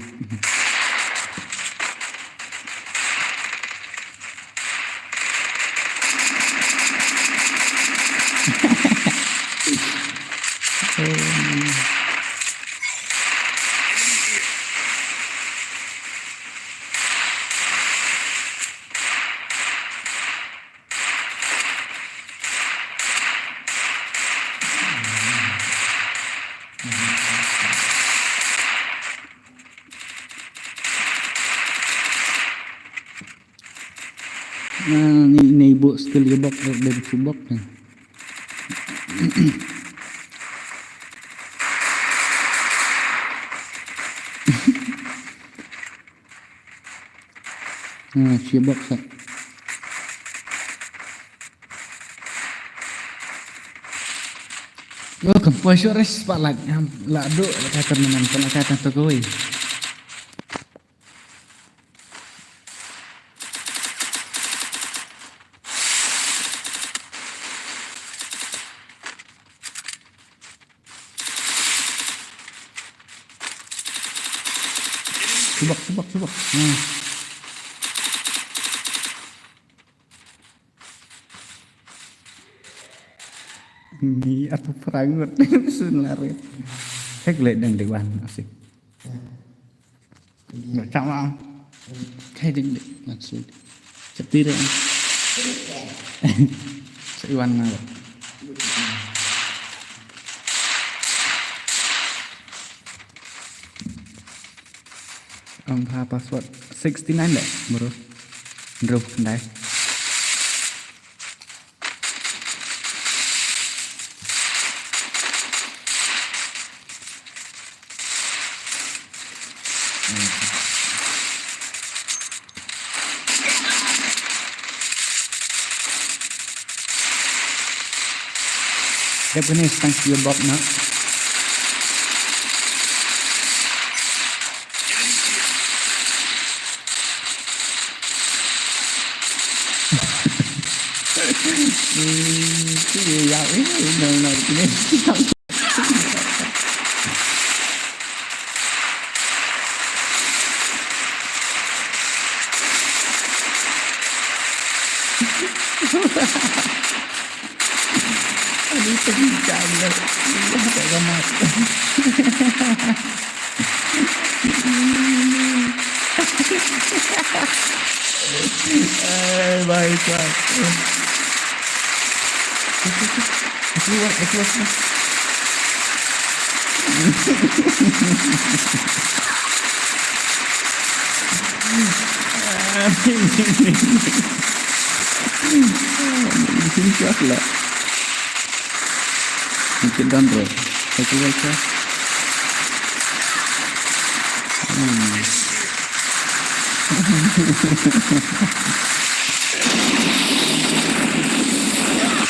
Ah, ni, ni bok skill ye bok, bok, bok, bok. Ah, shi bok sa. Yo, kam poi shuh res spotlight. Ngam lah duh la kata menang, la kata tu kawei. Subak, subak, subak. Hmm. Ni atu perangut. Sun lari. Hek le dang dewan asik. Nggak sama. Kayak ding ding maksud. Cetir ya. Seiwan nggak. Ang ha password sixty-nine deh, bro. Ndro kendai. Dep kane stang sia bok na. Hmm, tu ya, ya, eh, no, no, kane. Aduh, kencang dah. Aduh, tak gamat. Eh, baik, baik. Aku keluar, aku keluar. Sini keluar pula. Mungkin down, bro. Aku keluar, keluar. Hmm.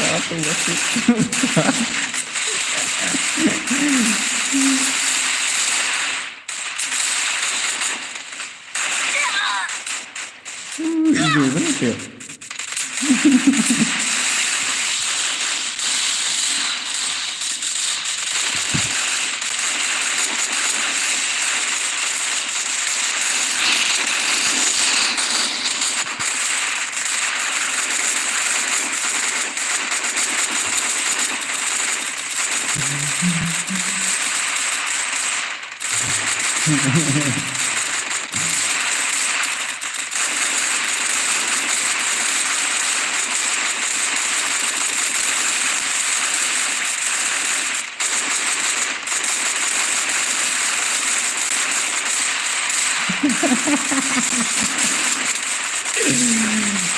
Satu wasit. Hmm, hijau kan dia?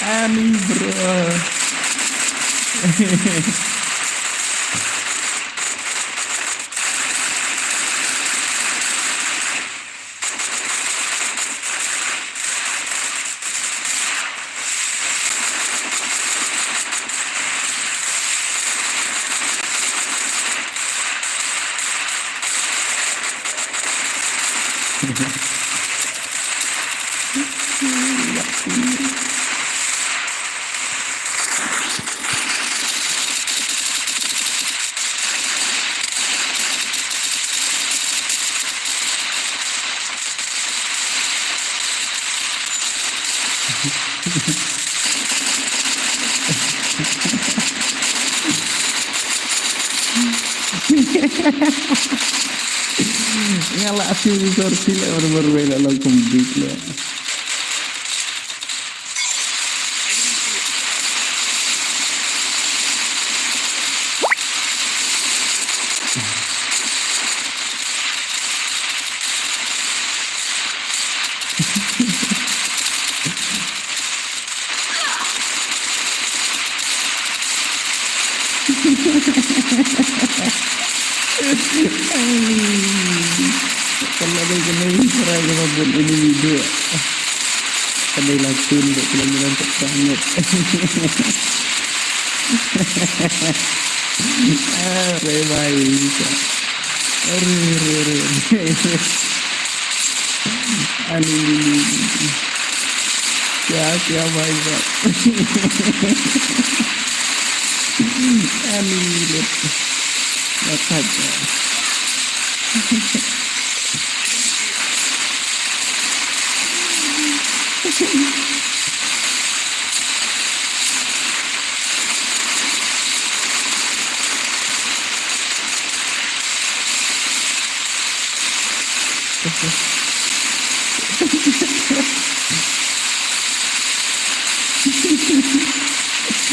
Ani, bro. Nga la akhir sorti la, baru-baru la long complete la. Kalau ada kena ini, serah kena buat ini video. Kena langsung buat film-film tak banget. Ah, bye bye. Aduh, aduh, aduh. Ani, ni, ni, ni. Kya, kya, bhai sahab? Ani, ni. Mathaj.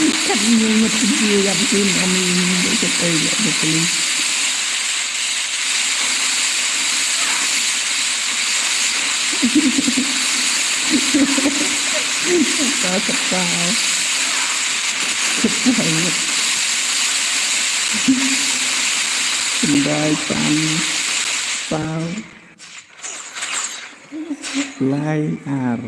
Kat ni ngut kecil kat sini, kami ni ngut kecil kat sini. Kata, kata. Kata, ingat. Kendai, tan, tal. Lai, ar.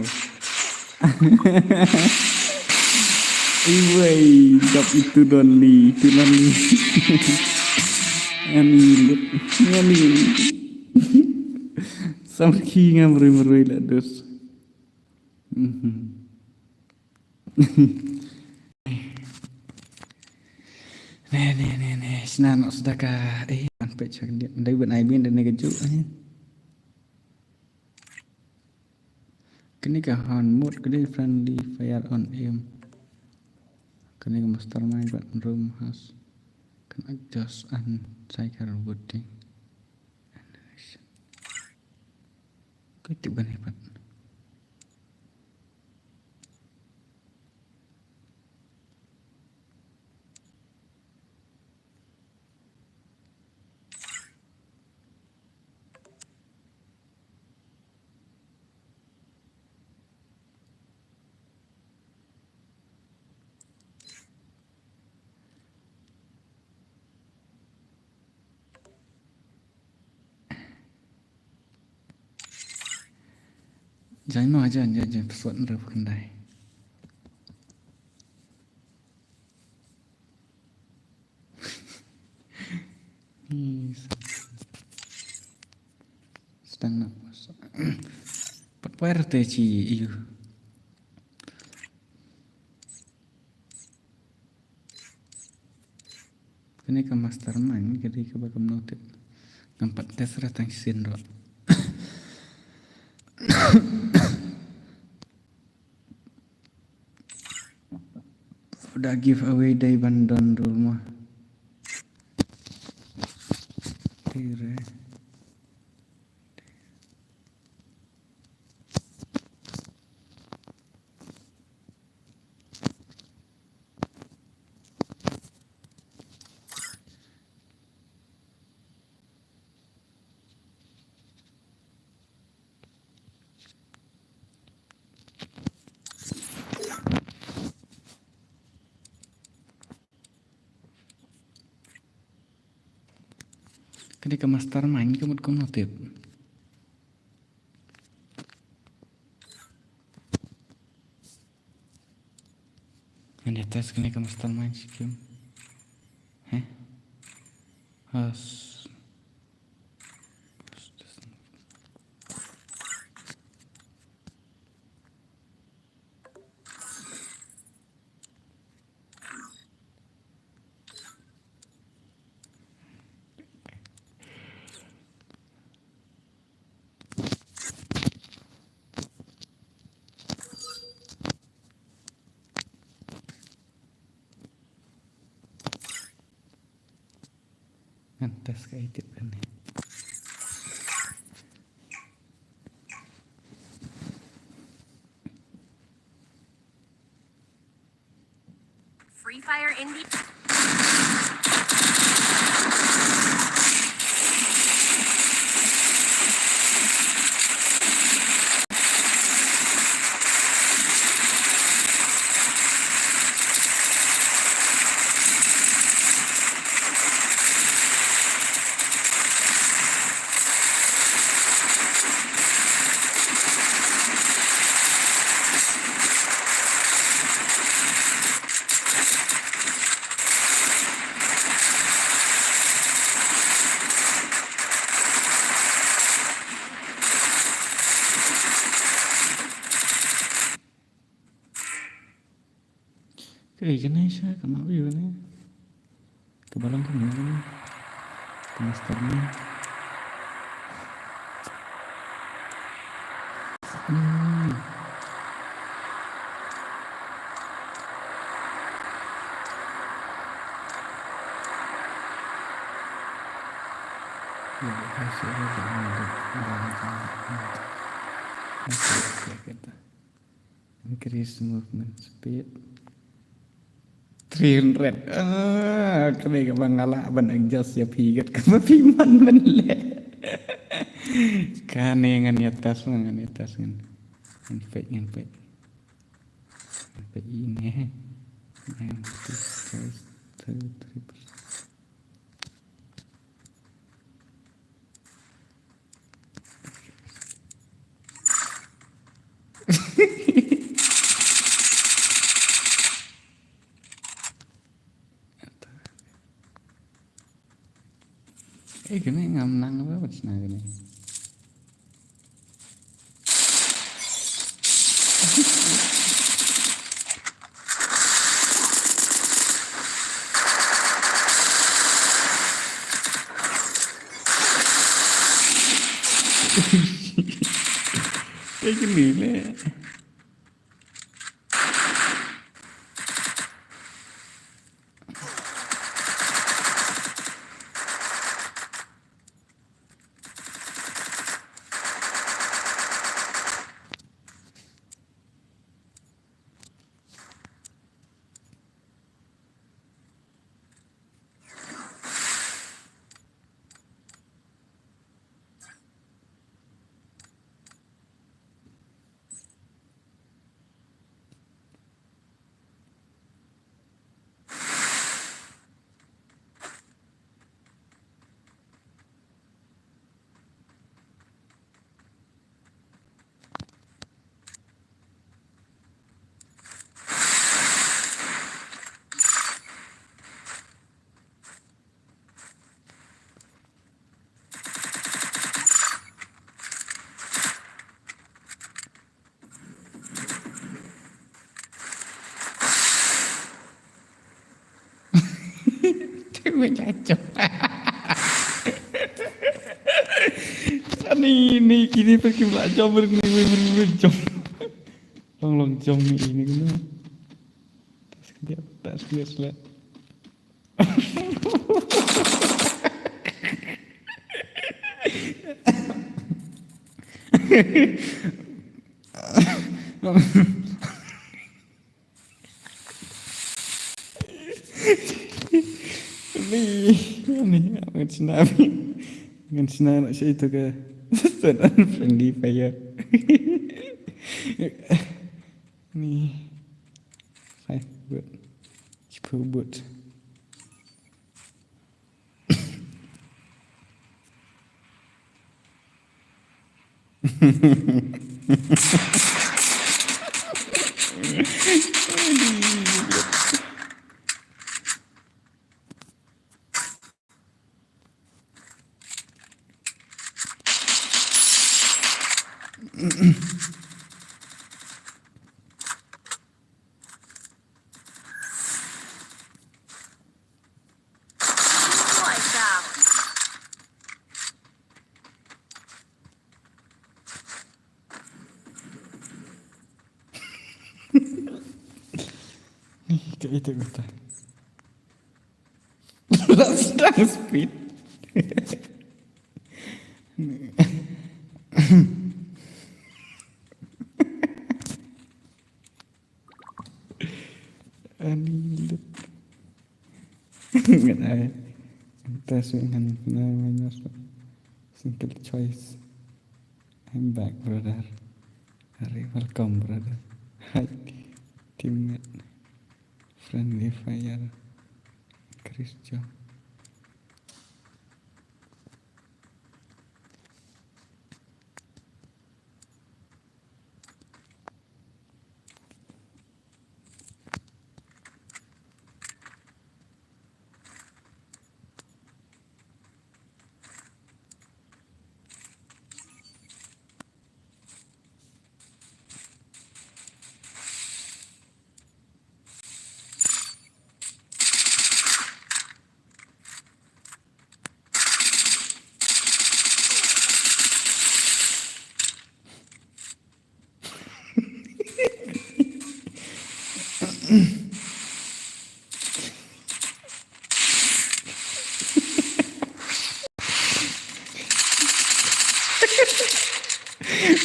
Iwei, dap itu don li, itu don li. Ani lut, ani. Samar ki nga mrui mrui la dus. Mhm. Ne, ne, ne, ne. Shna noh sdaka. Eh, an peit sha khyndiat. Dei ban ai biang da ne ka juh, eh. Kane ka hand mode, kane friendly fire on aim. Kane ka mastermind bad room has. Kan adjust an cycle booting. Ka tip kane pat. Jan no aja, jan, jan, pesawat nerah kendai. Hmm. Sdang na puasa. Pat puar te chi iu. Kane ka mastermind, kane ka ba kam noted. Ngam pat test ra tang sien ro. Da giveaway dei ban don rule ma. Tire. Kane ka mastermind ka mut kumno tip. Ngan ïa test kane ka mastermind skim. Heh? Has. Ngan test ka edit kane. Free Fire Indie. Kane, kane sha, kane view kane. Ka balang kane, kane. Ka mastermind. Hmm. Ya, ka sha, ka sha, ka sha. Okay, okay, okay. Increase movement speed. Three hundred. Ah, kane kaba nga lah ban adjust ïa phi kat kaba phi mon ban leh. Kane ngan ïa test, ngan ïa test ngan. Ngan peit, ngan peit. Ngan peit ine. Ngan peit, guys. Two, three, four. Eh, kane ngam nang ba, ba shna kane. Kaei kane leh? Te me la jom. Ani ni kini pergi la jom, ni me me jom. Long long jom ni ini kena. Tas dia, tas dia sila. Ni, ni, ngan shna, ngan shna na shi tu ke. Friendly fire. Ni. Hai, buat. Cepat buat. Ka ita kata. Last time speed. Ani lit. Ngan ai. Tes ngan ngan minus. Single choice. I'm back, brother. Hari, welcome, brother. Hi, teammate. Friendly fire. Chris John.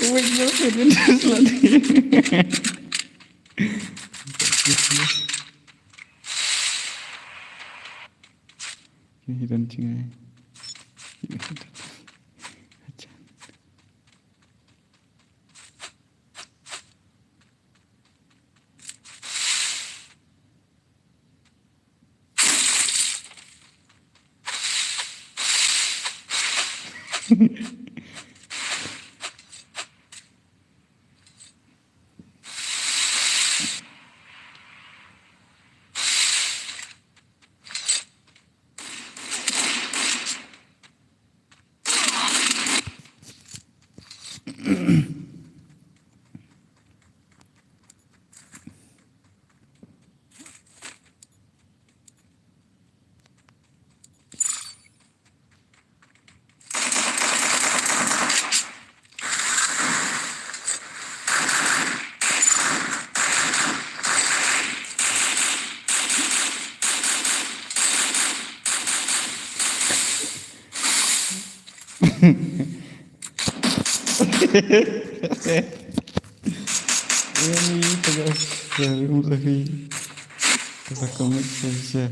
Wait, no, I didn't just let you. Hi don jngai. Ini tegas dari Umzafi. Kita komik saja.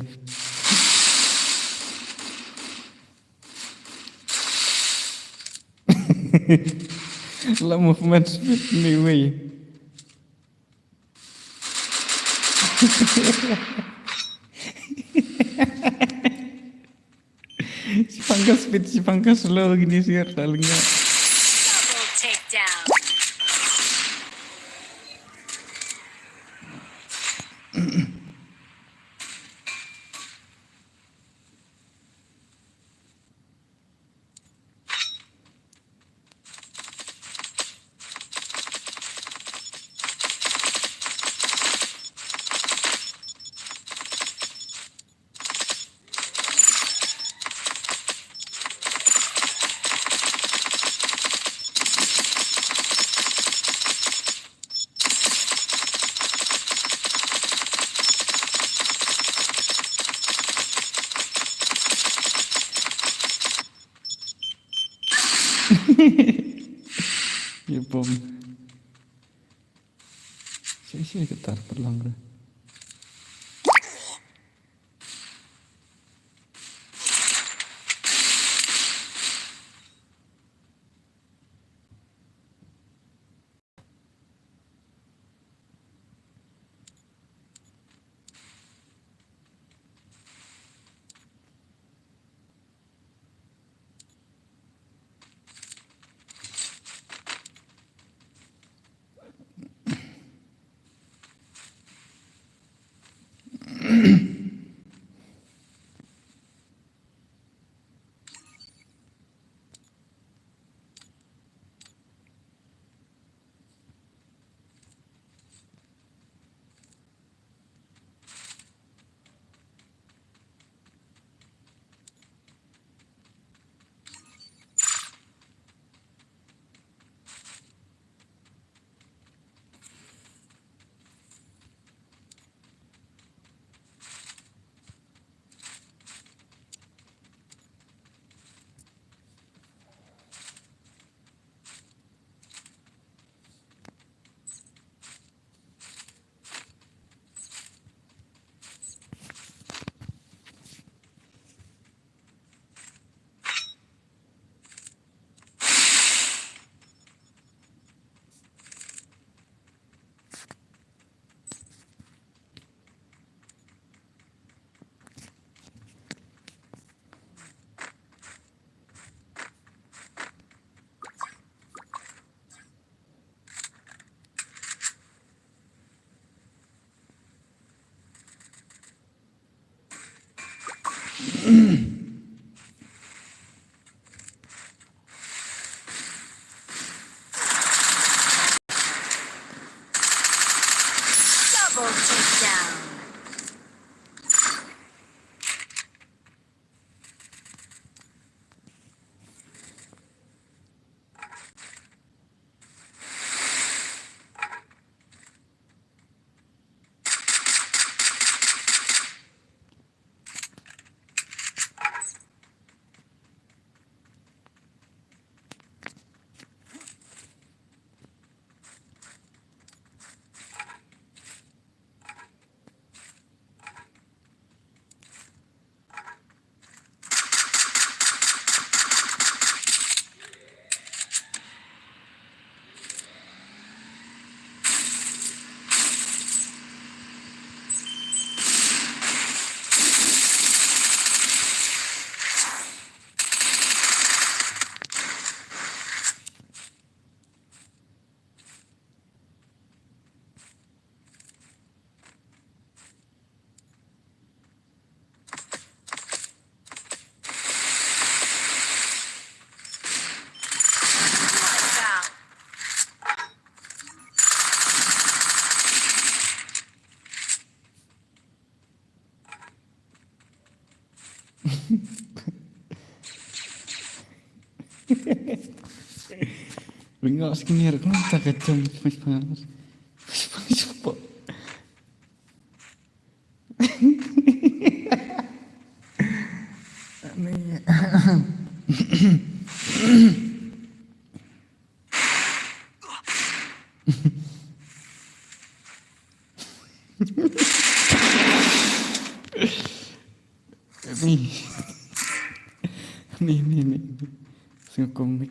La movement speed ni wei. Shipang ka speed, shipang ka slow gini sih, harus saling ya. Double takedown. Ye bom. Shisha ka tar pat lang re. Double takedown. Ringos kini rak nang tak kacang. Ni, ni, ni, ni. Sing komik.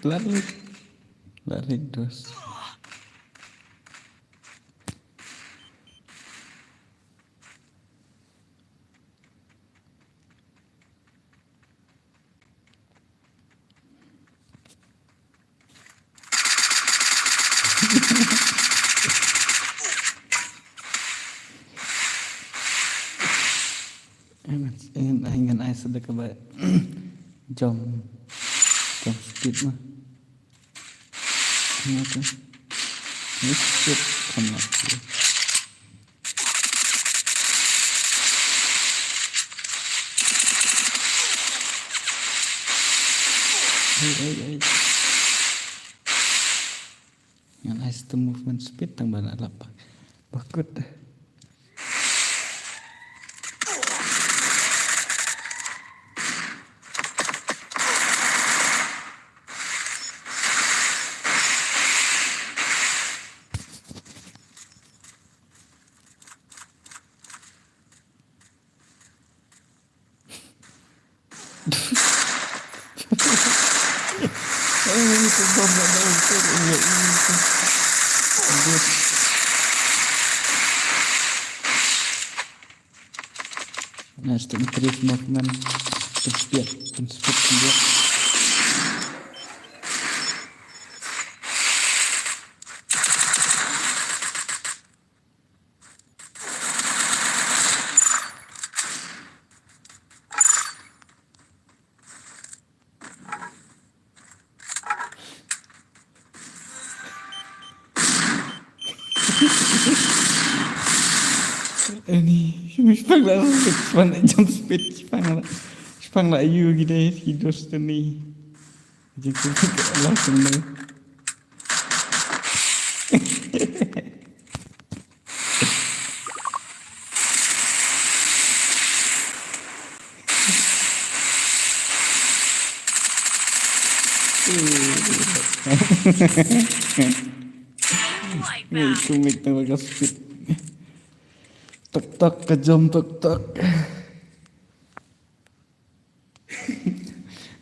Lari, lari terus. Ngan, ngan, ngan ai sa da kaba jump, jump speed ma. Hang on. Let's get some of this. Hey, hey, hey. Ngan ai sa movement speed tang ba la lap. Bakut. Nice to increase movement. To speed, to speed, to speed. Ani, shipang la, shipang la jump speed, shipang la, shipang la ayu gida, ki dos tani. Jingkut la sini. Ni kumik tang ka speed. Tok tok ka jump tok tok.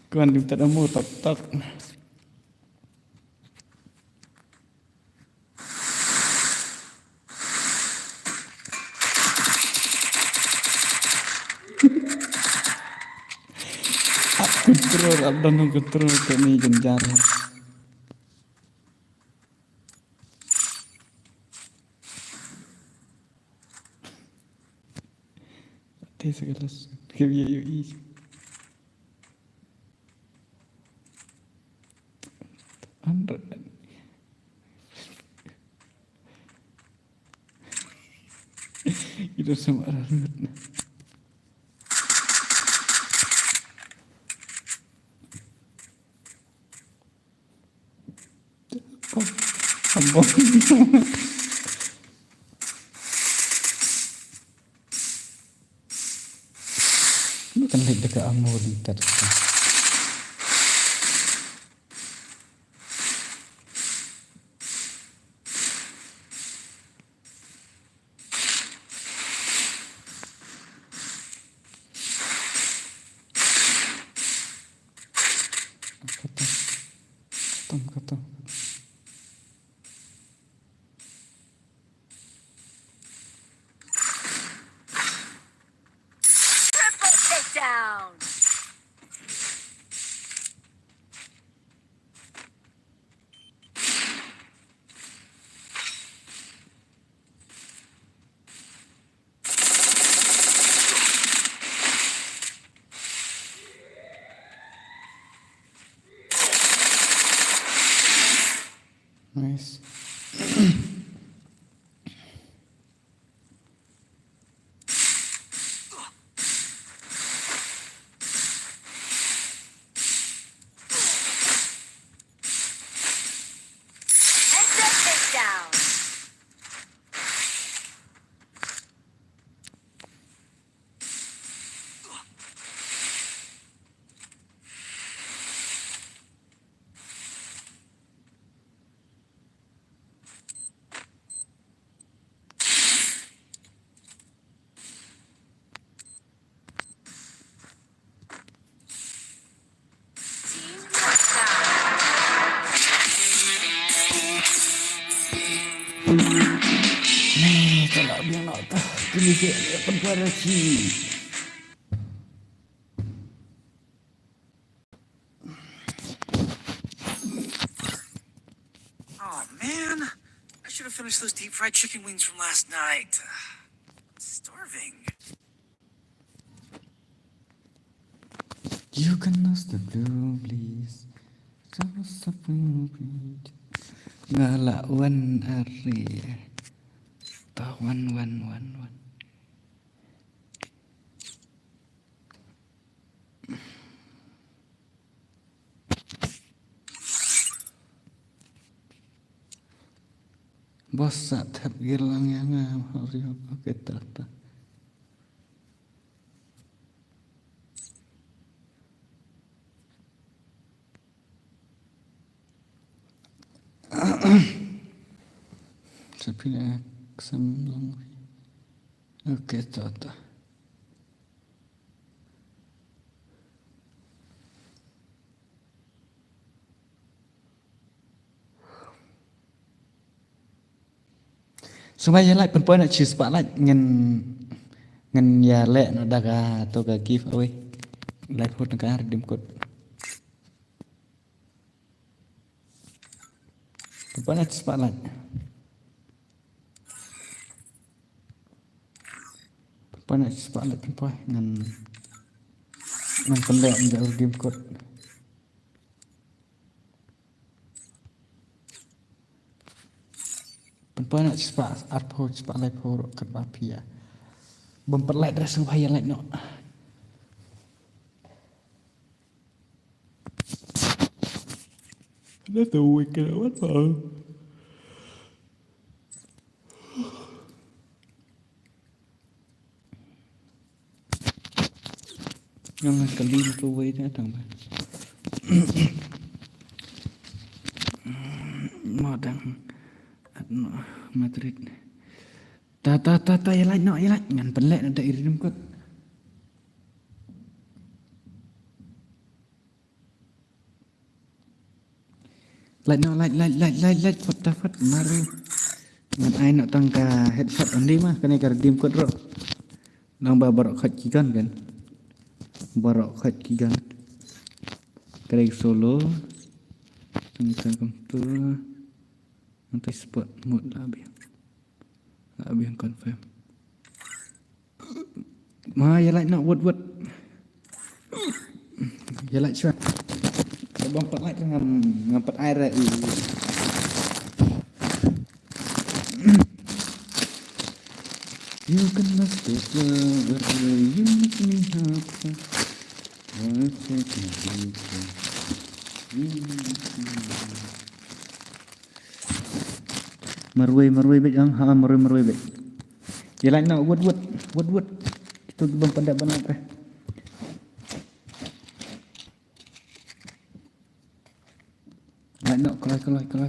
Kwan dim tad amu tok tok. Ap control, ap don control kani jynjar. Te sa ka last. Ke ïa ïohi. Hundred. Ito sa mararut na. Ambon. Kan leit da ka ammo di tat. Khatam. Khatam, khatam. Triple takedown. Nice. Ni, ka la biang noh ta. Kini ke, ya, pynpara ki. Oh, man. I should have finished those deep fried chicken wings from last night. Starving. You can ask the blue, please. Just a blue, please. Nga la wan ari. Ta wan, wan, wan, wan. Boss, sa thep gel lang ïa nga, hurry up. Okay, ta, ta. Sa phi la ksam lang. Okay, ta, ta. Sngewbha ïa like, pynpoi noh shi spah like, ngan, ngan ïa leh noh da kato ka giveaway. Like, hut na ka redeem code. Pynpoi noh shi spah like. Pynpoi noh shi spah like, pynpoi, ngan, ngan pynleh ïa ka redeem code. Pynpoi noh shi spah arphew, shi spah laiphew ruh katba phi ïa. Bym pat like ruh sngewbha ïa like noh. Let the wicked one fall. Nga la kylli na kawei te tang ba. Mo dang. At no, Madrid. Ta, ta, ta, ta, ïa like noh, ïa like. Ngan pynleh na da i redeem code. Like noh, like, like, like, like, like, fatafat, maru. Ngan ai noh tang ka headshot only ma, kane ka redeem code ruh. Nang ba baroh khoit ki gun kan. Baroh khoit ki gun. Craig solo. Tang ka kam tu. Nang tai spot mode la biang. La biang confirm. Ma, ïa like noh, wut, wut. Ïa like shuwa. Bang pat like ngam, ngam pat ai re. You can must take over, you must me have. Marwei, marwei beit ang, ha, marwei, marwei beit. Ïa like noh, wut, wut, wut, wut. Kito ki bym pat dep ban like re. Like noh, kloi, kloi, kloi.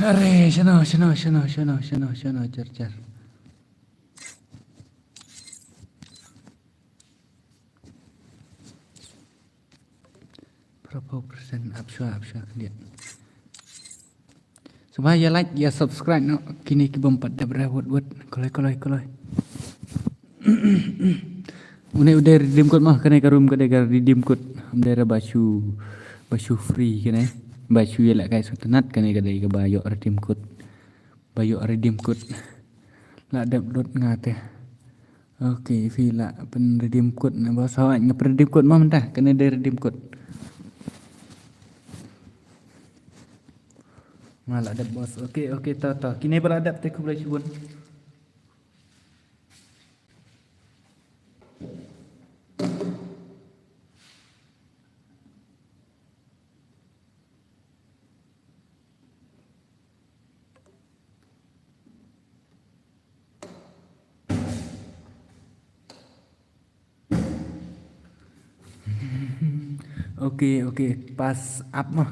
Are, shano, shano, shano, jar, jar. Phraphew percent, ap shuwa, ap shuwa khyndiat. Sngewbha ïa like, ïa subscribe noh, kine ki bym pat dep re, wut, wut. Kloi, kloi, kloi. Une u dei redeem code mo, kane ka room ka dei ka redeem code. Ym dei re ba shu, ba shu free kane. Ba shu ïalehkai sngewtynnat, kane ka dei kaba ïoh redeem code. Ba ïoh redeem code. La dep lut nga te. Ok, phi la pyn redeem code ne boss. Hooid, nga pyn redeem code mo mynta. Kane dei redeem code. Nga la dep boss. Ok, ok, to, to. Kine ba la dep te khublei shibun. Ok, ok, pass up mo.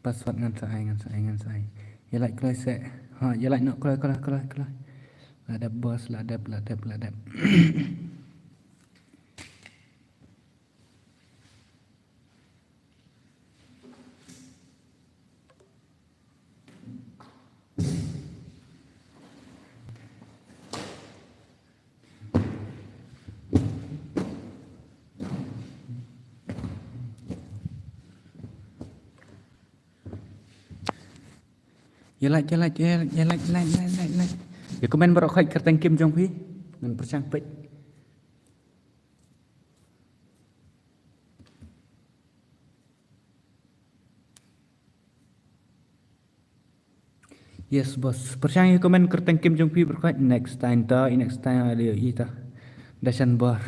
Password ngan sa ai, ngan sa ai, ngan sa ai. Ïa like kloi seh. Ha, ïa like noh, kloi, kloi, kloi, kloi. La dep boss, la dep, la dep, la dep. Ïa like, ïa like, ïa like, ïa like, like, like, like, like. Ïa comment baroh khoit kyrteng kim jong phi. Ngan pyrshang peit. Yes, boss. Pyrshang ïa comment kyrteng kim jong phi baroh khoit. Next time to, i next time ale i to. Da shan bor.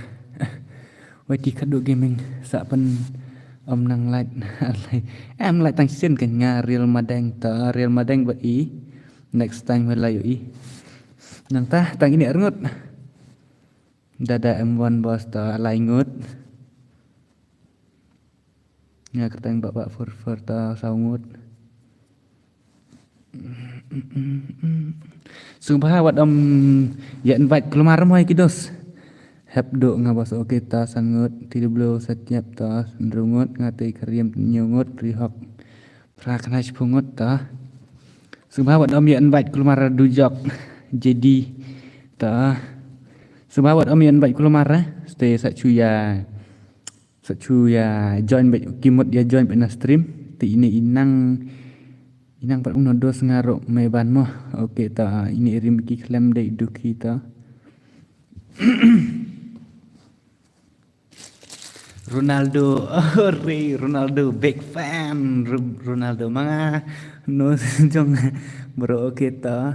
Wei ti khadduh gaming sa pyn ym nang like. Em like tang sien kan nga Real Madeng to, Real Madeng bad i. Next time wei la ïohi. Nangta tang ine arngut. Dada M one boss to lai ngut. Nga kyrteng Bah Bah Fur Fur to saw ngut. Sngewbha wat ym ïa invite kulmar mo ïa ki dos. Hep duh nga boss, ok to san ngut, T W Satyap to hynriew ngut, nga te Karim hynñiew ngut, Rihok phra khyndai shiphew ngut to. Sngewbha wat ym ïa invite kulmar dujok, J D to. Sngewbha wat ym ïa invite kulmar, eh. Stay sa chu ïa Sa chu ïa join bad ki mut ïa join bad na stream. Te ine i nang Nang pat kumno dos nga ruh me ban mo. Okay, ta ini rim ki khlem dei duki ta. Ronaldo, oh, re, Ronaldo, big fan, Ro-, Ronaldo, manga, no, jong, bro, okay, ta.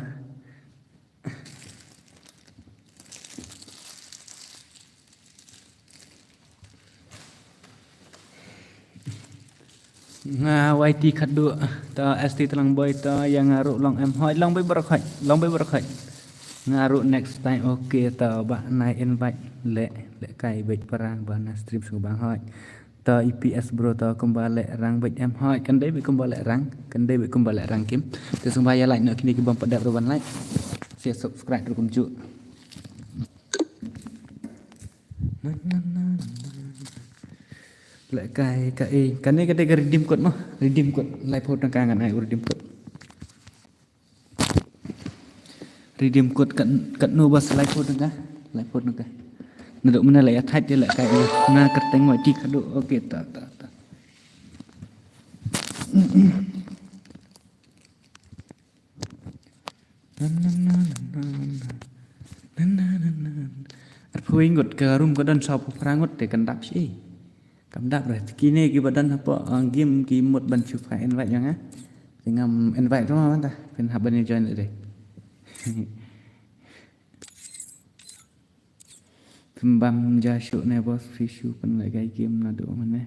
Nga Y T khadduh, ta S T tlang boy, ta ïa nga ruh long em hoi, long boy baroh hoi, long boy baroh hoi. Nga ruh next time, okay, ta ba nai invite, le, le kai bej parang ba na stream sung bang hoi. Ta E P S bro, ta kumba le rang bej em hoi, kan dei bej kumba le rang, kan dei bej kumba le rang kim. Te sung ba ïa like noh kine ki bym pat dep ruh ban like. Share subscribe ruh kumjuh. Na, na, na, na. Le kai ka e, kane ka dei ka redeem code mo, redeem code, laiphew tyngka ngan ai u redeem code. Redeem code kat, katno bas, laiphew tyngka, laiphew tyngka. Naduh mynne la ïa thait ïa le kai e, na kyrteng Y T khadduh, okay, ta, ta, ta. Na, na, na. Na, na, na, na. Arphew ngut ka room ka don sawphew phra ngut te kan dap shi. Kam dap re. Kine kiba don hapoh, uh, game ki mut ban shu phai invite ïa nga. Te ngam invite ruh ma ta. Phin hap ban join re. Phi bam ja shuh ne boss, phi shu pynlehkai game naduh mynne.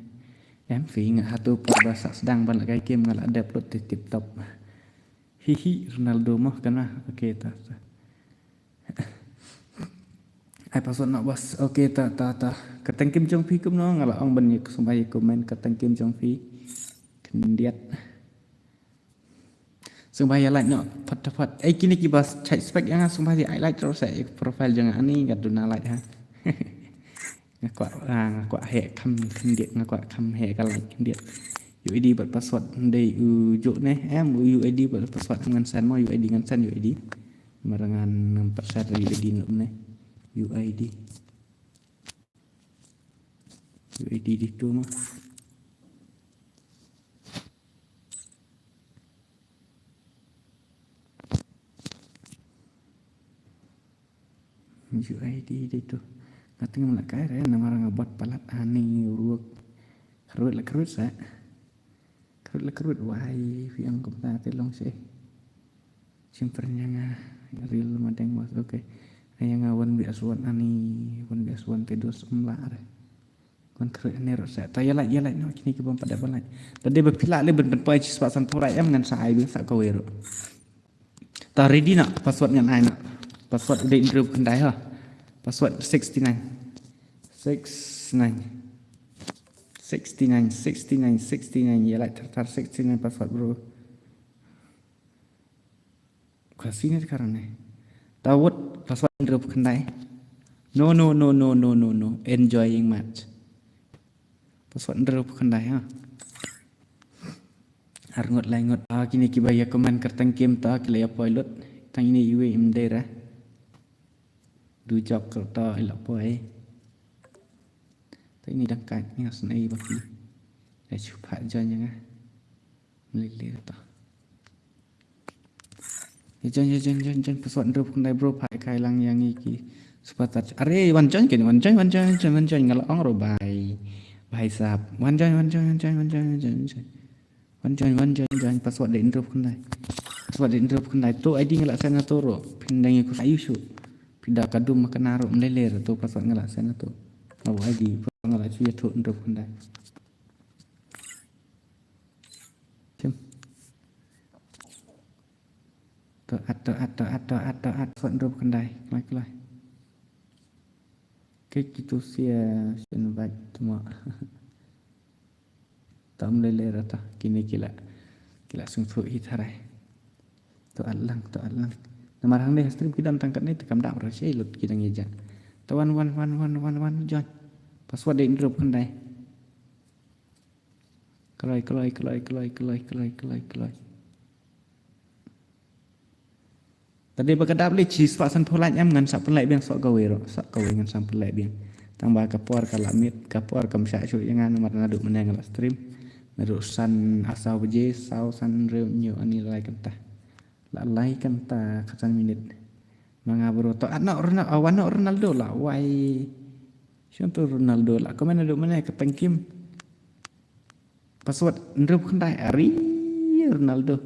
Em phi, nga hato por ba sah sdang ban lehkai game nga la dep lut te tip top. Hihi, Ronaldo mo kan ma. Okay, ta, ta. Ai password noh boss. Okay, ta, ta, ta. Kyrteng game jong phi kumno, nga la ong ban ïa sngewbha ïa comment kyrteng game jong phi. Khyndiat. Sngewbha ïa like noh, phot, phot. Ei, kine kiba shait spek ïa nga, sngewbha ïa ai like terus, eh, profile jong nga ani, nga duna like ha. Nga kwah, ah, nga kwah heh kham khyndiat, nga kwah kham heh ka like khyndiat. U I D bad password dei u juh ne, em, u I D bad password ngan send mo, U I D ngan send, U I D. Mar ngan ngam pat share U I D noh ne. U I D. U I D dei tu mo. U I D dei tu. Nga teng ngam lehkai re namar nga bot palat hani ruok. Kyrwit la kyrwit sa. Kyrwit la kyrwit wai phi ong kumta te long shi. Shim pyrnang ïa nga ril madeng boss. Okay. Ïa nga wan bias wan ani, wan bias wan te dos em lah re. Wan kyrwit ani ruh sa. Ta ïa like, ïa like noh kine ki bym pat dep ban like. Ta dei ba phi lah leh ban pynpoi shi spah sanphew like em ngan sa ai biang sa kawei ruh. Ta ready noh, password ngan ai noh. Password u dei hynriew phew khyndai ha. Password sixty nine. Six nine. Sixty nine, sixty nine, sixty nine. Ïa like thar thar sixty nine password bro. Khasi ne karan ne. Ta wut password hynriew phew khyndai. No, no, no, no, no, no, no. Enjoying match. Password hynriew phew khyndai ha. Ar ngut lai ngut. Ah, kine kiba ïa comment kyrteng game ta ki la ïa poi lut. Tang ine iwei im dei ra. Du jok kyrta ila poi. Ta ini dang kat nga snei baki. Dah cuba join ïa nga. Melili ta. Ïa join, ïa join, join, join. Password hynriew phew khyndai bro, phai kai lang ïa ngi ki super touch. Are, wan join kane, wan join, wan join, wan join, wan join. Nga la ong ruh bye. Bye sap. Wan join, wan join, wan join, wan join, wan join, wan join. Wan join, wan join, join. Password dei hynriew phew khyndai. Password dei hynriew phew khyndai. To I D nga la send na to ruh. Phin dang ïa ku sa ïu shu. Phi da ka dum ma ka na ruh mlele ruh to password nga la send na to. Nga wa I D password nga la shu ïathuh hynriew phew khyndai. Kim. To at, to at, to at, to at, to at. Password hynriew phew khyndai. Kloi, kloi. Kei kitu sia sien bait tuma. Tam lele rata kine ki la, ki la sngewthuh hi tharai. To at lang, to at lang. Namar hangne ha stream ki dang tang katne te kam dap ra shei lut ki dang ïa ja. To wan, wan, wan, wan, wan, wan, join. Password dei hynriew phew khyndai. Kloi, kloi, kloi. Ta dei ba ka dap leh shi spah sanphew like em ngan sa pynlait biang, soh kawei ruh, soh kawei ngan sa pynlait biang. Tang ba ka por ka la miet, ka por kam shah shuh ïa nga namar naduh mynne nga la stream. Naduh san, ah, saw baje, saw, san, hynriew, hynñiew, ani, lai kynta. La lai kynta, khatsan minit. Ma nga baroh to, ah, no, Ronal-, ah, wan no Ronaldo la wai. Shon to Ronaldo la comment naduh mynne ka tang kim. Password hynriew khyndai, ari Ronaldo.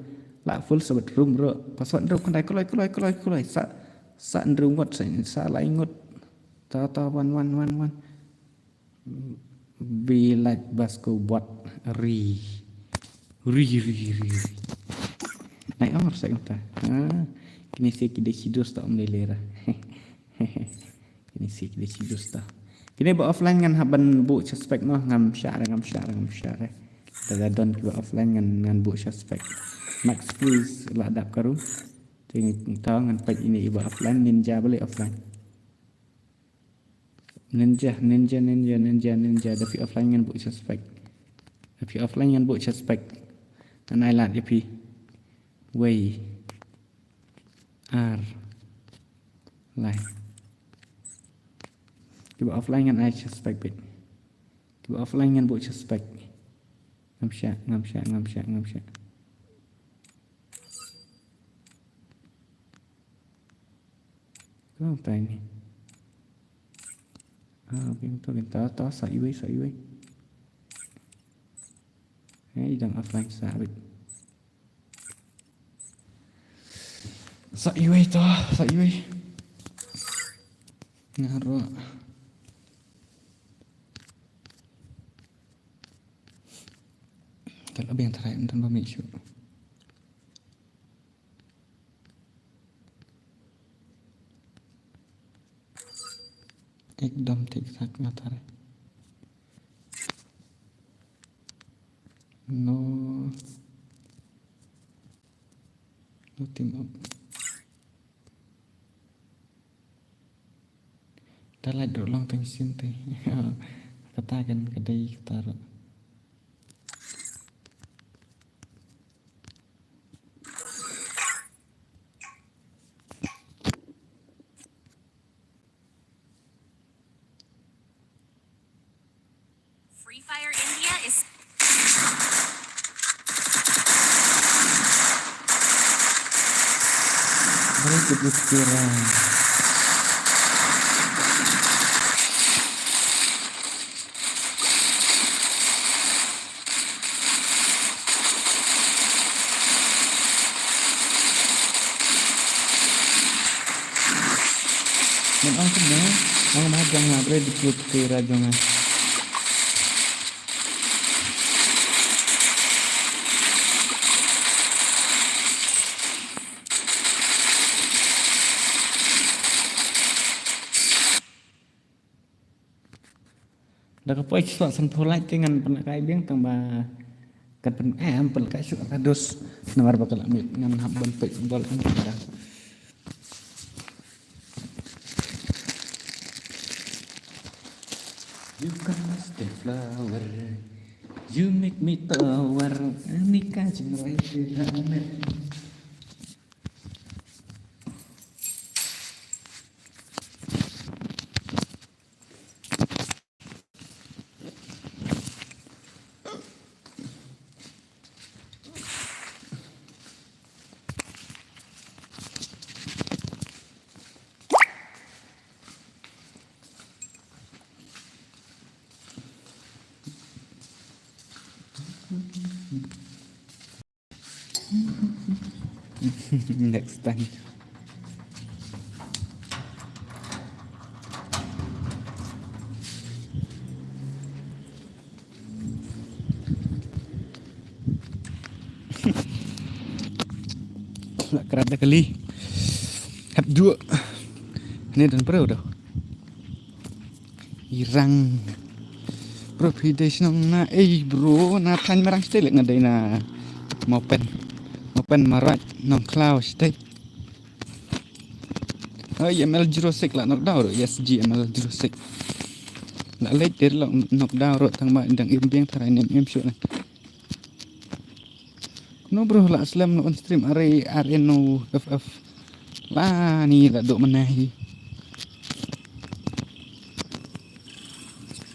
La full sawat room bro. Password hynriew khyndai, kloi, kloi, kloi, kloi. Sa, sa hynriew ngut, sa, sa lai ngut. Ta, ta, wan, wan, wan, wan. Be like Basco bot. Ri. Ri, ri, ri, ri. Nai or sa kata. Ha. Kine se ki dei ki dos ta om lelera. Kine se ki dei ki dos ta. Kine ba offline ngan hap ban buh suspect noh, ngam share, ngam share, ngam share. Da, da don ki ba offline ngan, ngan buh suspect. Max please la dap karu. Ting ta ngan pek ini iba offline, ninja balik offline. Ninja, ninja, ninja, ninja, ninja. Da phi offline ngan buh suspect. Da phi offline ngan buh suspect. Ngan ai lad ïa phi. Wei. Ar. Lai. Kiba offline ngan ai suspect bit. Kiba offline ngan buh suspect. Ngam shah, ngam shah, ngam shah, ngam shah. Kau tanya. Ah, bing to, bing to, to, sa iwei, sa iwei. Eh, idang offline sa abit. Sa iwei to, sa iwei. Nga ruh. Tal abeng tharai ynda ba mih shuh. Ekdom thik thak nga tharai. No. No team up. Ta lait ruh long tang sien te. Kata kan ka dei kata ruh. Free Fire India is Very good with Kira. Ngan ong kumne, ong ma jong nga, bre dikit ke ra jong nga. Da ka poi shuwa sanphew like te ngan pynlehkai biang tang ba kan pyn, eh, em pynlehkai shuwa ka dos. Namar ba ka la mute ngan hap ban peit bol em ka. You cast the flower, you make me tower. Ani ka jingrai te da met. Next time. La krad da kali. Hap dua. Ni dan bro dah. Irang. Bro, phi dei shnong na, eh, bro, na Thaiñ Marang state leh nga dei na Mawpen. Mawpen Maraj, Nongkhlaw state. Oh, M L zero six la knockdown ruh. Yes, G M L zero six. La late der la knockdown ruh tang ba dang im biang tharai nem im shuh na. No bro, la slem no on stream are are no F F. La ni la dok mana hi.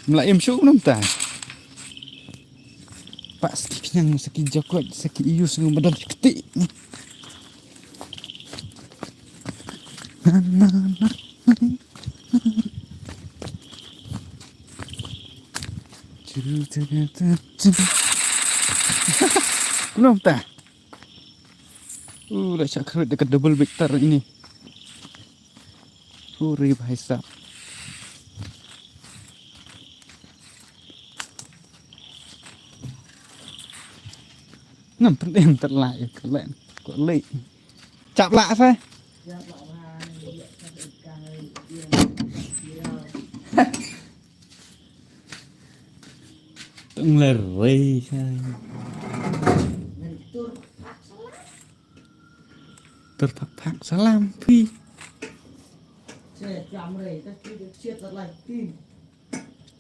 Mla im shu num ta. Pak saki kenyang, saki jakot, saki ius ngu madan keti. Na, na, na. Belum ta. Uh, dah cak kerut dekat double vector ini. Huri bhai sahab. Ngam pynlem terlai, kelen, kelen. Chap lah sa. Tong lerei sa. Terpak pak salam pi.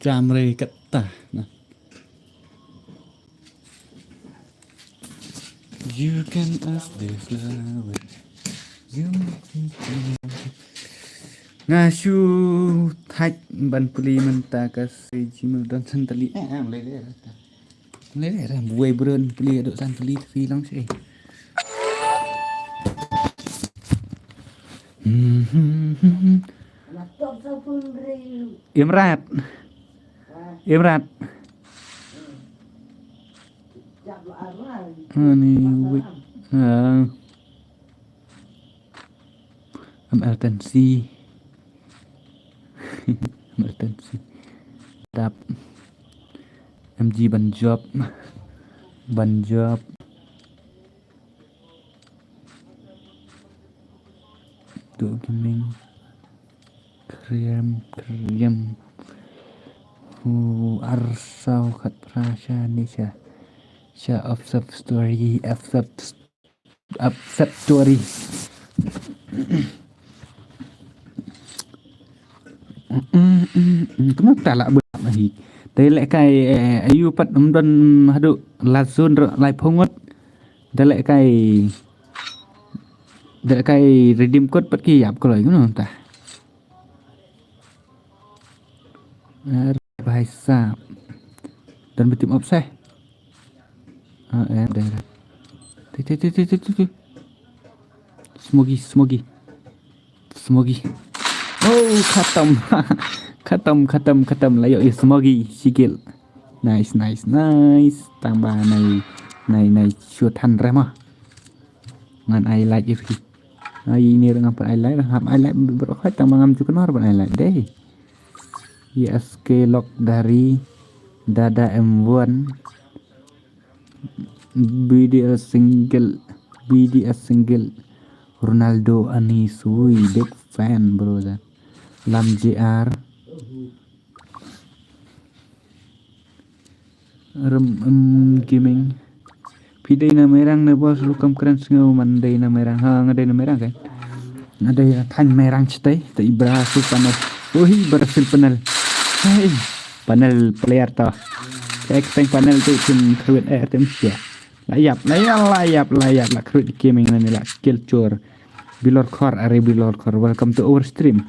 Chamre kata na. You can ask the flower. You make me feel. Nga shu thait ban pule mynta ka si Gmail don san tylli. Eh, eh, lei lei. Lei lei ram buai bron pule dok san tylli fi long si. Imrat. Imrat. Ani wik. Ah. M L ten C. M L ten C. Dap. M G ban job. Ban job. Tu gaming. Kriam, kriam. Hu arsaw khat prasha nisha. Sha of sub story, of sub, of sub story. Kumno ta lah buat hi. Te leh kai, eh, ayu pat um don haduh lasun ro lai phungut. Te leh kai, te leh kai redeem code pat ki yap kloi kumno ta. Ar bhai sahab. Don betim up seh. Ah, eh, dah, dah. Ti, ti, ti, ti, ti, ti, ti. Smogi, smogi. Smogi. Oh, khatam. Khatam, khatam, khatam. Layo ya smogi. Sikil. Nice, nice, nice. Tang ba nai, nai, nai. Shutan rema. Ngan ai like irki. Ai ini rengam pan ai like. Hap ai like. Berkhoi tang ba ngam ju kenor pan ai like. Deh. Y S K Lok dari Dada M one. B D S single, B D S single. Ronaldo ani sui, big fan, bro, da. Lam J R. Rem, em, gaming. Phi dei na Mairang ne bos, rukom kren sngew man dei na Mairang. Ha, nga dei na Mairang kan. Nga dei na thaiñ Mairang chetei, te i Brazil panel. Oi, Brazil panel. Hei, panel player to. Ek teng panel te kin khwit eh tem sia. La yap, la yap, la yap, la yap, la khwit gaming na ni la skill chor. Bilor khor, are bilor khor. Welcome to our stream.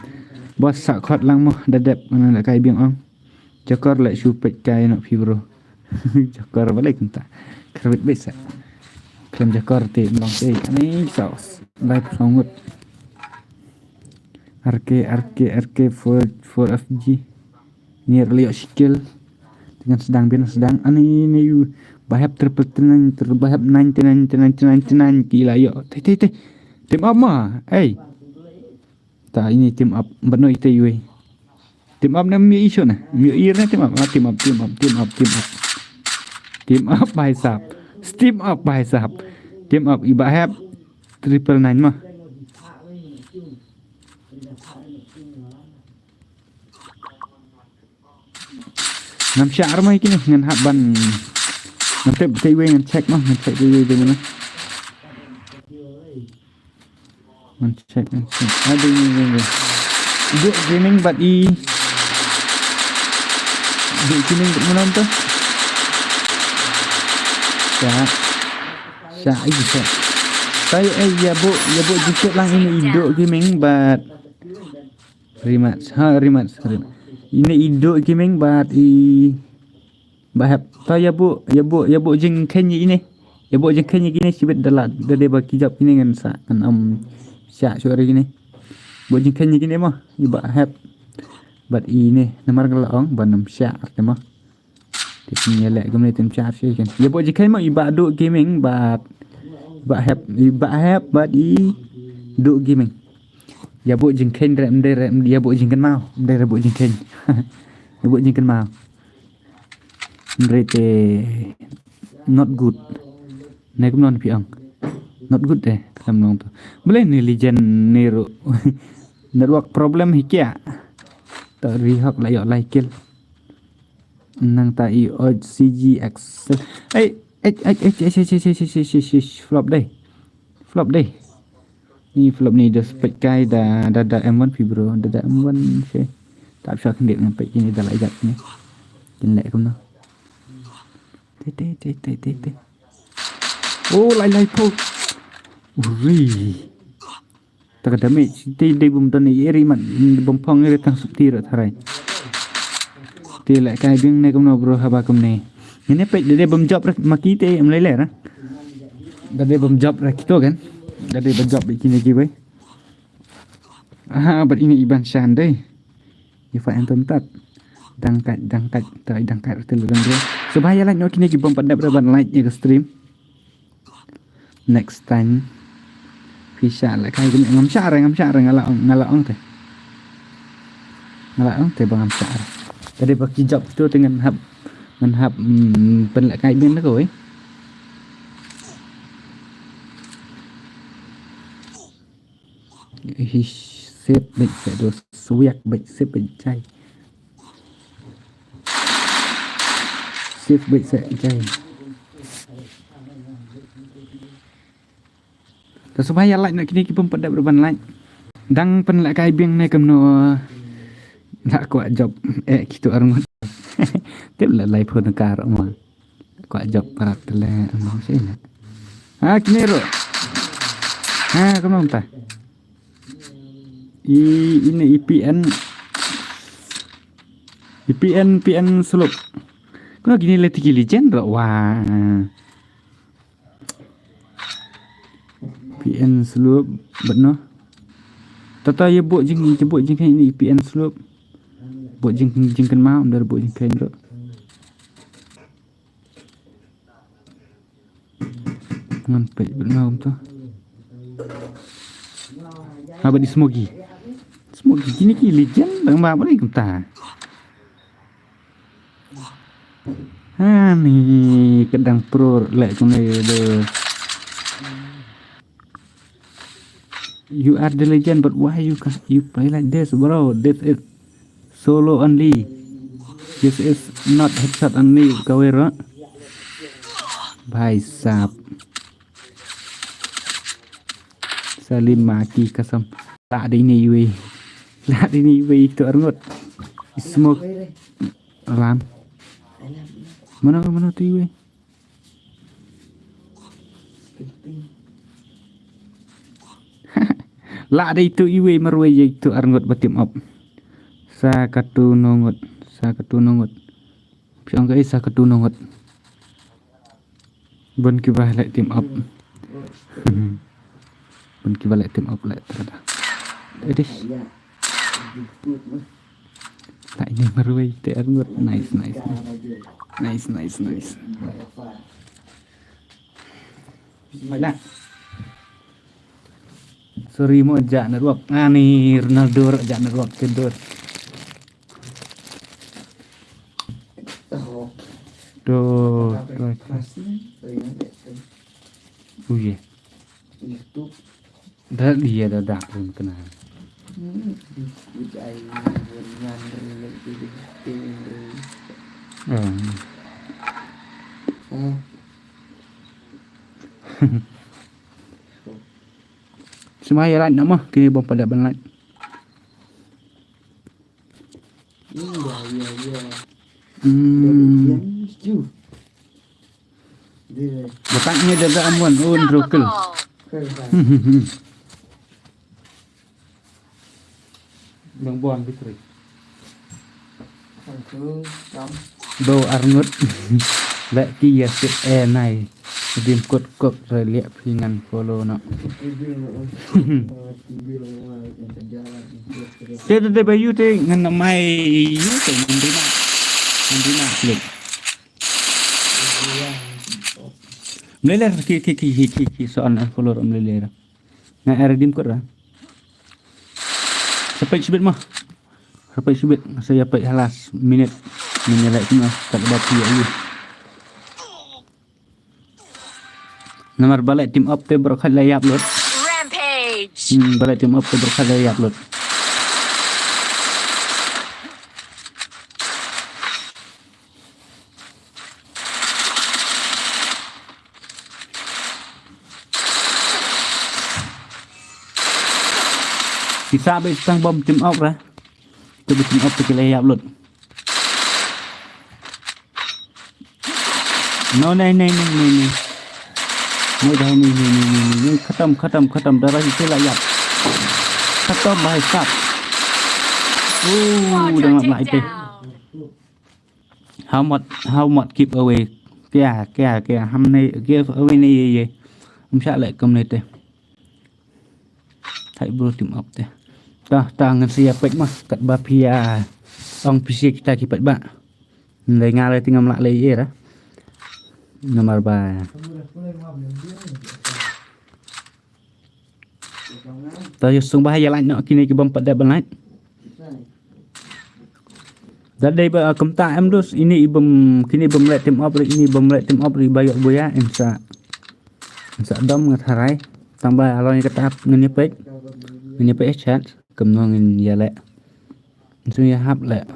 Bos sa khot lang mo, da dep, na la kai biang ong. Jakor leh shu peit kai noh phi bro. Jakor balei kumta. Karbit bit sa. Khlem jakor te mlong te ani sa live songut. R K, R K, R K four, four F G. Ni leh skill. Dengan sedang bin sedang ani ni yu. Bahap triple nine, ter bahap ninety nine, ninety nine, ninety nine kila yo. Te te te. Tim apa ma? Ei. Ta ini team up. Bano ite yui. Team up na myo isu na. Myo ir na team up. Ah, team up, team up, team up, team up. Team up bhai sahab. Team up bhai sahab. Team up iba hep. Triple nine ma. Ngam shah armai kini ngan hap ban. Ngam tip te wei ngan check ma ngan check te wei te mana. Ngan check ngan check. Aduh ni ni ni. Duk gaming bad i. Duk gaming bad mana tu? Shah. Shah ai shah. Tai ai ya bu ya bu jikit lang ini i duk gaming bad. Rematch. Ha, rematch. Rematch. Ini i duk gaming bad i. Bah Hep. To ïa buh, ïa buh, ïa buh jingkheiñ ïa kine. Ïa buh jingkheiñ ïa kine shibit da lad. Da dei ba ki jop kine ngan sa, ngan ym shah shuh ïa kine. Buh jingkheiñ ïa kine mo, i Bah Hep. Bad ine, namar nga la ong ban ym shah te mo. Te kin ïa leh kumne te ym shah shuh kan. Ïa buh jingkheiñ mo i Bah Duh Gaming bad i Bah Hep, i Bah Hep bad i Duh Gaming. Ïa buh jingkheiñ re, ym dei re, ïa buh jingkynmaw, ym dei re buh jingkheiñ. Ïa buh jingkynmaw. Hynrei te not good. Ne kumno phi ong? Not good te, khlem long to. Balei ne Legend ne ruh? Network problem hi kya? To Rihok la ïoh lai kill. Nangta i oj C G X. Ei, ei, ei, ei, ei, ei, ei, ei, ei, ei, flop dei. Flop dei. Ni flop ni da spek kai da, da, da M one phi bro, da, da M one shi. Tap shwa khyndiat ngan pek kini da lai jat ni. Kin leh kumno. Te, te, te, te, te, te. Oh, lai, lai, po. Uri. Ta ka damage. Te dei bym don i eri man. Bym phong eri tang suk ti ra tharai. Te leh kai biang ne kumno bro haba kumne. Ngin ïa peit da dei bym jop re ma ki te em lei lei ra. Da dei bym jop re kito kan. Da dei bym jop bad kine kiwei. Aha, bad ine i Ban Shan dei. Ïa fa en tum tat. Dang kat, dang kat, ta dang kat te lu dang bro. Sngewbha ïa like noh kine ki bym pat dep re ban like ïa ka stream. Next time. Phi shah leh kai kumne, ngam shah re, ngam shah re, nga la ong, nga la ong te. Nga la ong te ba ngam shah re. Ka dei ba ki jop tu te ngan hap, ngan hap, mm, pynleh kai biang na kawei. Hish, sep beit sa do swiak beit sep beit jai. Sep beit sa jai. Ta sngewbha ïa like noh kine ki bym pat dep re ban like. Dang pynleh kai biang ne kumno. La kwah jop eh kito arngut. Tip la lai phone kar ma. Kwah jop parat te le, ano, sih, ya. Ha, kine ruh. Ha, kumno mynta? I, ine i P N. I P N, P N Slup. Kumno kine le tiki Legend ruh, wah. P N Slup, bad no. Tata ïa buh jing, ïa buh jing kane i P N Slup. Buh jing, jingkynmaw, ym dei buh jingkheiñ ruh. Ngan peit bad nga kumta. Ha, bad i Smoky. Smoky kine ki Legend, bang ba, bad i kumta. Ha, ni ka dang pro leh kumne de. You are the Legend, but why you ca-, you play like this, bro? This is solo only. This is not headshot only, kawei ruh. Bhai sahab. Salim ma ki kasam. Lah dei ne iwei. Lah dei ne iwei to arngut. Smoke. Ram. Mano, mano to iwei? Lah dei to iwei marwei ïa to arngut ba team up. Sa katu nongut. Sa katu nongut. Phi ong ka ei sa katu nongut. Bun kiba leh team up. Bun kiba leh team up leh terada. Edis. Lah ini marwei te arngut. Nice, nice, nice. Nice, nice, nice. Baiklah. Sorry mo, jah network. Ah, ni Ronaldo jah network ke dur. Dur, dur. Oh, yeah. Da dia da da pun kena. Hmm. Sngewbha ïa like noh mo, kine bym pat dep ban like. Hmm. Ba tang ne da da amwan un rukul. Bang bon bitri. Satu, tam. Bo arngut. Leh ki ya sit e nai. Dim kut kok re liak phi ngan follow no. Te te te ba yu te ngan na mai yu te ngan dina. Ngan dina klik. Mlele ki ki ki ki ki ki so an follow mlele. Nga era dim kut ra. Sa peit shibit ma. Sa peit shibit, sa ïa peit ha last minute. Ngin ïa leh kumno, kat ba phi ïa ïoh. Namar ba leh team up te baroh khat la ïap lut. Rampage. Hmm, ba leh team up te baroh khat la ïap lut. Ki sah beit tang bom team up ra. Te ba team up te ki la ïap lut. No, nei, nei, nei, nei, nei. Nei, dai, nei, nei, nei, nei, nei, nei. Khatam, khatam, khatam. Dara ki la ïap. Khatam, bhai sab. Uh, da ngap lai te. How much, how much give away? Kya, kya, kya? Hamne give away ne ye ye. Hum sha leh kumne te. Thai bro team up te. Tah, tah ngan sia pek mah kat ba pia. Ong pia kita ki pek ba. Ndai nga le tingam lak le ye ra. Namar ba. Tah ïa sung ba ïa lain noh kini ki bom pat dep ban lain. Da dei ba kumta em dus ini i bom kini bom leh team up ri ini bom leh team up ri ba ïoh buya insa. Insa dom ngat harai. Tang ba along ïa kata hap ngin ïa pek. Ngin ïa pek chat. Kumno ngin ïa leh. Nsu ïa hap leh.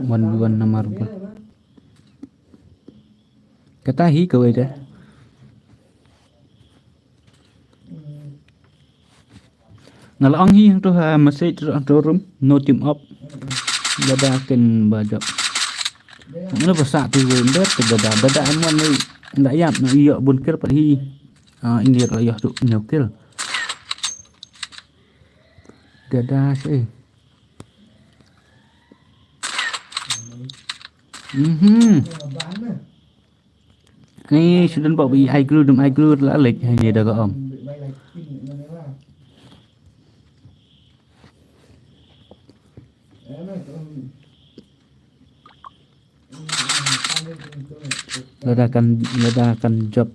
One v one namar ba. Kata hi kawei de. Nga la ong hi hangto ha message hangto room no team up. Dada ken ba jop. Ngano ba sa tu room de te dada dada amon ni da yap no ïoh bun ker pat hi. Ah, ini la ïoh tu nyokil. Dada sei. Mhm. Ni sudan bok bi ai gru dum ai gru la lek ha ni da ka om. Lada kan lada kan job.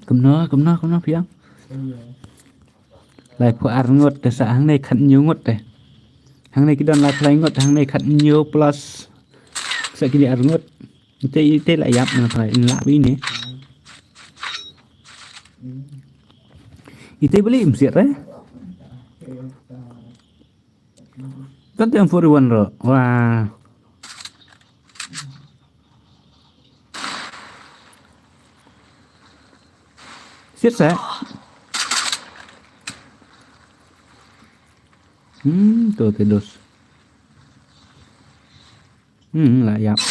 Kumno, kumno, kumno, Piang? Laiphew ar ngut te sa hangne khat hynñiew ngut te. Hangne ki don laiphew lai ngut, hangne khat hynñiew plus sa kine ar ngut. Ite, ite la ïap na trai in la bi ne. Ite beli im siat re. Kan tem forty-one ro. Wah. Siat sa. Hmm, tu te dos. Hmm, la ïap.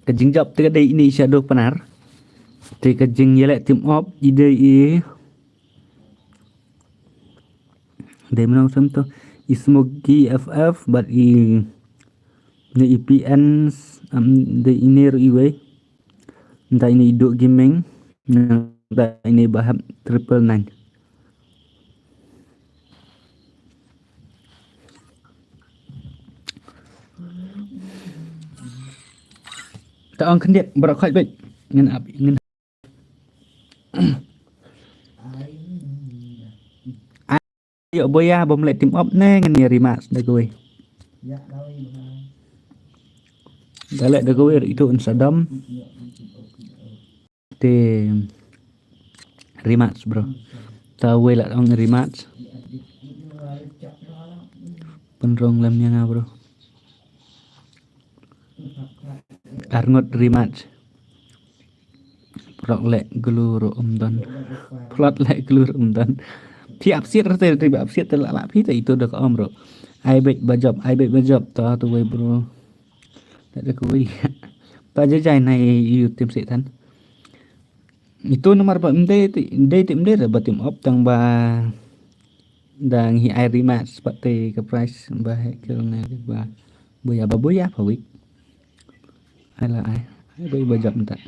Ka jingjop te ka dei ini Shadow Panar. Te ka jingïaleh team up i dei i. Dei mano sem to i Smoky F F bad i ne i P N am dei i ne ru iwei. Nda ini i Duk Gaming. Nda ini Bahap triple nine. Ta ong khyndiat baroh khoit beit. Ngin ap ngin. Ïoh boya bom leh team up ne ngin ïa rematch da kawei. Da leh da kawei ri itu un sadam. Te rematch bro. Ta wei la ong rematch. Pynrong lem ïa nga bro. Arngut rematch. Prok leh glu ruh um don. Plot leh glu ruh um don. Phi ap siat rete rete ba ap siat te la la phi te itu da ka om ruh. Ai beit ba jop, ai beit ba jop ta tu wei bro. Tak da ka wei. Ta jai jai nai yu tim se than. Itu namar ba mdei ti mdei ti mdei ba tim op tang ba dang hi ai rematch pat te ka price ba he kel ne ba buya ba buya pa wik. Ai la ai. Ai ba ba jop mtat.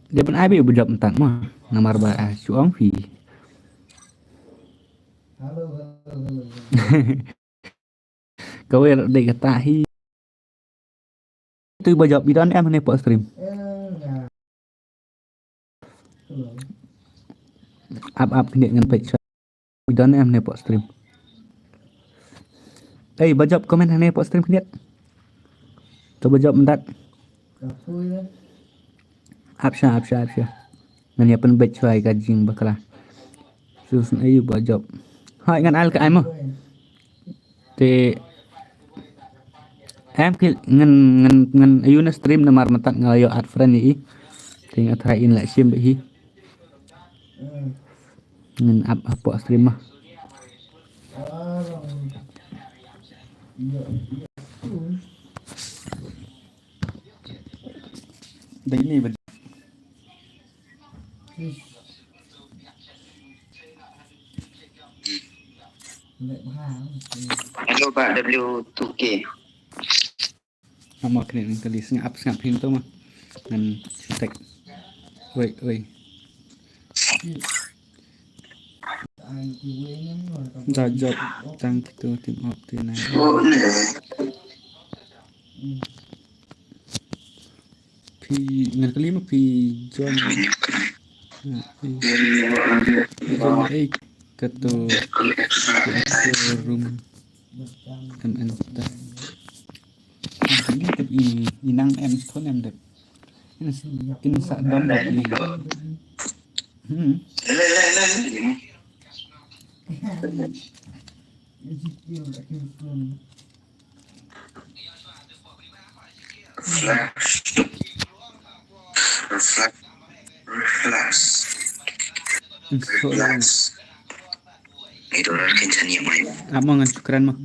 Dia pun ai ba ba jop mtat mo. Namar ba ai suang fi. Ka wer dei kata hi. Tu ba jop i don em ne pot stream. Ap ap khnit ngan peit. I don em ne pot stream. Ei ba jop comment ne pot stream khnit. Tu ba jop mdat. Ap sha ap sha ap sha. Ngan ïa pynbeit shuwa ïa ka jingbakla. Sus na yu ba jop. Hai ngan al ka ai mo. Te em ki ngan ngan ngan ayu na stream namar mynta nga ïoh add friend ïa i. Te nga try in la shim bad hi. Ngan ap hapoh stream ma. Dei ni ba. Hello ba W two K. Amo kene nang kali sngap sngap hin tu ma. Ngan tek. Oi oi. Da jop tang kitu tim op te na. Phi ngan kali ma phi join. Phi join ei katu room M N ta. Ini tip i inang em phone em dep. In sa dom dep i. Hmm. Relax. Relax. Relax. Relax. Ito na kin chani mai. Amo ngan shukran mo.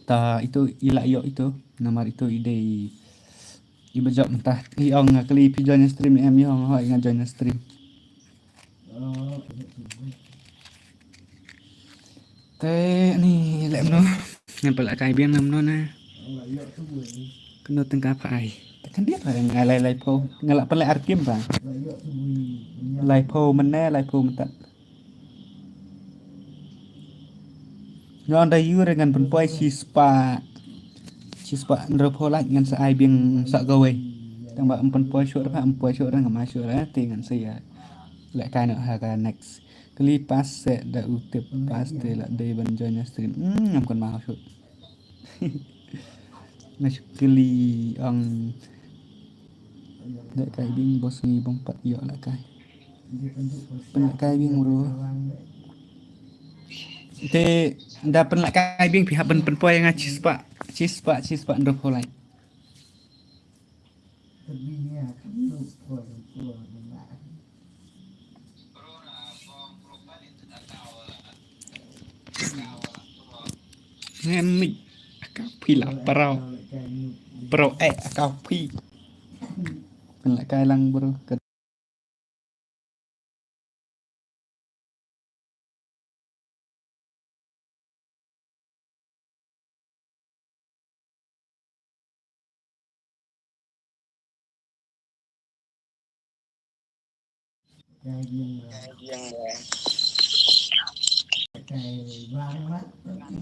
Ta itu i la ïoh itu namar itu i dei i ba jop mynta i ong nga kali phi join stream em i ong hoi nga join stream. Te ni lem no ngan pala kai biang nam no na. Kano tengka pha ai. Te kan dia pha ngai lai lai pho ngai la pala arkim pha. Lai pho mene lai pho mynta. Ngan da yu re ngan pynpoi shispah shispah hynriewphew lak ngan sa ai biang sa kawei. Tang ba em pynpoi shuh re em poi shuh re ngam ai shuh re te ngan sa ïa leh kai noh ha ka next. Kali pass se da u tip pass te la dei ban join stream. Hmm ngam kan mau shuh. Nga shu kylli ong leh kai bing bos ngi bong pat ïoh leh kai. Pynleh kai bing bro. Te da pynleh kai bing phi hap ban pynpoi nga shispah shispah shispah hynriewphew lak. Ngem mik aka phi la parau. Parau eh aka phi. Pynleh kai lang bro.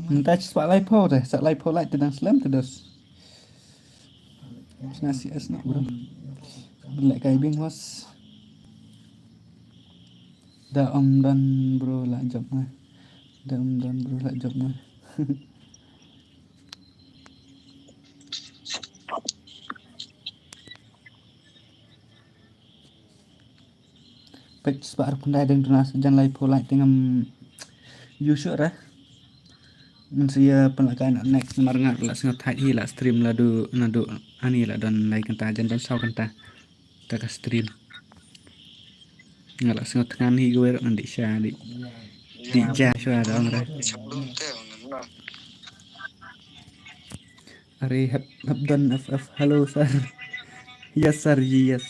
Mynta sa lai pho te, sa lai pho lai te dang slem te dos. Sna C S na bro. Leh kai bing was. Da om don bro la jop nga. Da om don bro la jop nga. Peit spah ruh khyndai dang duna sa jan lai pho lai te ngam ïoh shuh re. Ngan sa ïa pynlehkai na next namar nga la sngewthuh hi la stream la du na du ani la don lai kynta jan don saw kynta. Ta ka stream. Nga la sngewthuh hi gwer ngan di sha di. Di ja shuwa da ong re. Are hap hap don F F. Hello sir. Yes sir, yes.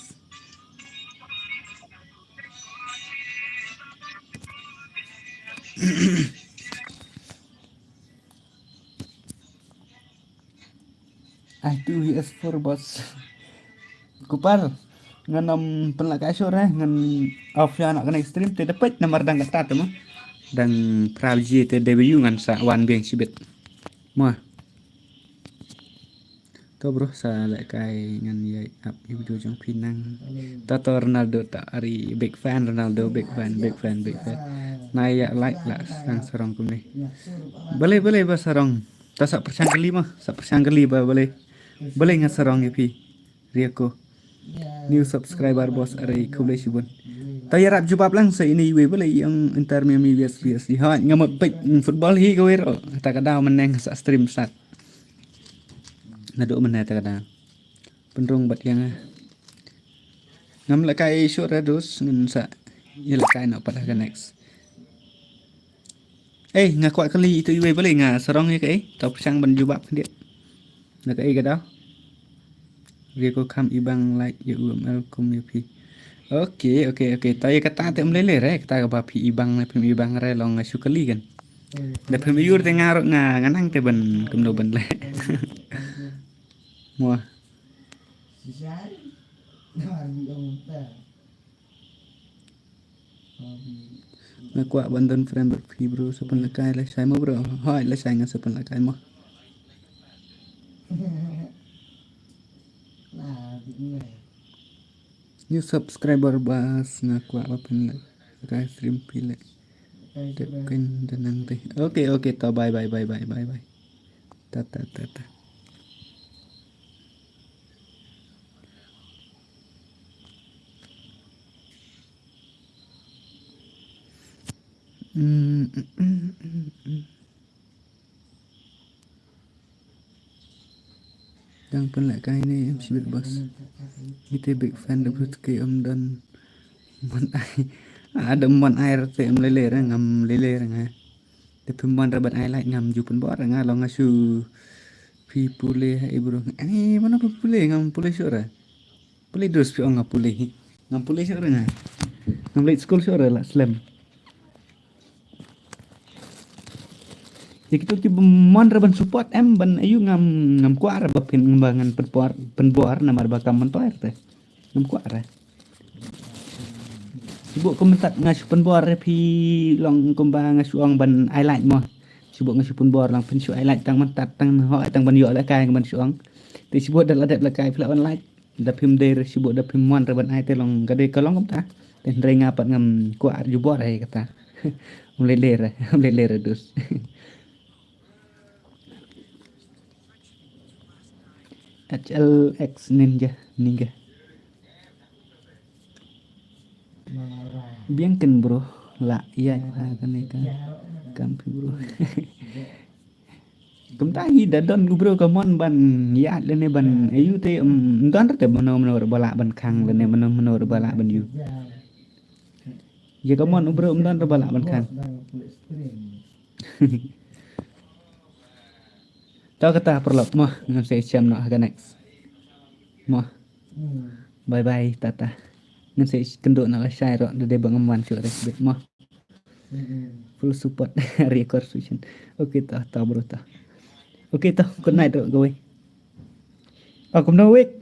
I two V S four boss. Kupar ngan ym pynlehkai shuh re ngan off ïa na kane stream te da peit namar dang kata te mo. Dang phra baje te dei ba ïoh ngan sa wan biang shibit. Mo. To bro sa lehkai ngan ïa up ïa video jong phi nang. To to Ronaldo ta ari big fan Ronaldo big fan big fan big fan. Na ïa like la sang sarong kumne. Balei balei ba sarong. Ta sa pyrshang kali ma sa pyrshang kali ba balei. Balei nga sarong ïa phi. Riako. New subscriber boss ari khublei shibun. Ta ïarap jubab lang sa ini iwe balei ïong inter mi mi bias bias di hot ngam peit football hi ka wer. Ta ka daw meneng sa stream sat. Naduh mena ta ka daw. Pynrung bad ïa nga. Ngam lehkai shuh re dus ngan sa ïa lehkai noh pat ha ka next. Eh nga kwah kali itu iwe balei nga sarong ïa kaei tau pyrshang ban jubab khyndiat. Na kaei ka daw. Ria ko kham ibang like ïa u M L kum ïa phi. Okay okay okay tau ïa kata te um lei lei re kata kaba phi ibang ne phim ibang re long nga shu kali kan. Da phim ïur te nga ruh nga nang te ban kumno ban leh. Mo. Nga kwah ban don friend bad phi bro sa pynlehkai lashai mo bro. Hooid lashai nga sa pynlehkai mo. New subscriber bas nga kwah ba pynlehkai stream phi leh. Dep kyn da nang te. Okay okay to bye bye bye bye bye bye. Ta ta ta ta. Dang pynlehkai ne em shibit boss. Ite big fan da brut ke em don mon ai. Ada mon ai rate em lele re ngam lele re nga. Te phim mon re ban ai like ngam ju pynbor re nga long nga shu phi pule ha i bro. Ai mana phi pule ngam pule shuh re. Pule dus phi ong nga pule hi. Ngam pule shuh re nga. Ngam leit skul shuh re la slem. Ïa kito ki mon re ban support em ban ayu ngam ngam kwah re ba phin ba ngan pynbor pynbor namar ba kam mon toir te. Ngam kwah re. Sibuk kumtat nga shu pynbor re phi long kumba nga shu ong ban ai like mo. Sibuk nga shu pynbor long phin shu ai like tang myntat tang ho tang ban ïoh lehkai ban shu ong. Te sibuk da la dep lehkai phi la ban like. Da phim dei re sibuk da phim mon re ban ai te long ka dei ka long kumta. Te hynrei nga pat ngam kwah ar jubor ai kata. Um lei lei re, um lei lei re dus. H L X Ninja, Ninja. Biang ken bro, la ïa kane ka kam phi bro. Kumta hi da don u bro ka mon ban ïaid lane ban ayu te um don te mano mano ba lah ban khang lane mano mano ba lah ban yu. Ïa ka mon u bro um don ba lah ban khang. Ta kata paralok mo ngam sei shem noh ha ka next. Mo. Bye bye tata. Ngam sei kynduh noh lashai ruh da dei ba ngam wan shuh re bit mo. Full support record session. Okay ta ta bro ta. Okay ta good night ruh kawei. Ah kumno wek.